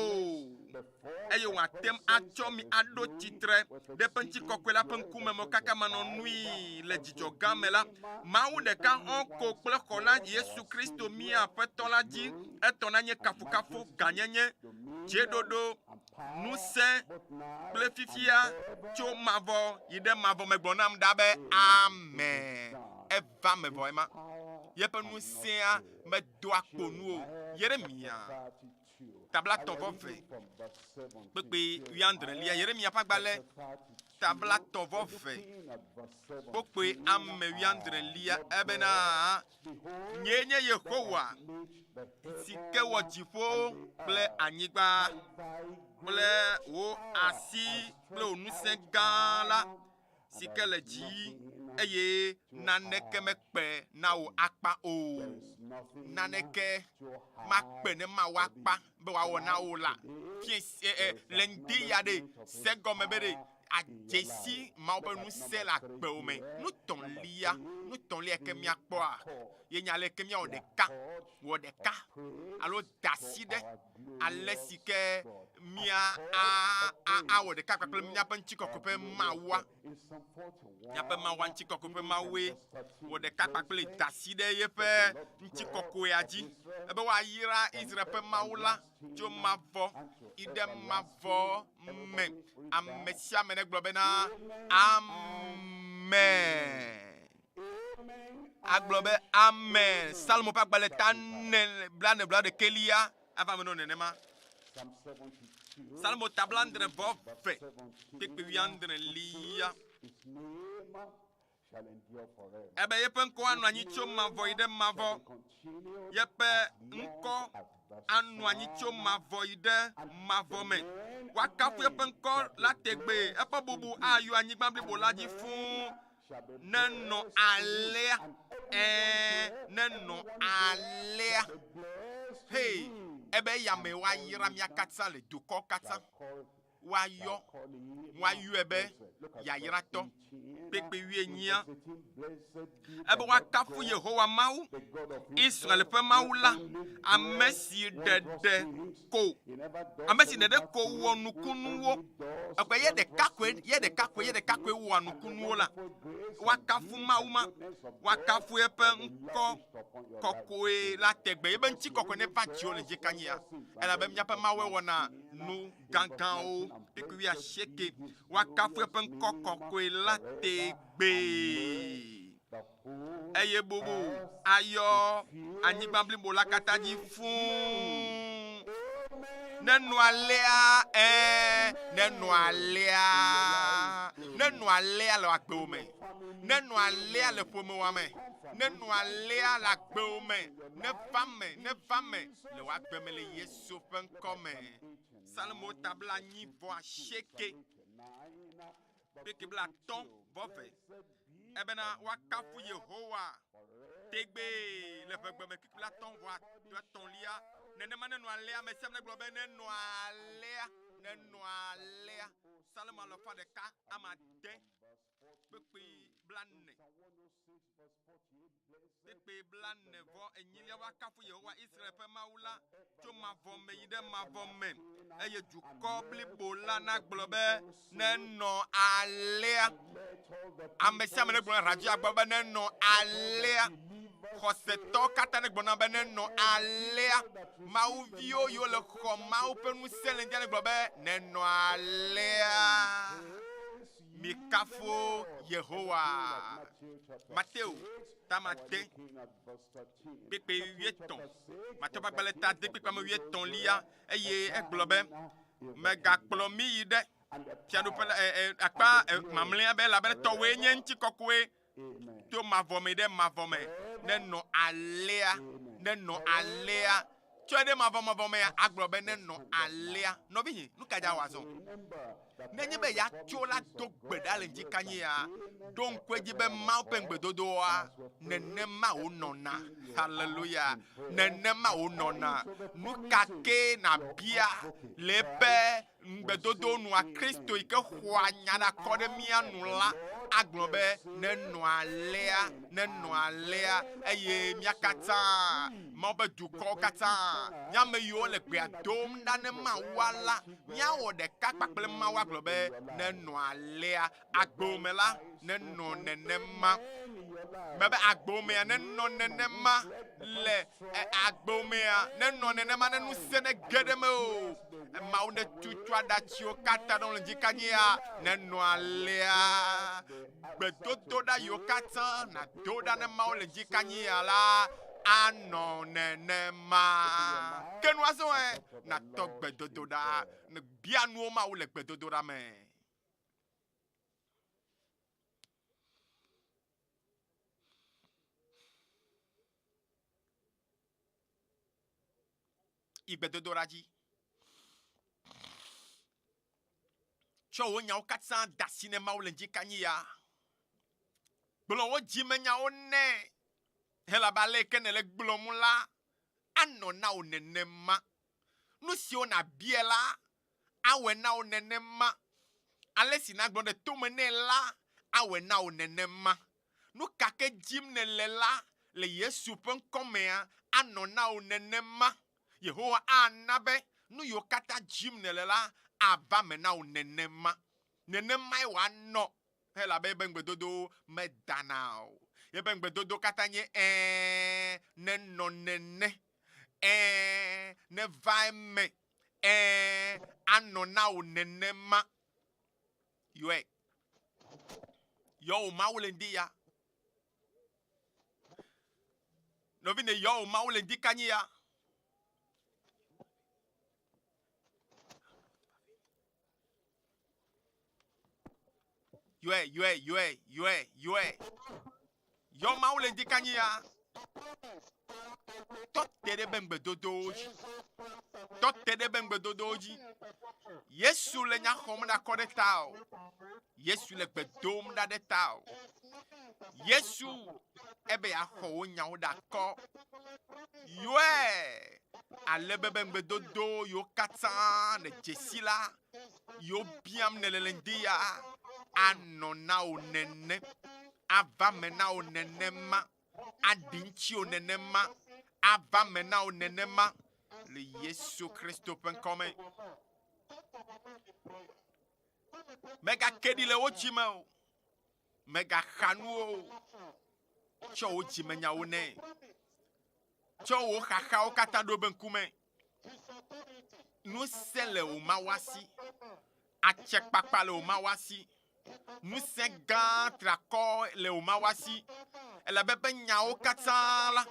eye wòate ŋu atsɔ mi aɖo tsitre ɖe eƒe ŋutikɔkɔe la ƒe ŋkume mɔkaka manɔnui le dzidzɔ gã me la. Mawu ɖeka hɔ̃ ko kple Xɔla Yesu Kristo mía Aƒetɔ la dzi etɔ nanye kafukafu, gãnyenye, dzeɖoɖo, ŋusẽ kple fifia tso mavɔ yi ɖe mavɔ me. Gblɔ nam ɖa be, Amen. Eva me vɔ ema. Yeƒe ŋusẽa medoa kpo nu o. Yeremia tablatɔ̃ vɔ ve kpekpe wuiadrelia. Yeremia ƒe agbalẽ tablatɔ̃ vɔ ve kpokpoe ame wuiadrelia ebena, Nyee nye Yehowa, si ke wɔ dziƒo kple anyigba kple wò asi kple wò ŋusẽ gã la, si ke le dzi, eye naneke mekpe na wò akpa o. Naneke makpe ne Mawu akpa be wòawɔ na wò la. Fiẽ si, e, le ŋdi ya ɖe, se gɔme be ɖe, adze si Mawu ƒe ŋusẽ le agbewò me. Nu tɔ̃lia, nu tɔ̃lia ke míakpɔa, ye nye aleke míawɔ ɖeka, wɔ ɖeka, alo da asi ɖe ale si ke mía a, a, awɔ ɖeka kpakple míaƒe ŋutikɔkɔe ƒe Mawua. Míaƒe Mawua ŋutikɔkɔe ƒe Mawue wɔ ɖeka kpakple da asi ɖe yeƒe ŋutikɔkɔea dzi ebe woayra Israel ƒe Mawu la tso mavɔ yi ɖe mavɔ me. Ame sia ame negblɔ bena, Amen. Agblɔ be amen. Salomo ƒe agbalẽ ta ne blane blaɖekɛlia ava me nɔ nenema. Salomo ta blandre vɔ ve kpekpe wuiadre lia. Ebe yeƒe ŋkɔ anɔ anyi tso mavɔ yi ɖe mavɔ. Yeƒe ŋkɔ anɔ anyi tso mavɔ yi ɖe mavɔ me. Woakafu eƒe ŋkɔ la tegbee. Eƒe bubu ayɔ anyigba blibo la dzi fũu. Nenɔ alea. Ɛ̃, nenɔ alea. Hei, ebe eya mee woayra mía katã le dukɔ katã. Woayɔ, woayɔe be yayratɔ. Kpekpe wuienyia. Ebe woakafu Yehowa Mawu, Israel ƒe Mawu la, ame si ɖeɖe ko, ame si ɖeɖe ko wɔ nukunuwo. Eƒe ye ɖeka koe, ye ɖeka koe, ye ɖeka koe wɔa nukunuwo la. Woakafu Mawu ma, woakafu eƒe ŋkɔ kɔkɔe la tegbe. Eƒe ŋutikɔkɔe neva dziwò le dzikanyia, elabe míaƒe Mawue wɔna nu gãgãwo. Kpukpui wuiasieke. Woakafu eƒe ŋkɔ kɔkɔe la tegbee. Eye bubu ayɔ anyigba blibo la katã dzi fũu. Nenɔ alea, ɛ̃, nenɔ alea. Nenɔ alea le agbewò me. Nenɔ alea le ƒomewòa me. Nenɔ alea le agbewò me. Neva me, neva me le wò agbe me le Yesu ƒe ŋkɔ me. Psalmo ta blanyi vɔ asieke kpekpe blatɔ̃ vɔ ve. Ebena woakafu Yehowa tegbee le ʋegbeme kpekpe blatɔ̃ vɔ etɔ̃lia. Nenema nenɔ alea, ame sia ame negblɔ be nenɔ alea, nenɔ alea. Psalmo alafa ɖeka ame ade kpekpe blane. Kpekpe blane vɔ enyilia woakafu Yehowa Israel ƒe Mawu la tso mavɔ me yi ɖe mavɔ me. Eye dukɔ blibo la nagblɔ be nenɔ alea. Ame sia ame negblɔ na radzia gbɔ be nenɔ alea. Xɔsetɔwo katã negblɔ na be nenɔ alea. Mawuviwo yiwo le xɔ Mawu ƒe ŋusẽ le ŋdia negblɔ be nenɔ alea. Mikafu Yehowa. Mateo tama de kpekpe wuietɔ̃. Mateo ƒe agbalẽ ta de kpekpe ame wuietɔ̃lia eye egblɔ be megakplɔ mí yi ɖe fiaɖuƒe la ɛ ɛ akpa ɛ mamlɛa be elabena tɔwòe nye ŋutikɔkɔe to mavɔ me ɖe mavɔ me nenɔ alea nenɔ alea tsɔe ɖe mavɔmavɔ mea agblɔ be nenɔ alea nɔvinye nu ka dza wɔ azɔ nenye be yeatso la do gbe ɖa le ŋdikanye ya ɖo ŋku edzi be mawu ƒe ŋugbedodoa nenema wònɔna haleluya nenema wònɔna nu ka ke nàbia le eƒe ŋugbedodo nua Kristo yi ke xɔa nya ɖe akɔ ɖe mía nu la agblɔ be nenɔ alea, nenɔ alea, eye mía katã, Mawu ƒe dukɔwo katã, mía ame yiwo le gbea dom ɖa ne Mawua la, míawɔ ɖeka kpakple Mawu agblɔ be nenɔ alea. Agbo me la, nenɔ nenema. Mebe agbo mea nenɔ nenema le agbo mea nenɔ nenema ne ŋusẽ ne ge ɖe eme o. Mawu ne tutu aɖatsiwo katã ɖe le dzikanyia nenɔ alea. Gbedodoɖa yiwo katã nàdo ɖa ne Mawu le dzikanyia la anɔ nenema. Ke nu azɔ ɛ nàtɔ gbedodoɖa. Bia nuwo Mawu le gbedodoɖa me. Yi gbedodoɖa dzi. Tsɔ wò nyawo katã de asi ne Mawu le ŋdzi ya. Gblɔ wò dzimenyawo nɛ. Elabe ale yi ke nèle gblɔm la, anɔ na wò nenema. Nu siwo nàbia la, awɔe na wò nenema. Ale si nàgblɔ ɖe tome nɛ la, awɔe na wò nenema. Nu ka ke dim nèle la, le Yesu ƒe ŋkɔ mea, anɔ na wò nenema. Yehowa ana be nu yiwo katã dim nèle la ava eme na wò nenema. Nenemae wòanɔ elabe eƒe ŋugbedodowo medana o. Eƒe ŋugbedodo katã nye ɛ̃, nenɔ nene. Ɛ̃, neva eme. Ɛ̃, anɔ na wò nenema. Yɔe. Yɔ wò Mawu le ŋdi ya. Nɔvi ne yɔ wò Mawu le ŋdi kanyi ya. Yɔe, yɔe, yɔe, yɔe, yɔe. Yɔ Mawu le ŋdi kanyi ya. Tɔ te ɖe be ŋugbedodowo dzi. Tɔ te ɖe be ŋugbedodowo dzi. Yesu le nya xɔm ɖe akɔ ɖe ta o. Yesu le gbe dom ɖa ɖe ta o. Yesu ebe yeaxɔ wò nyawo ɖe akɔ. Yɔe ale be be ŋugbedodo yiwo katã le dzesi la yiwo biam nèle le ŋdi ya anɔ na wò nene, ava me na wò nenema, aɖi ŋutiwò nenema, ava me na wò nenema le Yesu Kristo ƒe ŋkɔ me. Mègake ɖi le wò dzi me o. Mègaxa nu o. Tsɔ wò dzimenyawo nɛ. Tsɔ wò xaxawo katã ɖo be ŋkume. Ŋusẽ le wò Mawua si. Atsekpakpa le wò Mawua si. Ŋusẽ gã triakɔ le wò Mawua si. Elabe eƒe nyawo katã la,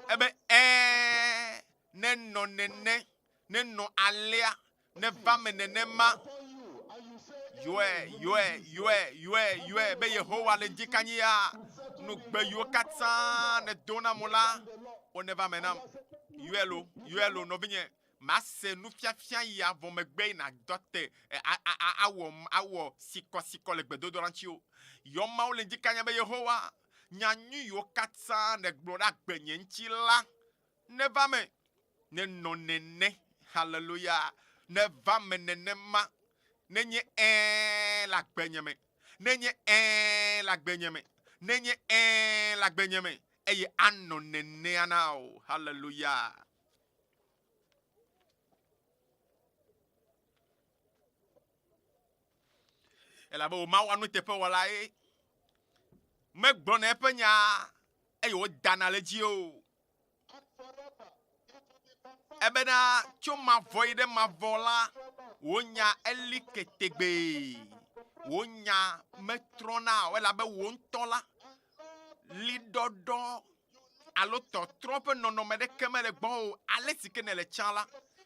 ebe ɛ̃, nenɔ nene, nenɔ alea, neva me nenema. Yɔe, yɔe, yɔe, yɔe, yɔe be Yehowa le ŋdi ya. Nugbe yiwo katã nèdo nam la, woneva me nam. Yɔe lo, yɔe lo, nɔvinye. Mase nufiafia ya vɔ megbe yi nàdɔ te awɔ awɔ sikɔsikɔ le gbedodoɖa ŋuti o. Yɔ Mawu le ŋdi kanya be, Yehowa, nya nyui yiwo katã nègblɔ ɖe agbenye ŋuti la, neva eme. Nenɔ nene. Haleluya. Neva eme nenema. Nenye ɛ̃ le agbenye me. Nenye ɛ̃ le agbenye me. Nenye ɛ̃ le agbenye me. Eye anɔ nenea na wò. Haleluya. Elabe wò Mawu nuteƒewɔla ye. Megblɔna eƒe nya eye wòdana le edzi o. Ebena tso mavɔ yi ɖe mavɔ la, wò nya eli ke tegbee. Wò nya metrɔna o elabe wò ŋutɔ la, liɖɔɖɔ alo tɔtrɔ ƒe nɔnɔme ɖeke mele gbɔwò o. Ale si ke nèle tsã la,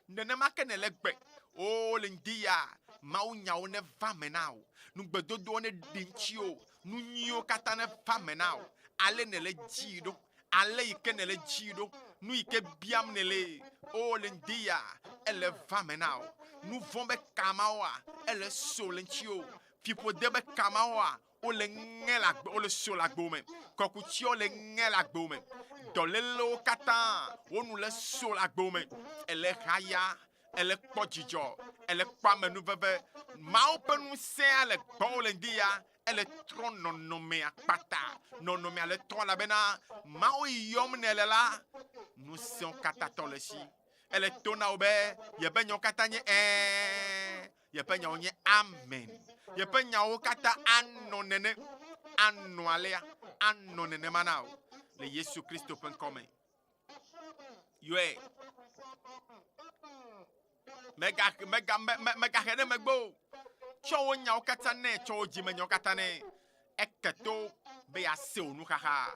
nenema ke nèle egbe. Oo, le ŋdi ya, mawunyawo neva eme na wò. Nugbedodowo neɖi ŋutiwò. Nu nyuiwo katã neva eme na wò. Ale nèle dzii ɖo. Ale yi ke nèle dzii ɖo. Nu yi ke biam nèle, oo, le ŋdi ya, ele va eme na wò. Nu vɔ̃ be ka mawoa, ele so le ŋutiwò. Fiƒode be ka mawoa, wole ŋe le agbe, wole so le agbewo me. Kɔkutsiwo le ŋe le agbewo me. Dɔlélewo katã, wo nu le so le agbewo me. Ele haya, ele kpɔ dzidzɔ, ele kpɔ amenuveve. Mawu ƒe ŋusẽa le gbɔwò le ŋdi ya, ele trɔ nɔnɔmea kpata. Nɔnɔmea le trɔ elabena Mawu yi yɔm nèle la, ŋusẽwo katã tɔ le esi. Ele to na wò be yeƒe nyawo katã nye ɛ̃. Yeƒe nyawo nye amen. Yeƒe nyawo katã anɔ nene, anɔ alea, anɔ nenema na wò le Yesu Kristo ƒe ŋkɔ me. Yɔe. Mega, mega, me, me, megahe ɖe megbe o. Tsɔ wò nyawo katã nɛ, tsɔ wò dzimenyawo katã nɛ. Eke to be yease wò nuxaxa.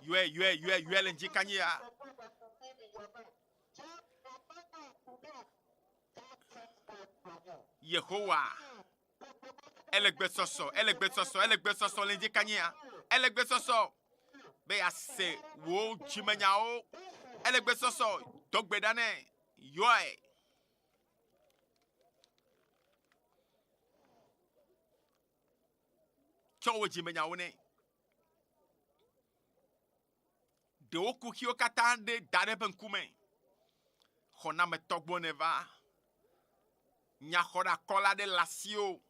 Yɔe, yɔe, yɔe, yɔe le ŋdzi kanyi ya. Yehowa, ele gbesɔsɔ, ele gbesɔsɔ, ele gbesɔsɔ le ŋdzi kanyi ya. Ele gbesɔsɔ be yease wò dzimenyawo. Ele gbesɔsɔ do gbe ɖa nɛ. Yɔe. Tsɔ wò dzimenyawo nɛ. Ɖe wò kuxiwo katã ɖe da ɖe eƒe ŋkume. Xɔnametɔ gbɔ nèva. Nyaxɔɖeakɔla ɖe le asiwò.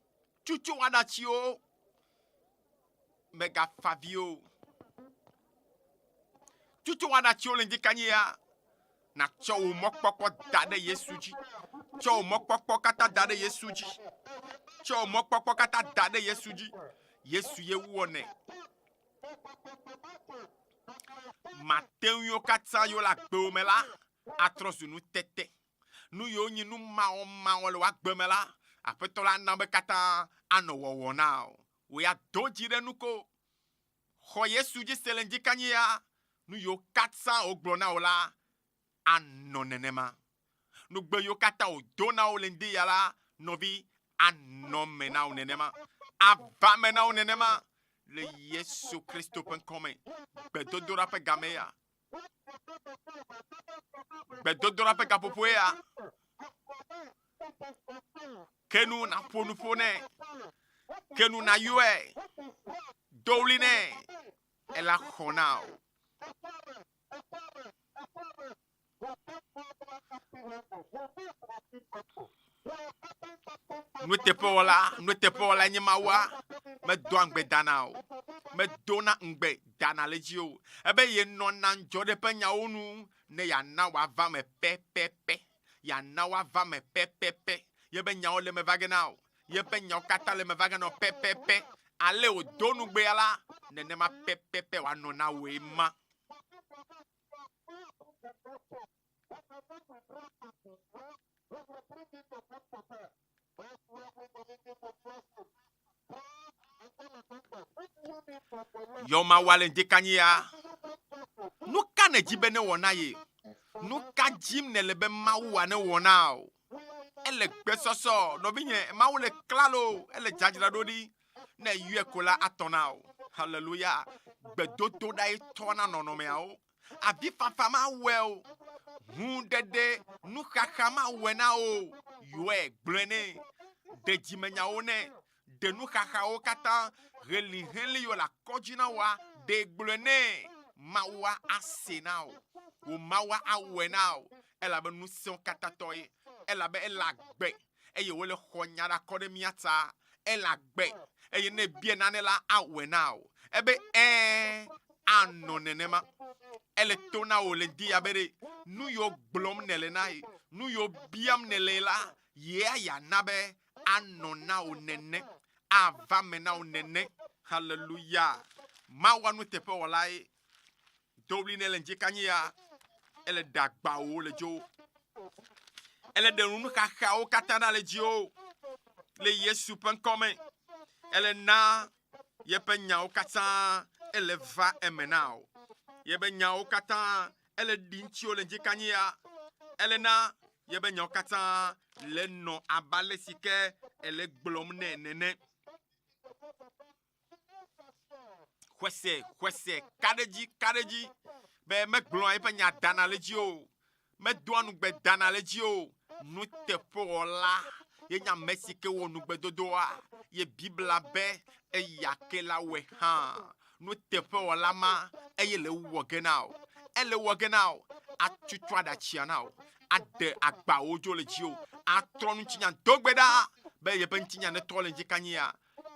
Tutu wò aɖatsiwo. Mègafa avi o. Tutu wò aɖatsiwo le ŋdikanyi ya. Nàtsɔ wò mɔkpɔkpɔ da ɖe Yesu dzi. Tsɔ wò mɔkpɔkpɔ katã da ɖe Yesu dzi. Tsɔ wò mɔkpɔkpɔ katã da ɖe Yesu dzi. Yesu ye wɔnɛ. Mate ŋu yiwo katã yiwo le agbewò me la atrɔ zu nutete. Nu yiwo nyi nu mawɔmawɔ le wò agbe me la, Aƒetɔ la ana be katã anɔ wɔwɔ na wò. Wò ya do dzi ɖe nu ko. Xɔ Yesu dzi se le ŋdikanyi ya, nu yiwo katã wògblɔ na wò la anɔ nenema. Nugbe yiwo katã wòdo na wò le ŋdi ya la, nɔvi, anɔ eme na wò nenema. Ava eme na wò nenema le Yesu Kristo ƒe ŋkɔ me. Gbedodoɖa ƒe game ya. Gbedodoɖa ƒe gaƒoƒoe ya. Ke nu nàƒo nuƒo nɛ. Ke nu nàyɔe. Do ɣli nɛ. Ela xɔ na wò. Nuteƒewɔla, nuteƒewɔla nye Mawua, medoa ŋugbe dana o, medona ŋugbe dana le edzi o. Ebe yenɔna ŋudzɔ ɖe eƒe nyawo nu ne yeana wòava eme pɛpɛpɛ, yeana woava eme pɛpɛpɛ. Yeƒe nyawo le eme va ge na wò, yeƒe nyawo katã le eme va ge na wò pɛpɛpɛ. Ale wòdo ŋugbea la, nenema pɛpɛpɛ wòanɔ na wòe ma. Yɔ Mawu ale ŋdekanye ya. Nu ka nèdi be newɔ na ye? Nu ka dim nèle be Mawua newɔ na wò? Ele gbesɔsɔ, nɔvinye, Mawu le klalo, ele dzadzraɖo ɖi. Ne èyɔe ko la, atɔ na wò. Haleluya. Gbedodoɖa ye trɔna nɔnɔmeawo. Avifafa mawɔe o. Hũɖeɖe, nuxaxa mawɔe na o. Yɔe, gblɔe nɛ. Ɖe dzimenyawo nɛ. Ɖe nuxaxawo katã, heliheli yiwo le akɔdzi na wòa, ɖee gblɔe nɛ. Mawua ase na wò. Wò Mawua awɔe na wò. Elabe ŋusẽwo katã tɔ ye. Elabe ele agbe eye wòle xɔ nya ɖe akɔ ɖe mía ta. Ele agbe eye ne ebia nane la, awɔe na wò. Ebe ɛ̃, anɔ nenema. Ele to na wò le ŋdi ya be ɖe nu yiwo gblɔm nèle na ye, nu yiwo biam nèle la, yea yeana be anɔ na wò nene, ava me na wò nene. Haleluya! Mawua nuteƒewɔlae. Do ɣli ne le ŋdzi ya, ele ɖe agbawo le dzo. Ele ɖe nuxaxawo katã ɖa le dziwò le Yesu ƒe ŋkɔ me. Ele na yeƒe nyawo katã ele va eme na wò. Yeƒe nyawo katã ele ɖi ŋutiwò le ŋdzi ya. Ele na yeƒe nyawo katã le nɔ abe ale si ke ele gblɔm nɛ nene. Xɔse, xɔse, ka ɖe edzi, ka ɖe edzi be megblɔa eƒe nya dana le edzi o, medoa nugbe dana le edzi o. Nuteƒewɔla ye nye ame si ke wɔ nugbedodoa ye Biblia be eya ke la wɔe hã. Nuteƒewɔla ma eye le ewɔ ge na wò. Ele ewɔ ge na wò. Atutu aɖatsia na wò. Aɖe agbawo dzo le dziwò. Atrɔ ŋutinya. Do gbe ɖa be yeƒe ŋutinya netrɔ le ŋdikanyia.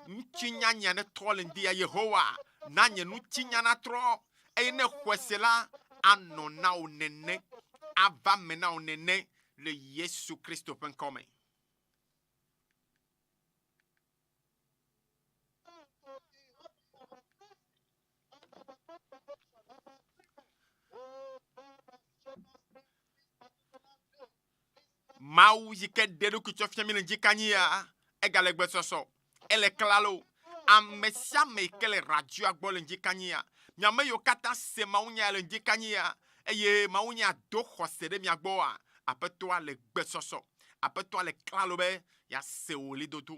Ŋutinya netrɔ le ŋdi ya Yehowa, na nye ŋutinya natrɔ, eye ne xɔe se la, anɔ na wò nene, ava me na wò nene le Yesu Kristo ƒe ŋkɔ me. Mawu yi ke ɖe eɖokui tsɔ fia mí le ŋdikanyia, egale gbesɔsɔ, ele klalo. Ame sia ame yi ke le radioa gbɔ le ŋdikanyia, mi ame yiwo katã se mawunya le ŋdikanyia, eye mawunya do xɔse ɖe mia gbɔa, Aƒetɔa le gbesɔsɔ. Aƒetɔa le klalo be yease wò ɣlidodo.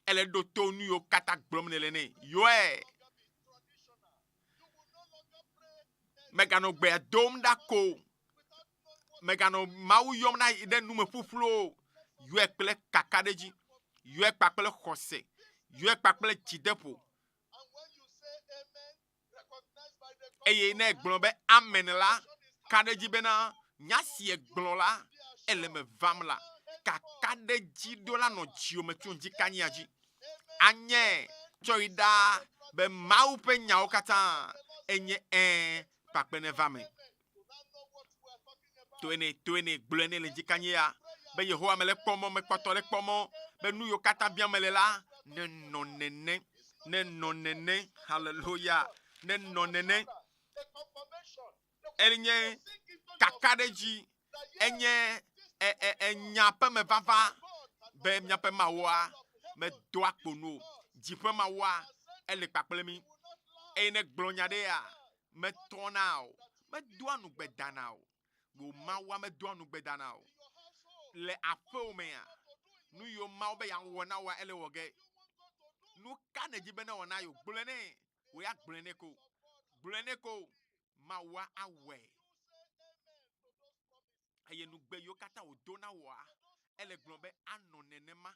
Ele ɖo to nu yiwo katã gblɔm nèle nɛ. Yɔe! Mèganɔ gbea dom ɖa ko. Mèganɔ Mawu yɔm na ɖe nume ƒuƒlu o. Yɔe kple kakaɖedzi. Yɔe kpakple xɔse. Yɔe kpakple dzideƒo. Eye ne egblɔ be amen la, ka ɖe edzi bena nya si egblɔ la, ele me vam la. Kakaɖedzi ɖo la nɔ dziwò me tso ŋdikanyia dzi. Anye tsɔ yi ɖaa be Mawu ƒe nyawo katã enye ẽ kpakple neva me. Toe nɛ, toe nɛ, gblɔe nɛ le ŋdikanye ya be Yehowa mele kpɔ mɔ, mekpɔtɔ le kpɔ mɔ be nu yiwo katã biam mele la nenɔ nene, nenɔ nene, haleluya, nenɔ nene. Enye kakaɖedzi, enye e, e, enya ƒe mevava be míaƒe Mawua medoa kpo nu o. Dziƒe Mawua ele kpakple mí. Eye ne gblɔ nya ɖea, metrɔna o, medoa nugbe dana o. Wò Mawua medoa nugbe dana o. Le aƒewò mea, nu yiwo Mawu be yeawɔ na wòa, ele wɔ ge. Nu ka nèdi be newɔ na yewo? Gblɔe nɛ. Wò ya gblɔe nɛ ko. Gblɔe nɛ ko. Mawua awɔe. Eye nugbe yiwo katã wòdo na wòa, ele gblɔ be anɔ nenema.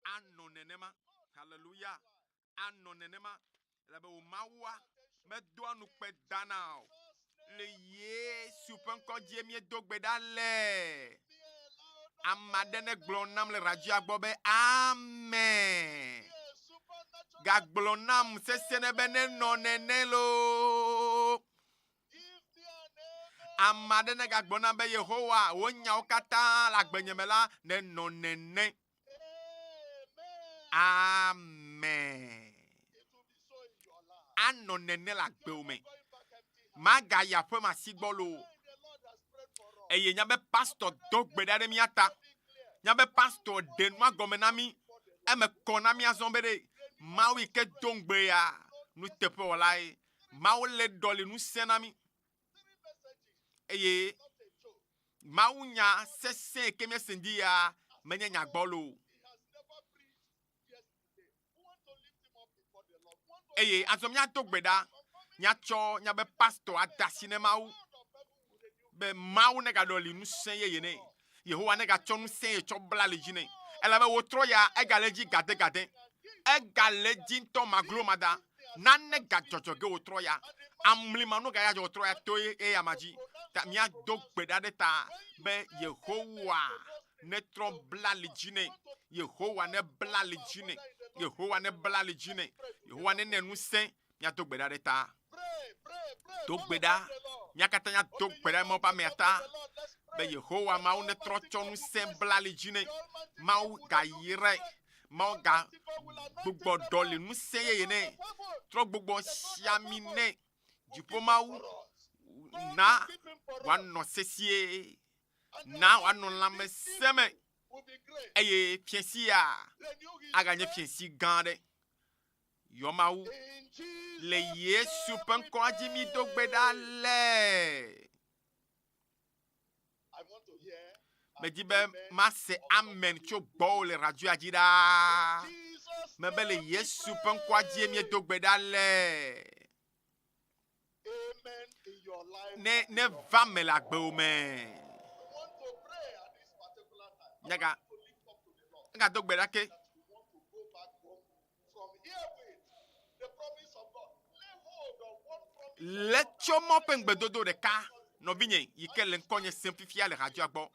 Anɔ nenema. Haleluya. Anɔ nenema. Elabe wò Mawua medoa nukpe dana o. Le Yesu ƒe ŋkɔ dzie míedo gbe ɖa le. Ame aɖe negblɔ nam le radioa gbɔ be amen. Gagblɔ nam sesẽ ne be nenɔ nene loo. Ame aɖe negagblɔ nam be Yehowa, wò nyawo katã le agbenye me la nenɔ nene. Amen. Anɔ nene le agbewò me. Magayi aƒeme asi gbɔ loo. Eye nya be pastor do gbe ɖa ɖe mía ta. Nya be pastor ɖe nua gɔme na mí. Eme kɔ na mí azɔ be ɖe Mawu yi ke do ŋugbe ya nuteƒewɔlae. Mawu le ɖɔli ŋusẽ na mí. Eye mawunya sesẽ yi ke míese ŋdi ya menye nya gbɔlo o. Eye azɔ míado gbe ɖa, míatsɔ míabe pastɔ ade asi ne Mawu be Mawu negaɖɔli ŋusẽ yeye nɛ. Yehowa negatsɔ ŋusẽ ye tsɔ bla ali dzi nɛ. Elabe wòtrɔ ya, egale edzi gadegade. Egale edzi ŋutɔ maglomada. Nane gadzɔdzɔ ge wòtrɔ ya. Amlimanu gaya dzɔ wòtrɔ ya to eyama dzi. Ta míado gbe ɖa ɖe ta be Yehowa netrɔ bla ali dzi nɛ. Yehowa nebla ali dzi nɛ. Yehowa nebla ali dzi nɛ. Yehowa nene ŋusẽ. Míado gbe ɖa ɖe ta. Do gbe ɖa. Mía katã míado gbe ɖa Mawu ƒe amea ta be Yehowa Mawu netrɔ tsɔ ŋusẽ bla ali dzi nɛ. Mawu gayrae. Mawu ga gbugbɔ ɖɔli ŋusẽ yeye nɛ. Trɔ gbugbɔ si ami nɛ. Dziƒo Mawu na wòanɔ sesie. Na wòanɔ lãmesẽ me. Eye fiẽsi ya aganye fiẽsi gã aɖe. Yɔ Mawu. Le Yesu ƒe ŋkɔa dzi mído gbe ɖa le. Medi be mase amen tso gbɔwò le radioa dzi ɖaa. Mebe le Yesu ƒe ŋkɔa dzie míedo gbe ɖa le. Ne neva me le agbewò me. Nyaga, egado gbe ɖa ke. Le tso mɔ ƒe ŋugbedodo ɖeka, nɔvinye yi ke le ŋkɔnye sem fifia le radioa gbɔ.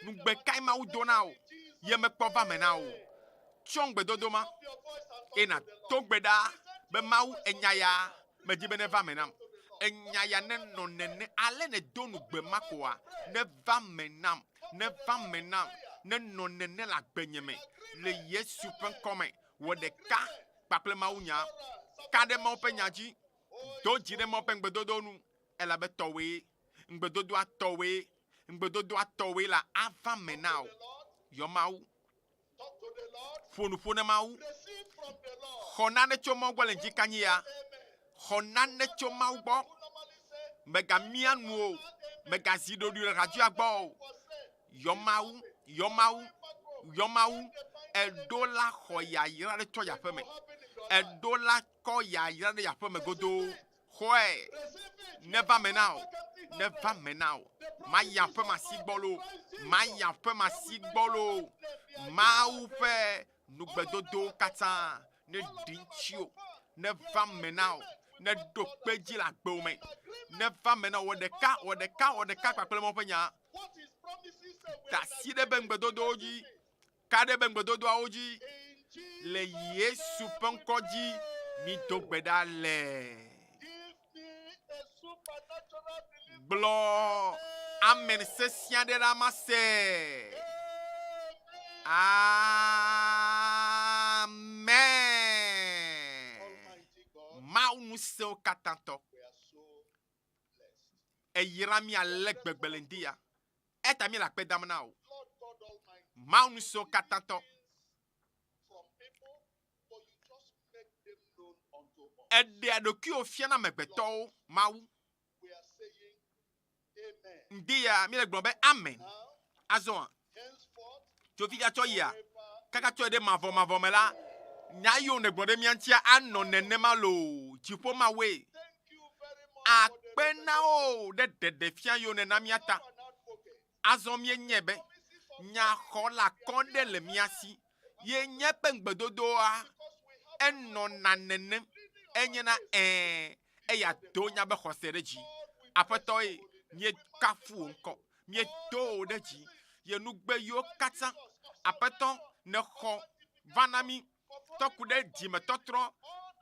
Nugbe kae Mawu do na wò ye mekpɔ va me na wò? Tsɔ ŋugbedodo ma eye nàdo gbe ɖa be, Mawu, enya ya medi be neva me nam. Enya ya nenɔ nene ale nèdo nugbe ma koa, neva me nam, neva me nam, nenɔ nene le agbenye me, le Yesu ƒe ŋkɔ me. Wɔ ɖeka kpakple mawunya. Ka ɖe Mawu ƒe nya dzi. Do dzi ɖe Mawu ƒe ŋugbedodo nu, elabe tɔwòe. Ŋugbedodoa tɔwòe. Ŋugbedodoa tɔwòe la ava me na wò. Yɔ Mawu. Ƒo nu ƒo na Mawu. Xɔ nane tso Mawu gbɔ le ŋdzikanyi ya. Xɔ nane tso Mawu gbɔ. Mègamia nu o. Mègazi ɖoɖoe le radioa gbɔ o. Yɔ Mawu, yɔ Mawu, yɔ Mawu. Èɖo la xɔ yayra ɖe tsɔ yaƒe me. Èɖo la kɔ yayra ɖe yaƒe me godoo. Xɔe. Neva me na wò. Neva me na wò. Mayi aƒe me asi gbɔ loo. Mayi aƒe me asi gbɔ loo. Mawu ƒe nugbedodowo katã neɖi ŋutiwò. Neva me na wò. Neɖo kpe dzi le agbewò me. Neva me na wò. Wɔ ɖeka, wɔ ɖeka, wɔ ɖeka kpakple Mawu ƒe nya. Da asi ɖe eƒe ŋugbedodowo dzi. Ka ɖe eƒe ŋugbedodoawo dzi. Le Yesu ƒe ŋkɔ dzi, mido gbe ɖa le. Gblɔ amen sesẽ aɖe ɖa mase. Amen. Mawu ŋusẽwo katã tɔ. Èyra mí ale gbegbe le ŋdi ya. Eya míele akpe dam na wò. Mawu ŋusẽwo katã tɔ. Èɖea ɖokuiwò fiana amegbetɔwo, Mawu. Ŋdi ya míele gblɔm be amen. Azɔa, tso fifia tsɔ yia, kaka tsɔe ɖe mavɔmavɔ me la, nya yiwo nègblɔ ɖe mía ŋutia anɔ nenema loo. Dziƒo Mawue. Akpe na wò ɖe ɖeɖefia yiwo nèna mía ta. Azɔ míenyae be nyaxɔlakɔ ɖe le mía si. Ye nye eƒe ŋugbedodoa, enɔna nenem. Enyena ɛ̃, eya do nya be xɔse ɖe dzi. Aƒetɔ ye, míekafu wò ŋkɔ. Míedo wò ɖe dzi. Ye nugbe yiwo katã Aƒetɔ nèxɔ va na mí tɔ ku ɖe dzimetɔtrɔ,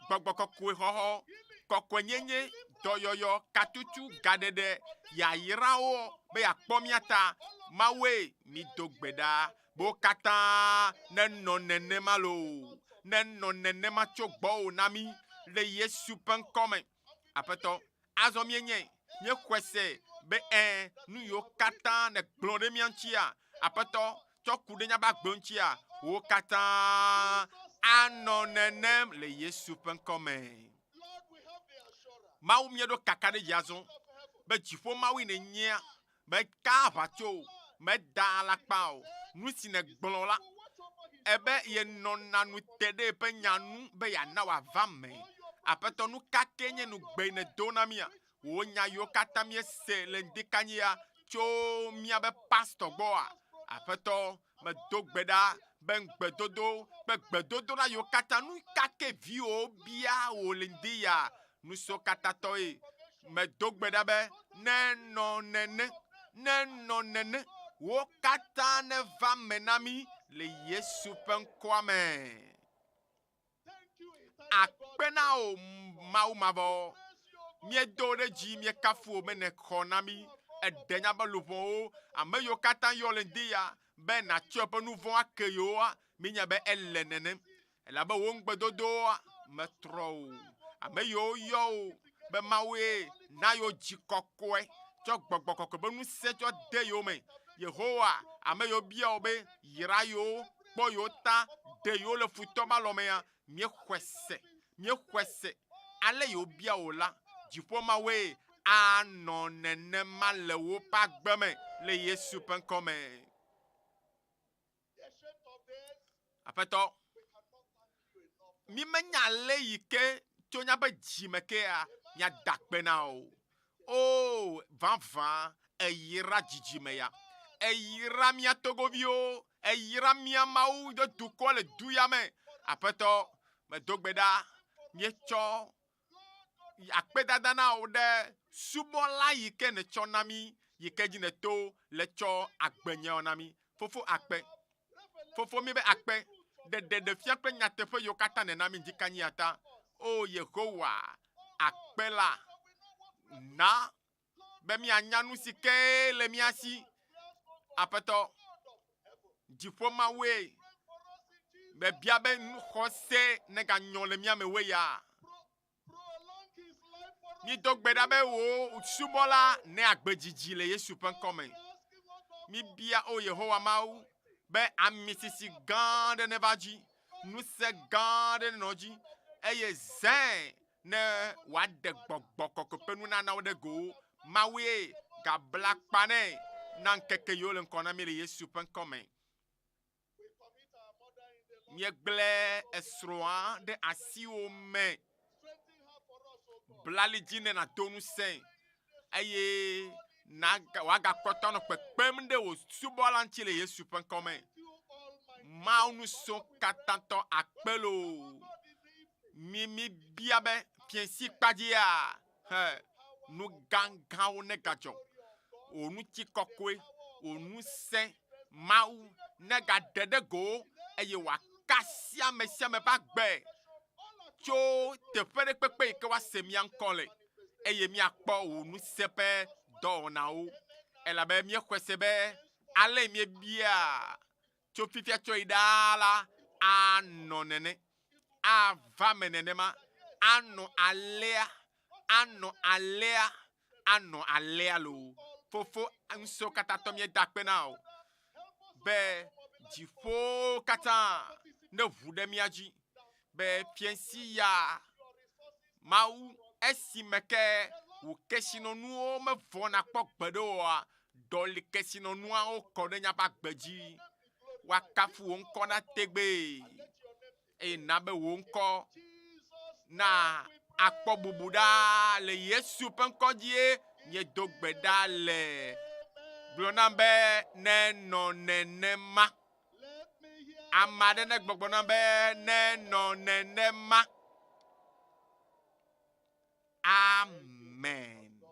gbɔgbɔ kɔkɔe xɔxɔ, kɔkɔenyenye, dɔyɔyɔ, katutu, gaɖeɖe, yayrawo be yeakpɔ mía ta. Mawue mído gbe ɖa be wo katã nenɔ nenema loo, nenɔ nenema tso gbɔwò na mí le Yesu ƒe ŋkɔ me. Aƒetɔ, azɔ míenyae, míexɔe se be ẽ, nu yiwo katã nègblɔ ɖe mía ŋutia, Aƒetɔ, tsɔ ku ɖe míaƒe agbe ŋutia, wo katã anɔ nenem le Yesu ƒe ŋkɔ me. Mawu míeɖo kakaɖedzi azɔ be dziƒo Mawue nènyea, mèkaa aʋatso o, mèdaa alakpa o. Nu si nègblɔ la, ebe yenɔna nu te ɖe yeƒe nya nu be yeana wòava eme. Aƒetɔ, nu ka ke nye nugbe yi nèdo na mía? Wò nya yiwo katã míese le ŋdikanyia tso míabe pastɔ gbɔa? Aƒetɔ, medo gbe ɖa be ŋugbedodo kple gbedodoɖa yiwo katã nu ka ke viwòwo bia wò le ŋdi ya, nusrɔ̃katatɔe. Medo gbe ɖa be nenɔ nene, nenɔ nene, wo katã neva me na mí le Yesu ƒe ŋkɔa me. Akpe na wò Mawu mavɔ. Míedo wò ɖe dzi, míekafu wò be nèxɔ na mí. Èɖe míaƒe luʋɔwo, ame yiwo katã yɔ le ŋdi ya be nàtsɔ eƒe nu vɔ̃ ake yewoa, míenya be ele nenem. Elabe wò ŋugbedodoa metrɔ o. Ame yiwo yɔ wò be Mawue na yewo dzi kɔkɔe, tsɔ gbɔgbɔ kɔkɔe be ŋusẽ tsɔ de yewo me. Yehowa, ame yiwo bia wò be yra yewo, kpɔ yewo ta, ɖe yewo le futɔ be alɔmea, míexɔe se, míexɔe se. Ale yewo bia wò la, dziƒo Mawue anɔ nenema le woƒe agbe me le Yesu ƒe ŋkɔ me. Aƒetɔ, mímenya ale yi ke tso míaƒe dzi me kea míada akpe na wò. O, vavã, èyra dzidzime ya. Èyra mía togoviwo, èyra mía Mawu ƒe dukɔ le du ya me. Aƒetɔ, medo gbe ɖa, míetsɔ akpedada na wò ɖe subɔla yi ke nètsɔ na mí, yi ke dzi nèto le tsɔ agbenyewo na mí. Fofo akpe. Fofo míbe akpe ɖe ɖeɖefia kple nyateƒe yiwo katã nèna mí ŋdikanyia ta. O Yehowa, akpe la na be míanya nu si ke le mía si. Aƒetɔ, dziƒo Mawue, mebia be xɔse neganyɔ le mía me woe ya. Mído gbe ɖa be wò subɔla ne agbe dzidzi le Yesu ƒe ŋkɔ me. Míbia o Yehowa Mawu be ami sisi gã aɖe neva dzi, ŋusẽ gã aɖe nenɔ dzi eye zẽ ne wòaɖe gbɔgbɔ kɔkɔe ƒe nunanawo ɖe go. Mawue gabla akpa nɛ na ŋkeke yiwo le ŋkɔ na mí le Yesu ƒe ŋkɔ me. Míegblẽ esrɔ̃a ɖe asiwò me. Bla ali dzi ne nàdo ŋusẽe eye wòagakpɔtɔ anɔ kpekpem ɖe wò subɔla ŋuti le Yesu ƒe ŋkɔ me. Mawu ŋusẽkatãtɔ akpe loo. Mi míbia be fiẽsi kpadzia, he, nu gãgãwo negadzɔ. Wò ŋutikɔkɔe, wò ŋusẽ, Mawu negaɖe ɖe go eye wòaka asi ame sia ame ƒe agbe tso teƒe ɖe kpekpe yi ke woase mía ŋkɔ le eye míakpɔ wò ŋusẽ ƒe dɔwɔnawo. Elabe míexɔe se be ale míebia tso fifia tsɔ yi ɖaa la anɔ nene, ava me nenema, anɔ alea, anɔ alea, anɔ alea loo. Fofo Ŋusẽkatãtɔ míeda akpe na wò be dziƒowo katã neʋu ɖe mía dzi be fiẽsi ya Mawu esime ke wò kesinɔnuwo mevɔna kpɔ gbeɖe oa, ɖɔli kesinɔnuawo kɔ ɖe míaƒe agbe dzi. Woakafu wò ŋkɔ na tegbee, eye na be wò ŋkɔ na akpɔ bubu ɖaa le Yesu ƒe ŋkɔ dzie míedo gbe ɖa le. Gblɔ nam be nenɔ nenema. Ame aɖe negbɔgblɔ nam be nenɔ nenema. Amen.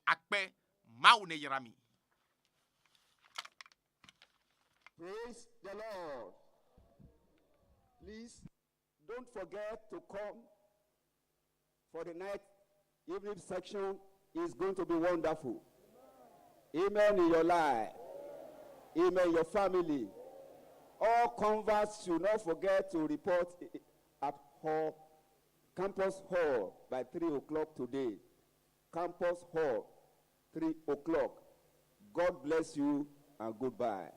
Akpe Mawu neyra mi. Praise the Lord. Please don't forget to come for the night evening section. It's going to be wonderful. Amen in your life. Amen in your family. All converts should not forget to report at hall, campus hall by 3 o'clock today. Campus hall, 3 o'clock. God bless you and goodbye.